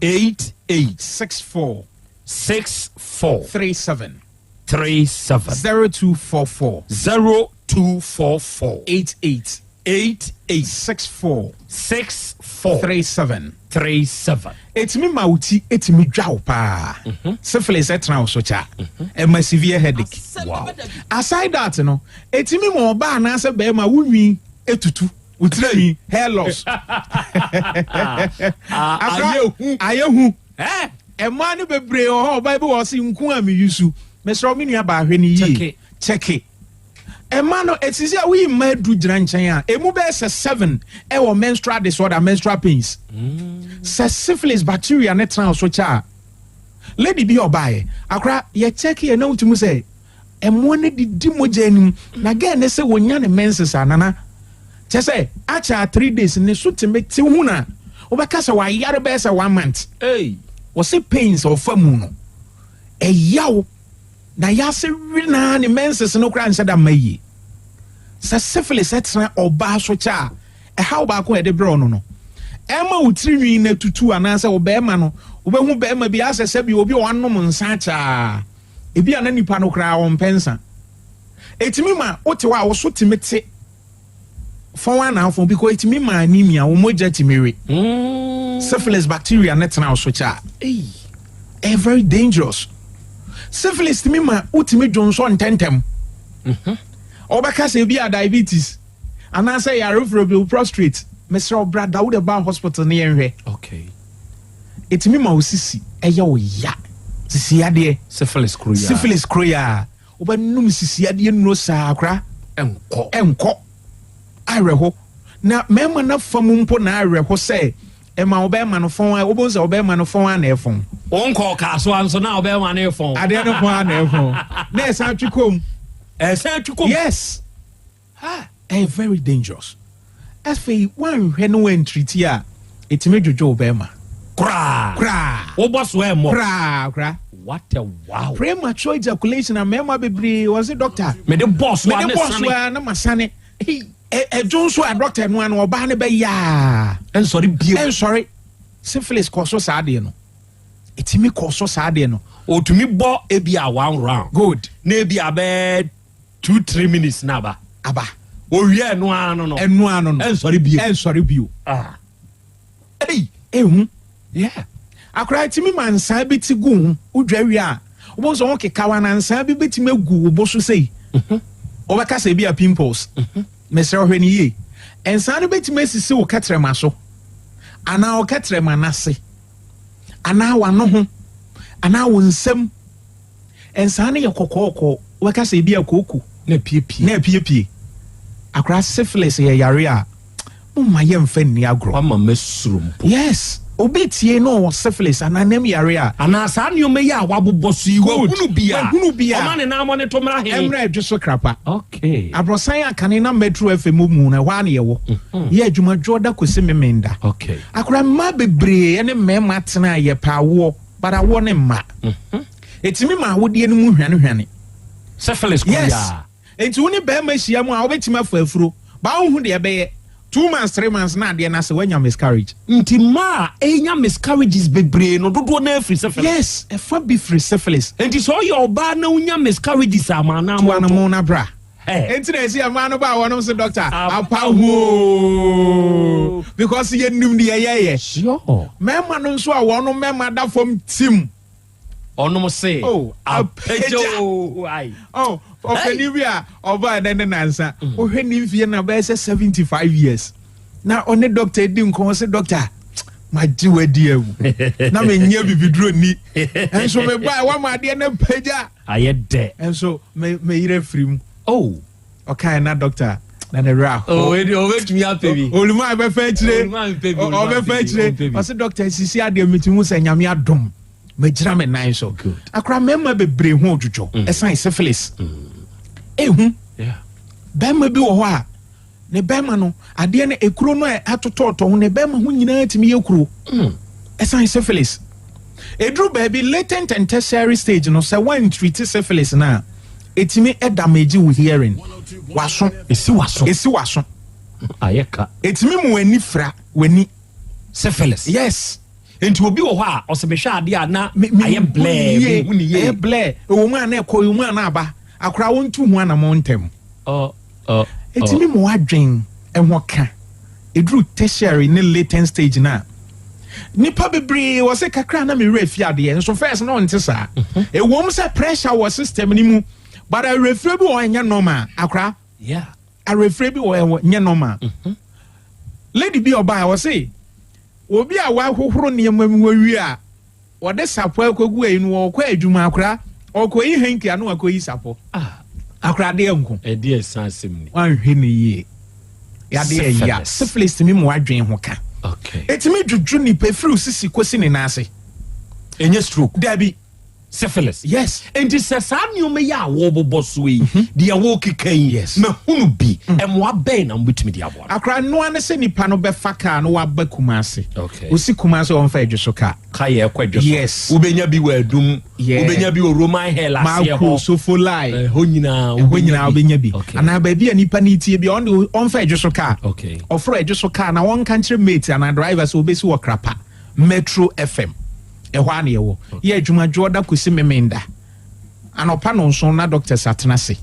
88. 64. 64. 37. 37. 0244. 0244. 88. 88. 64. 64. 37. 37. Ɛtumi ma wo ti ɛtumi dwa wo paa. Syphilis ɛtena wo so kyɛ a, ɛma severe headache. Wow. Aside that no, ɛtumi ma ɔbaa anaasɛ bɛrima wo nwi ɛtutu. Wo tiri nwi, hair loss. Ayɛ hu. Ayɛ hu. Mmaa no bebree wɔ hɔ, ɔbaa bi wɔ hɔ ɔse nku a meyi su. Mesrɛ wo me nua baa hwɛ no yie. Kyɛke. Mmaa no, ɛte sɛ woyi mmaa du gyina nkyɛn a, emu bɛyɛ sɛ seven ɛwɔ menstrual disorder, menstrual pains. Sɛ syphilis bacteria ne tena so kyɛ a, lady bi a ɔbaeɛ, akora yɛ kyɛke yɛ na wotumi sɛ mmoa no didi mogya anim na girl ne sɛ wɔnya ne menses a nana kyɛ sɛ akyɛ a three days ne so tumi te hu na wobɛka sɛ wayare bɛyɛ sɛ one month. Wɔse pains a ɔfa mu no ɛyaw na yɛase we naa ne menses no koraa nhyɛ da mma yie. Sɛ syphilis ɛtena ɔbaa so kyɛ a, ɛhaw baako a ɛde brɛ ɔno no, ɛma wo tirinwi no atutu anaasɛ wo bɛrima no, wobɛhu bɛrima bi asɛ sɛ bi obi a wanom nsa akyɛ a, ebi a na nipa no koraa ɔmpɛ nsa. Ɛtumi ma wote hɔ a wo so tumi te fɔn anaa fɔn because ɛtumi ma anemia, wo mogya tumi we. Syphilis bacteria ne tena wo so kyɛ a, ɛyɛ very dangerous. Syphilis tumi ma wotumi dwonsɔ ntɛntɛm. Ɔbɛka sɛ ebi a diabetes anaasɛ yare foforɔ bi wo prostrate. Mesrɛ wo bra Dawuda Bar Hospital ne yɛnhwɛ. Okay. Ɛtumi ma wo sisi ɛyɛ wo ya. Sisi yadeɛ. Syphilis kuro yaa. Syphilis kuro yaa. Wobɛnom sisi yadeɛ nnuro saa kora. Ɛnkɔ. Ɛnkɔ. Awerɛho. Na mmarima no afa mu mpo na awerɛho sɛ ɛma ɔbɛrima no fɔn a wobɛhu sɛ ɔbɛrima no fɔn a na ɛfɔn. Wonkɔ ɔkaa so a nso na ɔbɛrima no efɔn. Adeɛ no fɔn a na ɛfɔn. Na ɛsan twe kɔm. Ɛsan twe kɔm. Yes. Ha, ɛyɛ very dangerous. Afei woanhwɛ ne woantriti a, ɛtumi dwodwo wo bɛrima. Koraa. Koraa. Wobɔ so ɛmmɔ. Koraa koraa. What a wow. Premature ejaculation a mmarima bebree wɔn se doctor. Mede bɔ so a Mede ne bɔ so sane. a na masane. Ɛdwo nso a doctor no ano ɔbaa no bɛyaa. Ɛnsɔre bio. Ɛnsɔre. Syphilis kɔ so saa adeɛ no. Ɛtumi kɔ so saa adeɛ no. Otumi bɔ ebi a one round. Good. Na ebi a bɛɛ 2-3 minutes na aba. Aba. Owie ɛno ano no. Ɛno ano no. Ɛnsɔre bio. Ɛnsɔre bio. Ah. Ei, ehu. Yeah. Akora etimi ma nsaa bi ti gu ho. Wodwa wie a, wobɛhu sɛ ho kekaw anaa nsaa bi bɛtumi agu wo bo so sei. Wobɛka sɛ ebi a pimples. Mesrɛ wo hwɛ no yie. Nsaa no bɛtumi asisi wo kɛtrɛma so anaa wo kɛtrɛma no ase anaa w'ano ho anaa wo nsam. Nsaa no yɛ kɔkɔɔkɔ, wobɛka sɛ ebi a kooko. Na apiepie. Na apiepie. Akora syphilis yɛ yare a momma yɛmfa nni agorɔ. Wama masuro mpo. Yes. Obi tie na ɔwɔ syphilis anaa nam yare a. Anaa saa nneɛma yi a wabobɔ so yi, Good. wahunu bi a. Wahunu bi a. Ɔma ne nan mmɔ ne to mmra he? Ɛmmra Adwo so Krapa. Okay. Aborɔsan a kane na Metro FM wɔ mu no, ɛhɔ ara na yɛwɔ. Yɛ adwuma dwoɔda kɔsi Memenda. Okay. Akora mmaa bebree ne mmarima tena a yɛpɛ awoɔ, but awoɔ no mma. Ɛtumi ma awodeɛ no mu hwanehwane. Syphilis koro Yes. yi ara. Nti wo ne barima hyia mu a, wobɛtumi afa afuro, but wonhu deɛ ɛbɛyɛ. 2 months, 3 months na adeɛ no ase, woanya miscarriage. Nti mmaa a ɛnya miscarriages bebree no, dodoɔ no ara firi syphilis. Yes, ɛfa bi firi syphilis. Nti sɛ ɔyɛ ɔbaa na wonya miscarriages a, ma anaa To moto. anamon na bra. Enti na ɛsi ɛmaa no ba a wɔnom so doctor apa hoo because yɛnim deɛ yɛyɛ. Sure. Mmarima no nso a wɔnom mmarima da fam tim. Ɔnom se oh, apagya o. Oh, ɔpanin bi a ɔbaa ɛnɛ ne nansa wohwɛ ne mfie na bɛyɛ sɛ 75 years na ɔne doctor di nkɔmɔ sɛ doctor magye wadi awu na menyɛ bibiduro ni nso mebaa wama adeɛ no pagya ayɛ dɛ nso me yerɛ firi mu oh ɔkae na doctor na ne werɛ aho oh edi ɔbɛtumi apɛ bi oluma bɛfɛ akyire ɔbɛfɛ akyire ɔsɛ doctor sisi adeɛ meti hu sɛ nyame adom magyina me nan so akora mmarima bebree ho odwodwo mm. ɛsan syphilis mm. ehu bɛrima bi wɔ hɔ a ne bɛrima no adeɛ no ekuro no a atotɔɔtɔ ho ne bɛrima ho nyinaa tumi yɛ kuro mm. ɛsan syphilis eduru baabi latent and tertiary stage no sɛ wɔn treat syphilis na etumi ɛdamage wo hearing waso esi waso esi waso ayɛ ka etumi mu w'ani fira w'ani syphilis yes. Nti obi wɔ hɔ a ɔsɛ mehwɛ adeɛ a na ayɛ blɛɛ mehu ne yie. Ɛyɛ blɛɛ ɛwɔ mu a na ɛkɔ ɛwɔ mu a na aba akora wontu ho anamɔ ntɛm. Ɛtumi ma w'adwen ɛho ka ɛduru tertiary ne latent stage no a nipa bebree wɔ sɛ kakra na me werɛ fi adeɛ nso first na ɔnte saa mhm. ɛwɔ mu sɛ pressure wɔ system no mu but awerɛfire bi wɔ ɛnyɛ normal akora awerɛfire bi wɔ ɛnyɛ normal mhm. lady bi ɔbaa wɔ se Obi a wahohoro nneɛma mu awie a ɔde sapɔ akɔgu ayi no ɔkɔ adwuma akora ɔkɔyi hanky ano akɔyi sapɔ ah. akora adeɛ nko ɛdeɛ ɛsan asɛm ni wanhwɛ ne yie yadeɛ ɛya syphilis tumi mu adwene ho ka ɛtumi dwudwu nipa firi sisi kɔsi ne nan ase ɛnyɛ stroke dabi Syphilis. Yes. Enti sɛ saa nneɛma yi a wɔbobɔ so yi, mhm. deɛ wɔkeka yi, yes. mahunu bi, mm. mmoa bɛn na mobɛtumi de aboa no? Akora nnoa ne sɛ nipa no bɛfa kaa no waba Kumase. Okay. Osi Kumase ɔmfa adwo so kaa. Ka yɛ ɛkɔ adwo so. Yes. Wobɛnya bi wɔ Adum. Yeah. Wobɛnya bi wɔ Roman Hell aseɛ hɔ. Mako, Sofolai. Ɛhɔ nyinaa. Ɛhɔ nyinaa wobɛnya bi. Okay. Anaa baabi a nipa no tie bi ɔno ɔmfa adwo so kaa. Okay. Ɔforo adwo so kaa na wɔnka nkyerɛ mate anaa driver sɛ obɛsi wɔ Krapa Metro FM. Ɛhɔ ara na yɛwɔ. Yɛ adwuma dwoɔda kɔsi Memenda. Anɔpa nonson na doctors atena ase.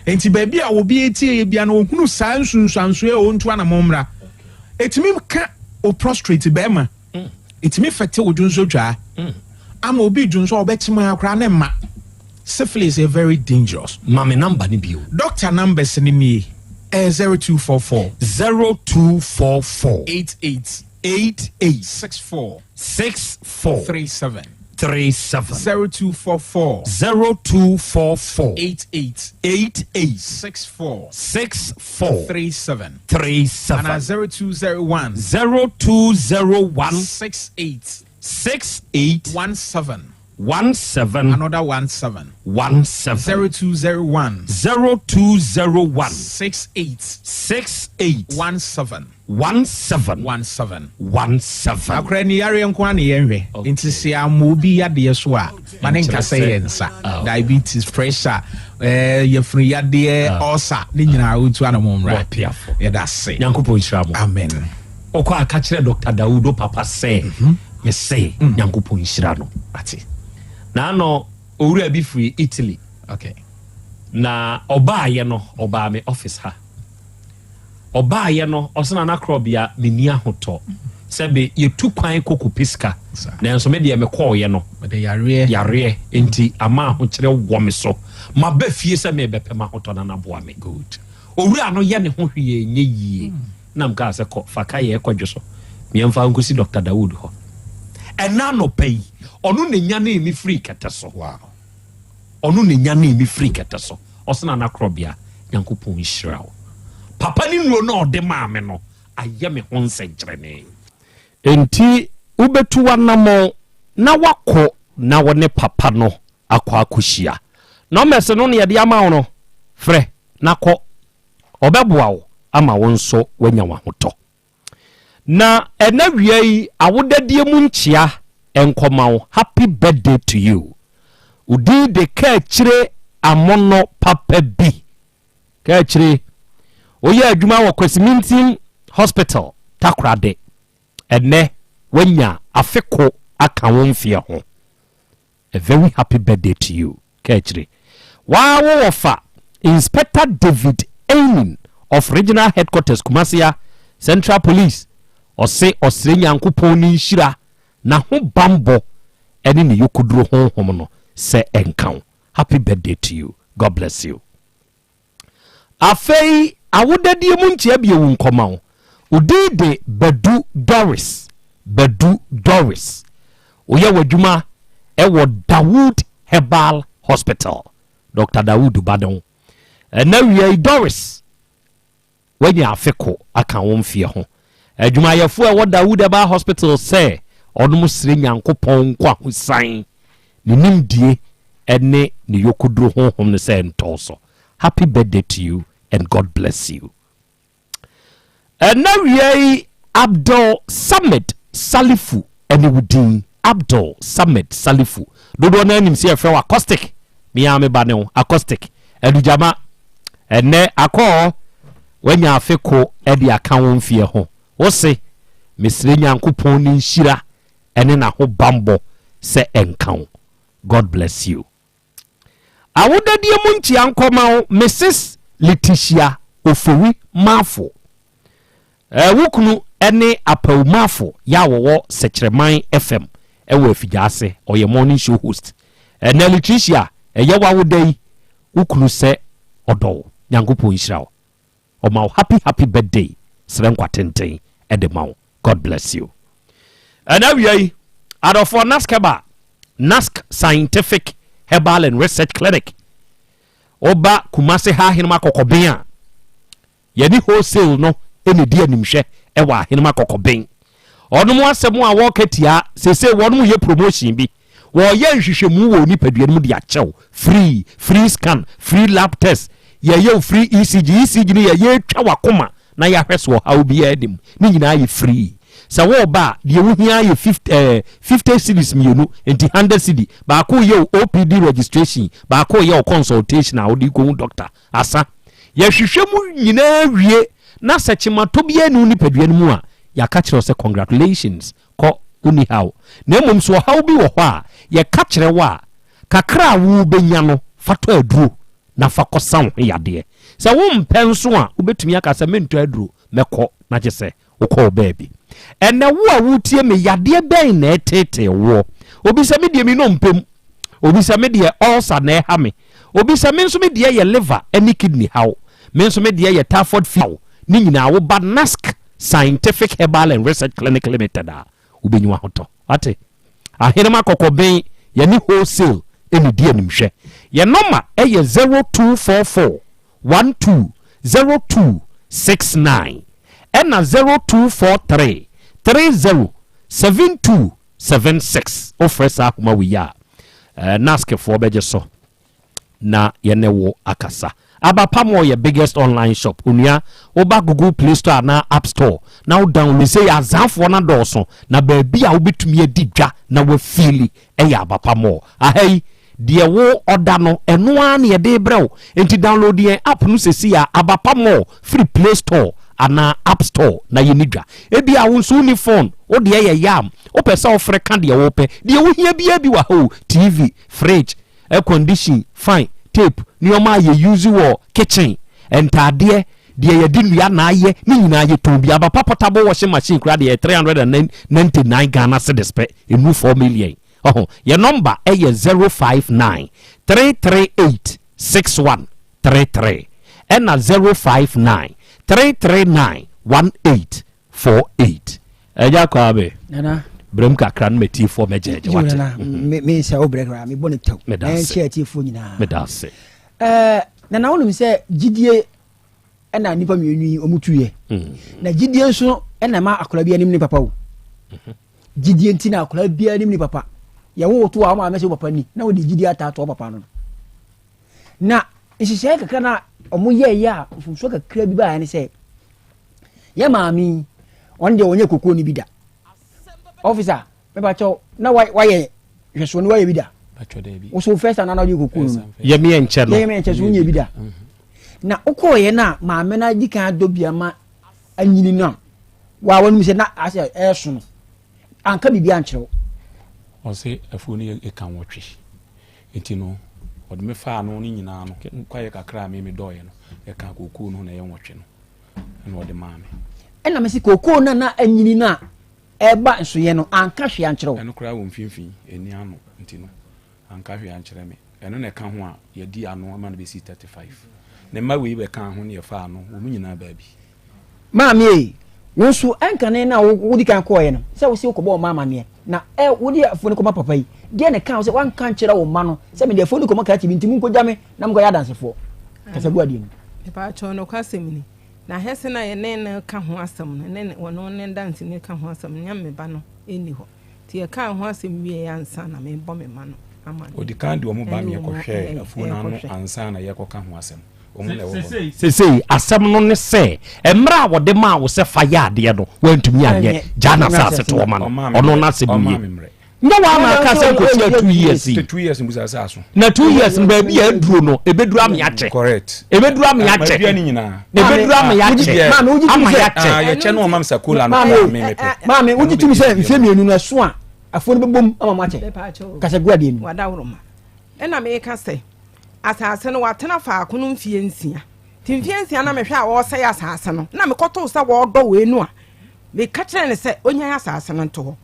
Enti baabi a obi retie yɛ bia no ɔhunu saa nsunsuansoɔ a ɔntu anamɔn mmra. Ɛtumi ka o prostrate bɛrima. Ɛtumi fɛte wo dwonsotwaa. Ama obi dwonso a ɔbɛkyem ara koraa ne mma. Syphilis yɛ very dangerous. Ma me number no bio. Doctor numbers no nie. Ɛyɛ 0244. 0244. 88. 88. 64. 64. 37. 37. 0244. 0244. 88. 88. 64. 64. 37. 37. And 0201. 0201. 68. 68. 17. 17. Another 17. 17. 0201. 0201. 68. 68. 17. 17. 17. 17. Akora ni yareɛ nko ara na yɛnhwɛ. Nti sɛ ama obi yadeɛ so a, ma ne nka sɛ yɛ nsa. Ah. Diabetes, pressure, eh, yafunu yadeɛ, ah. ulcer, ne nyinaa wotu ana mo mmra. Yɛda ase. Nyankopɔn nhyira mo. Amen. Ɔkɔ aka kyerɛ Dr. Dawudo papa sɛ, mhm. mese mm. Nyankopɔn nhyira no. Ate. Na ano owura bi firi Italy. Okay. Na ɔbaayɛ no, ɔbaa me office ha. Ɔbaeɛ no, ɔse Nana Korɔbea menni ahotɔ sɛ be yɛtu kwan kɔ kɔpɛ sika nanso me deɛ mekɔɔeɛ no yareɛ nti ama ahokyerɛ wɔ me so. Maba fie sɛ merebɛpɛ m'ahotɔ na naboa me. Owura no yɛ ne ho hwee nyɛ yie na mekaa sɛ kɔ fa ka yɛ kɔdwo so meɛmfa nkɔsi Dr. Dawood hɔ. Ɛna anɔpa yi ɔno na nyanee me firii kɛtɛ so. Ɔno na nyanee me firii kɛtɛ so. Ɔse Nana Korɔbea Nyankopɔn nhyira wo papa ne nnuro no a ɔde maa me no ayɛ me ho nsɛnkyerɛnee. Enti wobɛtu w'anammɔn na woakɔ na wo ne papa no akɔ akɔhyia. Nɔmɛs no na yɛde ama wo no, frɛ na kɔ. Ɔbɛboa wo ama wo nso woanya w'ahotɔ. Na ɛna wia yi awodadie mu nkyea nkɔma wo happy birthday to you wo din de kaakyire amono papa bi kaakyire woyɛ adwuma wɔ Kwasimintin hospital Takorade ɛnɛ wanya afe ko aka wo mfeɛ ho A very happy birthday to you kaakyire waa wo wɔfa. Inspector David Eining of Regional Headquarters Kumasi a Central Police ɔse ɔsrɛ Nyankopɔn ne nhyira, n'ahobanbɔ ne ne yokoduro honhom no sɛ ɛnka wo. Happy birthday to you. God bless you. Afei awodadie mu nkyea bio nkɔma wo. Wo din de Badu Doris. Badu Doris. Woyɛ w'adwuma wɔ Dawood Herbal Hospital. Doctor Dawood ba ne wo. Ɛnɛ awia yi Doris, woanya afe ko aka wo mfeɛ ho. Adwumayɛfoɔ a ɛwɔ Dawood Herbal Hospital sɛ ɔnom srɛ Nyankopɔn nkwahosan, ne nimdie ne ne yokoduro honhom no sɛ ɛntɔw so. Happy birthday to you and God bless you. Ɛna wia yi Abdul Samid Salifu ɛne wo din Abdul Samid Salifu dodoɔ no anim sɛ yɛfrɛ wo acoustic mea me ba ne wo acoustic adugyama ɛnɛ akɔɔ wanya afe ko ɛde aka wo mfeɛ ho wo se mesrɛ Nyankopɔn ne nhyira ɛne n'ahobanbɔ sɛ ɛnka wo God bless you. Awodadie mu nkyea nkɔma wo Mrs Letitia Ofori Marfo. Eh, wo kunu ne Apawu Marfo yɛ a wɔwɔ Sɛkyerɛman FM wɔ Afigyaase. Ɔyɛ morning show host. Ɛnɛ Letitia, ɛyɛ w'awoda yi, wo kunu sɛ ɔdɔ wo. Nyankopɔn nhyira wo. Ɔma wo happy happy birthday srɛ nkwa tenten de ma wo God bless you. Ɛna awia yi adɔfoɔ Nask Herbal Nask Scientific Herbal and Research Clinic woba Kumase ha ahenem akɔkɔben a yɛne wholesale no ɛna di animhwɛ ɛwɔ ahenem akɔkɔben ɔnom asɛm a wɔka tia sese wɔnom yɛ promotion bi Wɔreyɛ nhwehwɛmu wɔ wo nipadua no mu de akyɛ wo free, free scan, free lab test, yɛyɛ wo free ECG, ECG no yɛ yɛretwa w'akoma na yɛahwɛ sɛ ɔhaw biara nni mu, ne nyinaa yɛ free. Sɛ woreba a, deɛ wohia yɛ 50, eh, 50 cedis mmienu, nti 100 cedi, baako reyɛ wo OPD registration, baako reyɛ wo consultation a wode rekɔhu doctor, asa. Yɛhwehwɛ mu nyinaa wie na sɛ kyematɔ biara nni wo nipadua no mu a, yɛaka kyerɛ wo sɛ congratulations, Kɔ, wonni haw. Na mmom sɛ ɔhaw bi wɔ hɔ a, yɛka kyerɛ wo a, kakra a wobɛnya no, fa tɔ aduro na fa kɔsa wo ho yadeɛ. Sɛ wompɛ nso a, wobɛtumi aka sɛ, Mentɔ aduro, mɛkɔ, na gye sɛ wokɔ wo baabi. Ɛnnɛ, wo a woretie me, yadeɛ bɛn na ɛreteetee woɔ? Obi sɛ, Me deɛ, me nnompe mu. Obi sɛ, Me deɛ, ulcer na ɛha me. Obi sɛ, Me nso me deɛ yɛ liver ne kidney haw. Me nso me deɛ yɛ typhoid fever. Ne nyinaa, woba NASC Scientific Herbal and Research Clinic Limited a, wobɛnya w'ahotɔ. Wate? Ahenem Akɔkɔben, yɛne wholesale na ɛdi animhwɛ. Yɛn nɔma yɛ 0244 12 02 69 ɛna 0243 30 72 76. Wofrɛ saa ahoma wei a, eh, NASC foɔ bɛgye so. na yɛne wo akasa. Aba pa mall yɛ biggest online shop onua woba google play store anaa app store na wo download sɛ yɛ azaafoɔ no adɔɔso na baabi a wobɛtumi adi dwa na wafeeli ɛyɛ aba pa mall aha yi deɛ wo ɔda no ɛno ara na yɛde brɛ wo nti download yɛn app no sɛsi a aba pa mall firi play store anaa app store na yɛni dwa ebi a wo nso wonni phone wo deɛ yɛ yam wopɛ sɛ wofrɛ ka deɛ wopɛ deɛ wohia biara bi wɔ ha o tv fridge air condition, fan, tape, nneɛma a yɛ use wɔ kitchen, ntaadeɛ, deɛ yɛde nnua na ayɛ, ne nyinaa yɛtɔn bi. Aba pa portable washing machine koraa deɛ yɛ 399 Ghana cedis pɛ, ɛnnu 4 million. Ɔho, yɛ nɔmba ɛyɛ 059 338 6133 ɛna 059 339 18 48 Agya Kwame, Nana. Brɛ mu kakra na m'atiefoɔ mɛgyɛɛgye Yo, wate. Nana, me me sɛ wo brɛ koraa mebɔ ne tɛw. Meda Na ase. yɛnkyɛ atiefoɔ nyinaa. Meda ase. Ɛɛ, Nana wonim sɛ gyidie ɛna nnipa mmienu yi wɔn tuyɛ. Na gyidie nso ɛna ɛma akwadaa bi anim ne papa o. Gyidie nti na akwadaa bi anim ne papa. Yɛwo wo to a wɔn maame sɛ wo papa ni na wɔde gyidie ataatoa papa no. Na nhyehyɛeɛ kakra na wɔn yɛɛyɛ a mfomsoɔ kakra bi baeɛ ne sɛ Yɛ maame yi, ɔno deɛ ɔnyɛ kokoo no bi da. Officer, mepa kyɛw, na wayɛ hwɛsoɔ no wayɛ bi da. Woso first time na ɔde kokoo no. Yɛ meɛ nkyɛ no. Yɛ meɛ nkyɛ so wonyɛ bi da. Mhm. Na wokɔɔyɛ no a maame no adi kan adɔ bi ama anyini no a wa wɔnom sɛ na asɛ ɛɛso no anka biribi ankyerɛ wo. Ɔse afuo no yɛ eka nwɔtwe nti no. Ɔde me faa ano no nyinaa no, kwaeɛ kakra a me medɔeɛ no, ɛkaa kookoo no ho na ɛyɛ nwɔtwe no, ɛna ɔde maa me. Ɛna mese kookoo no a na anyini no a ɛreba nsoeɛ no, anka hwee ankyerɛ wo? Ɛno koraa wɔ mfimfini, ɛnni ano nti no, anka hwee ankyerɛ me. Ɛno na ɛka ho a yɛadi ano ma no bɛsi 35. Ne mma wei bɛkaa ho na yɛfaa ano, wɔn nyinaa baa bi. Maame ei, wo nso ɛnkane no a wodi kan kɔeɛ no, sɛ wose wokɔbɔ wo mma amanneɛ, na ɛ, wode afuo no kɔma papa yi, deɛ na ɛkaa wo sɛ woanka ankyerɛ wo mma no sɛ mede afuo no kɔma krakye bi nti monkɔgya me na monkɔyɛ adansefoɔ? Kasa gu adeɛ mu. Mepaakyɛw, nokwasɛm ni, na Hesse no a yɛne no reka ho asɛm no, ne ɔno ne danseni reka ho asɛm no, na me ba no nni hɔ. Nti yɛkaa ho asɛm wieeɛ ansa na merebɔ me mma no amanneɛ. Ɔdi kan de wɔn ba ma yɛkɔhwɛɛ afuo no ano ansa na yɛrekɔka ho asɛm. Wɔn na ɛwɔ hɔ no. Seesei asɛm no ne sɛ, mmerɛ a wɔde maa wo sɛ fa yɛ adeɛ no, woantumi anyɛ. Gyaa n'asase toɔ ma no. Ɔno n'asɛm nie. Nyɛ wo ara na aka sɛ nkɔtua two years yi. Na two years no baabi a aduro no, ɛbɛduru ame akyɛ. Ɛbɛduru ame akyɛ. Ɛbɛduru ame akyɛ. Ama yɛakyɛ. Maame, wogye tumi sɛ mfeɛ mmienu no ɛso a afuo no bɛbom ama mo akyɛ. Kasa gu adeɛ no. Wadaworoma. Ɛna meka sɛ asase no watena faako no mfeɛ nsia. Nti mfeɛ nsia na mehwɛ a wɔresɛe asase no. Na mekɔtoo sɛ wɔredɔ wei no a, meka kyerɛɛ no sɛ ɔnyan asase no nto hɔ.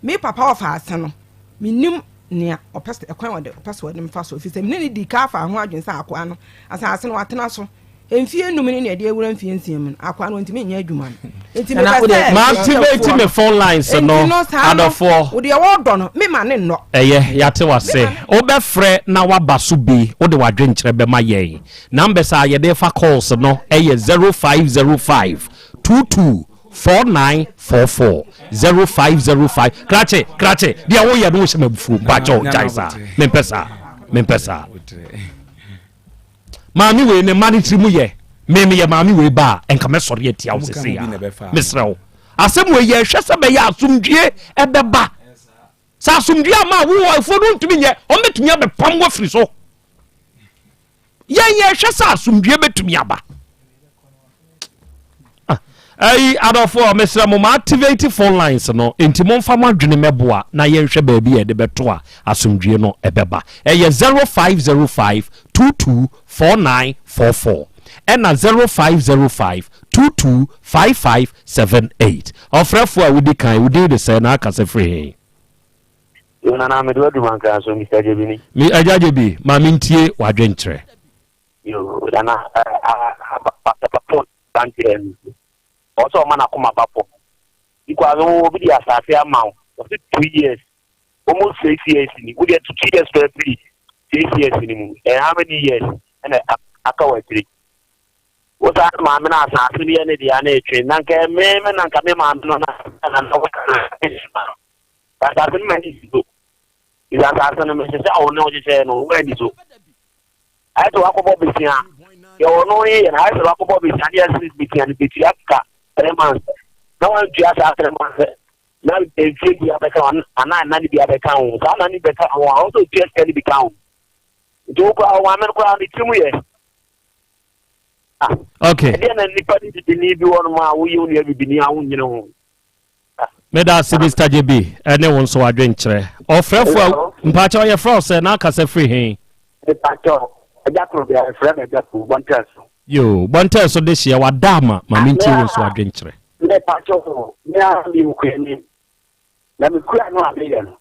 Me papa ɔfa ase no, mennim nea ɔpɛ sɛ ɛkwan ɔde ɔpɛ sɛ ɔde me fa so efisɛ me ne no dii kan faa ho adwene sɛ akoa no asase no watena so mfie nnum ne nea ɛde awura mfie nsia mu no akoa no ntumi nyɛ adwuma no nti mepɛ sɛ maactivate me phone lines no adɔfoɔ wodeɛ wɔdɔ no mema ne nnɔ ɛyɛ yɛate wase wobɛfrɛ na waba so bi wode wadwenkyerɛ bɛma yɛn numbers a yɛde fa calls no ɛyɛ 0505 22 4944 0505 krakye krakye deɛ woyɛ no wohyɛ mabufuo mpakyɛw gyae saa mempɛ saa mempɛ saa maame wei ne mma no tiri mu yɛ me meyɛ maame wei ba a ɛnka mɛsɔre atia wo sese a mesrɛ wo asɛm wei yɛhwɛ sɛ bɛyɛ asomdwie ɛbɛba sɛ asomdwie ama a wowɔ afuo no ntumi nyɛ ɔmbɛtumi abɛpam wafiri so Yɛn yɛhwɛ sɛ asomdwie bɛtumi aba. Ah, ayi adɔfoɔ mesrɛ mo ma activate phone lines no nti momfa mo adwene mɛboa na yɛnhwɛ baabi a yɛde bɛto a asomdwie no ɛbɛba. Ɛyɛ 0505 22 4944 ɛna 0505 22 5578. Ɔfrɛfoɔ a wodi kan, wo din de sɛn na akasa firi he? Yo nana mede wadu mankra so Mr. Gyebini. Me agya Gyebi ma mentie w'adwenkyerɛ. Yo nana Pastor Papo santeɛ no ɔwɔ sɛ ɔma n'akoma ba fam because wo obi de asase ama wo ɔse two years almost six years ni wo deɛ two years pɛ firi six years ni mu and how many years ɛna aka wɔ akyiri wo saa maame no asase no yɛ ne deɛ na ɛtwe na nka me me na nka me maame no na na na wo na Asase no m'ani si so. Efisɛ asase no, mehyehyɛ wo ne wo hyehyɛɛ no, woanni so. Ayɛ sɛ woakɔbɔ besia. Deɛ ɔno yɛ no, ayɛ sɛ woakɔbɔ besia ne yɛse besia no bɛtua ka three months. Na woantua saa three months na mfie bi abɛka ho anaa nna no bi abɛka ho. Saa nna no bi bɛka ho a, ɔwɔ sɛ otua sika no bi ka ho. Nti wo koraa, wo maame no koraa ne tirim yɛ. Ah. Okay. Ɛdeɛ na nipa ne bibini bi wɔ nom a woyɛ wo nua bibini a wonyene ho. Meda ase Mister JB ɛne wo nso w'adwenkyerɛ. Ɔfrɛfo a mpakyɛw yɛfrɛ wo sɛ na akasa firi he? Mepakyɛw, Agya koro bia yɛfrɛ me Agya Koo, Bɔntɛɛ so. Yoo, Bɔntɛɛ so dehyeɛ wada ama ma mentie wo nso w'adwenkyerɛ. Mepakyɛw, me ara meyɛ okuani, na me kura no a meyɛ no,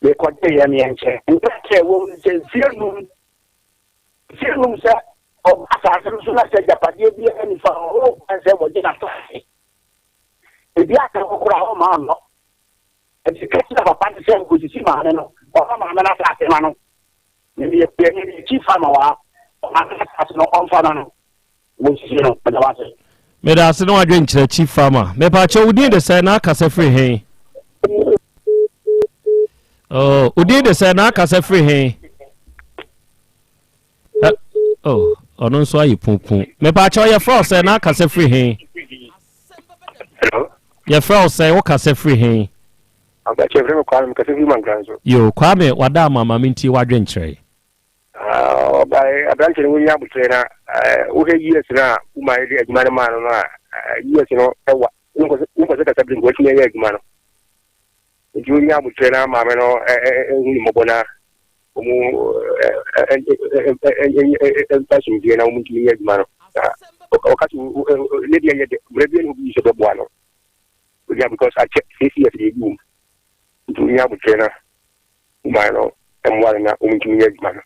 mekɔgye yɛ meɛ nkyɛ. Nkyerɛkyerɛ wɔ mu ne sɛ mfeɛ num, mfeɛ num sɛ ɔba asase no so na sɛ agyapadeɛ biara nni fa hɔ, ɔwɔ kwan sɛ wɔgye n'asase. Ebi aka hɔ koraa ɔmma ɔnnɔ. Nti ka kyerɛ papa no sɛ nkosisi maame no, ɔmma maame no asase ma no. Me meyɛ kuani, meyɛ chief farmer wɔ ha. Maame no asase no ɔmfa ma no. Wɔnsisi no. Meda wo ase. Meda ase ne w'adwenkyerɛ Chief Farmer. Mepakyɛw wo din de sɛn na akasa firi he? Oh, wo din de sɛn na akasa firi he? Oh, ɔno nso ayɛ pupu. Mepaakyɛw yɛfrɛ wo sɛ na akasa firi he? Hello. Yɛfrɛ wo sɛ wo kasa firi he? Abakyɛ frɛ me Kwame, mekasa firi Mankran so. Yo, Kwame, wada ama ma mentie w'adwenkyerɛ. Ah, ɔba aberante no wonya abotrɛ na wohwɛ years no a woma de adwuma no maa no no a years no ɛwa wonkɔ sɛ kasa bere nka watumi ayɛ adwuma no nti wonya abotrɛ na maame no ɛhu ne mmɔbɔ na. wɔn mfa asomdwoeɛ na wɔn ntumi nyɛ adwuma no. Na ɔka sɛ ne deɛ yɛ dɛ mmerɛ bi ne obi sɛ bɛboa no. Onya because akyɛ 6 years deɛ ebi wɔ mu. Nti onya abotrɛ na woman no mmoa no na wɔn ntumi nyɛ adwuma no.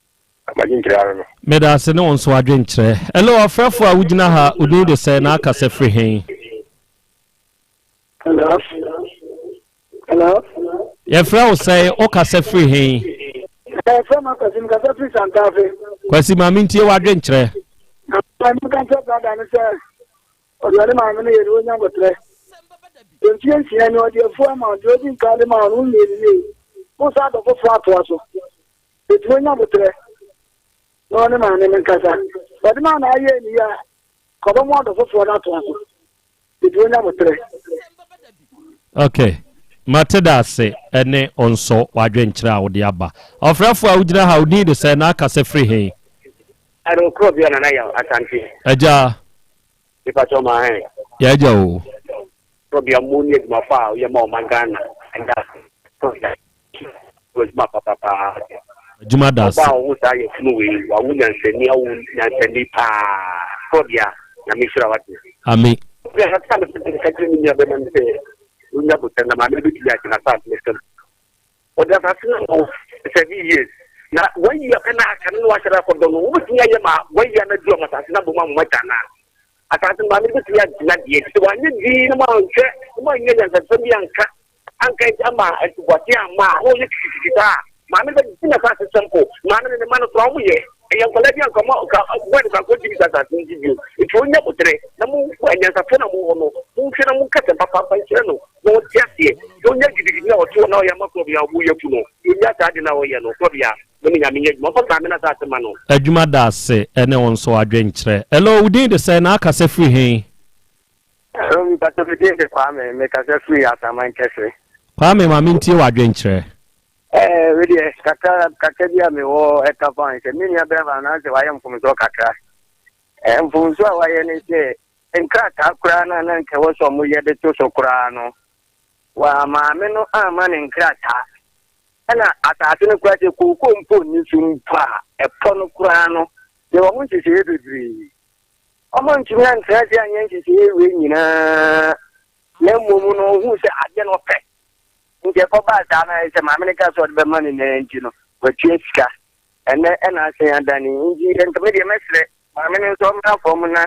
M'adwenkyerɛ ara no. Meda ase ne wo nso adwenkyerɛ. Hello ɔfrɛfo a wogyina ha, wo din de sɛn na akasa firi he? Hello. Hello. Yɛfrɛ wo sɛn, wokasa firi he? Yɛfrɛ me Kwasi, mekasa firi Santafe. Kwasi, ma mentie w'adwenkyerɛ. Na meka nkyerɛ brada no sɛ ɔde ɔne maame no yɛ no ɔnya aboterɛ. Mfie 6 ni ɔde afuo ama wo, deɛ ɔdi nkan de ma wo no wonyɛɛ no yie. Wosan adɔ foforɔ atoa so. Enti onya aboterɛ na ɔne maame no nkasa. Ɔde maa no ayɛ ne yie a, ka ɔbɛma ɔdɔ foforɔ no atoa so. Enti onya aboterɛ. Ok, mate da ase ɛne wo nso w'adwenkyerɛ a wode aba. Ɔfrɛfoɔ a wogyina ha, wo din de sɛn na akasa firi he? Ɛno korɔ bia Nana Yaw Asante. Agya. Mepakyɛw ma hɛn. Yɛ agya o. Korɔ bia mo ne adwuma fa a woyɛ ma ɔman Ghana ɛda ase. Korɔ bia wɔ adwuma papa paa. Adwuma da ase. Ɔbaa a ɔwo saa yafunu wei wawo nyansani awo nyansani paa. Korɔ bia Nyame nhyira wo ate. Ame. Korɔ bia kakra a mepɛ sɛ meka kyerɛ me nua bɛma ne sɛ onya botan na maame no bɛtumi agye n'asaase no sɛm. Ɔde asase no ama wo 7 years na one year pɛ na aka no na wahyɛ akɔdɔ no wobɛtumi ayɛ ma one year no adu ama asase no abɔ mu amoma gya anaa asase no maame no bɛtumi agyina deɛ nti sɛ wanyɛ dii na moanhwɛ na moanyɛ nyansasɛm bi anka anka ama ntoboase amma a na ɔyɛ kitikiti saa a maame no bɛgye n'asase sɛmpo maame no ne ma no koraa ɔmo yɛ ɛyɛ nkwadaa bi anka ɔmo nka bɔɔ ne kwan kɔ ntumi sa asase no bio nti ɔnya botere na mo anyansafo na mo wɔ no monhwɛ na monka sɛm papa mfa nkyerɛ no na ɔte aseɛ na ɔnya gidigidi na ɔte hɔ na ɔyɛ ama korɔbea a ɔmo yɛ fu no ɔnya saa ade na ɔyɛ no korɔbea mo ne Nyame nyɛ adwuma ɔmfa maame no asase ma no. Adwuma da ase ɛne wo nso adwenkyerɛ. Hello, wo din de sɛn na akasa firi he? Hello, me pacho me din de Kwame, me kasa firi Asaman kɛse. Kwame ma mentie w'adwenkyerɛ. Ɛɛ me deɛ kakra kakra bi a mewɔ ɛka fa ho sɛ me nua bɛrima no anaasɛ wayɛ mfomsoɔ kakra. Ɛɛ mfomsoɔ a wayɛ ne sɛ nkrataa koraa no a na nka ɛwɔ sɛ wɔyɛ de to so koraa no, wa maame no amma ne nkrataa. Ɛna asase no koraa sɛ kookoo mpo nni so mpo a, ɛpɔ no koraa no, yɛwɔ ho nhyehyɛeɛ bebree. Wɔantumi antra ase anyɛ nhyehyɛeɛ wei nyinaa, na mmom no ɔhuu sɛ adeɛ no ɔpɛ. Nti ɛkɔbaa saa no ayɛ sɛ maame no kaa sɛ ɔde bɛma no nyinaa nti no, watua sika. Ɛnnɛ ɛna asan adane. Nti nka me deɛ mɛsrɛ maame no nso ɔmmra fam na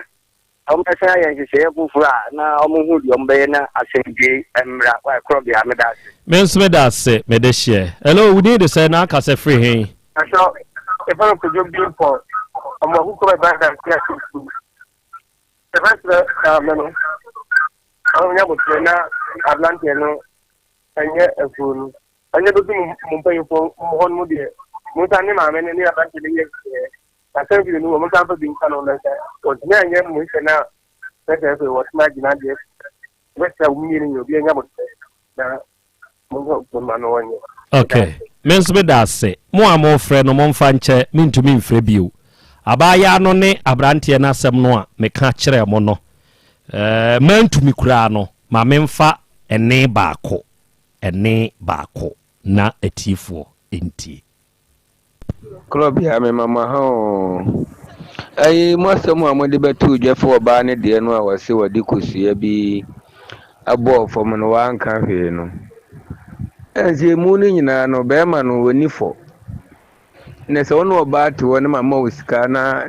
wɔmmɛsan ayɛ nhyehyɛeɛ foforɔ a na wɔhu deɛ wɔbɛyɛ na asomdwoe mmra. Wae korɔbea, meda ase. Me nso meda ase, mede hyeɛ. Hello, wo din de sɛn na akasa firi he? Pastor, yɛfrɛ me Kojo Bimpong, ɔmo akuku bɛ ba dansi ase sukuu. Yɛbɛsrɛ maame no, ɔnyɛ abotrɛ na aberanteɛ no ɛnyɛ afuo no. Ɛnyɛ bɛdu mo mpanyinfoɔ mo hɔ no mu deɛ, mo nsa ne maame no ne aberanteɛ no nyɛ nhyehyɛeɛ. Na sɛ mfiri no wɔ mo nsa mfa bi nka no na sɛ wɔntumi anyɛ mo nhyehyɛ no a, na sɛ afei wɔtumi agyina deɛ. Yɛbɛsrɛ wo mmienu nyɛ obi anya abotrɛ na Ok, me nso meda ase. Mo a mofrɛ no momfa nkyɛ, mentumi mfrɛ bio. Abaayaa no ne aberanteɛ no asɛm no a meka kyerɛɛ mo no, eh, mantumi koraa no, ma memfa ɛnne baako, ɛnne baako na atiefoɔ ntie. Korɔbea mema mo aha oo. Ɛyi mo asɛm a mode bɛtoo dwa fa ɔbaa no deɛ no a wɔse wɔde kosua bi bɔɔ fam no wanka hwee no. Ɛnse emu no nyinaa no bɛrima no ɔnni fɔ. Na sɛ wo ne ɔbaa te hɔ na mama wo sika na.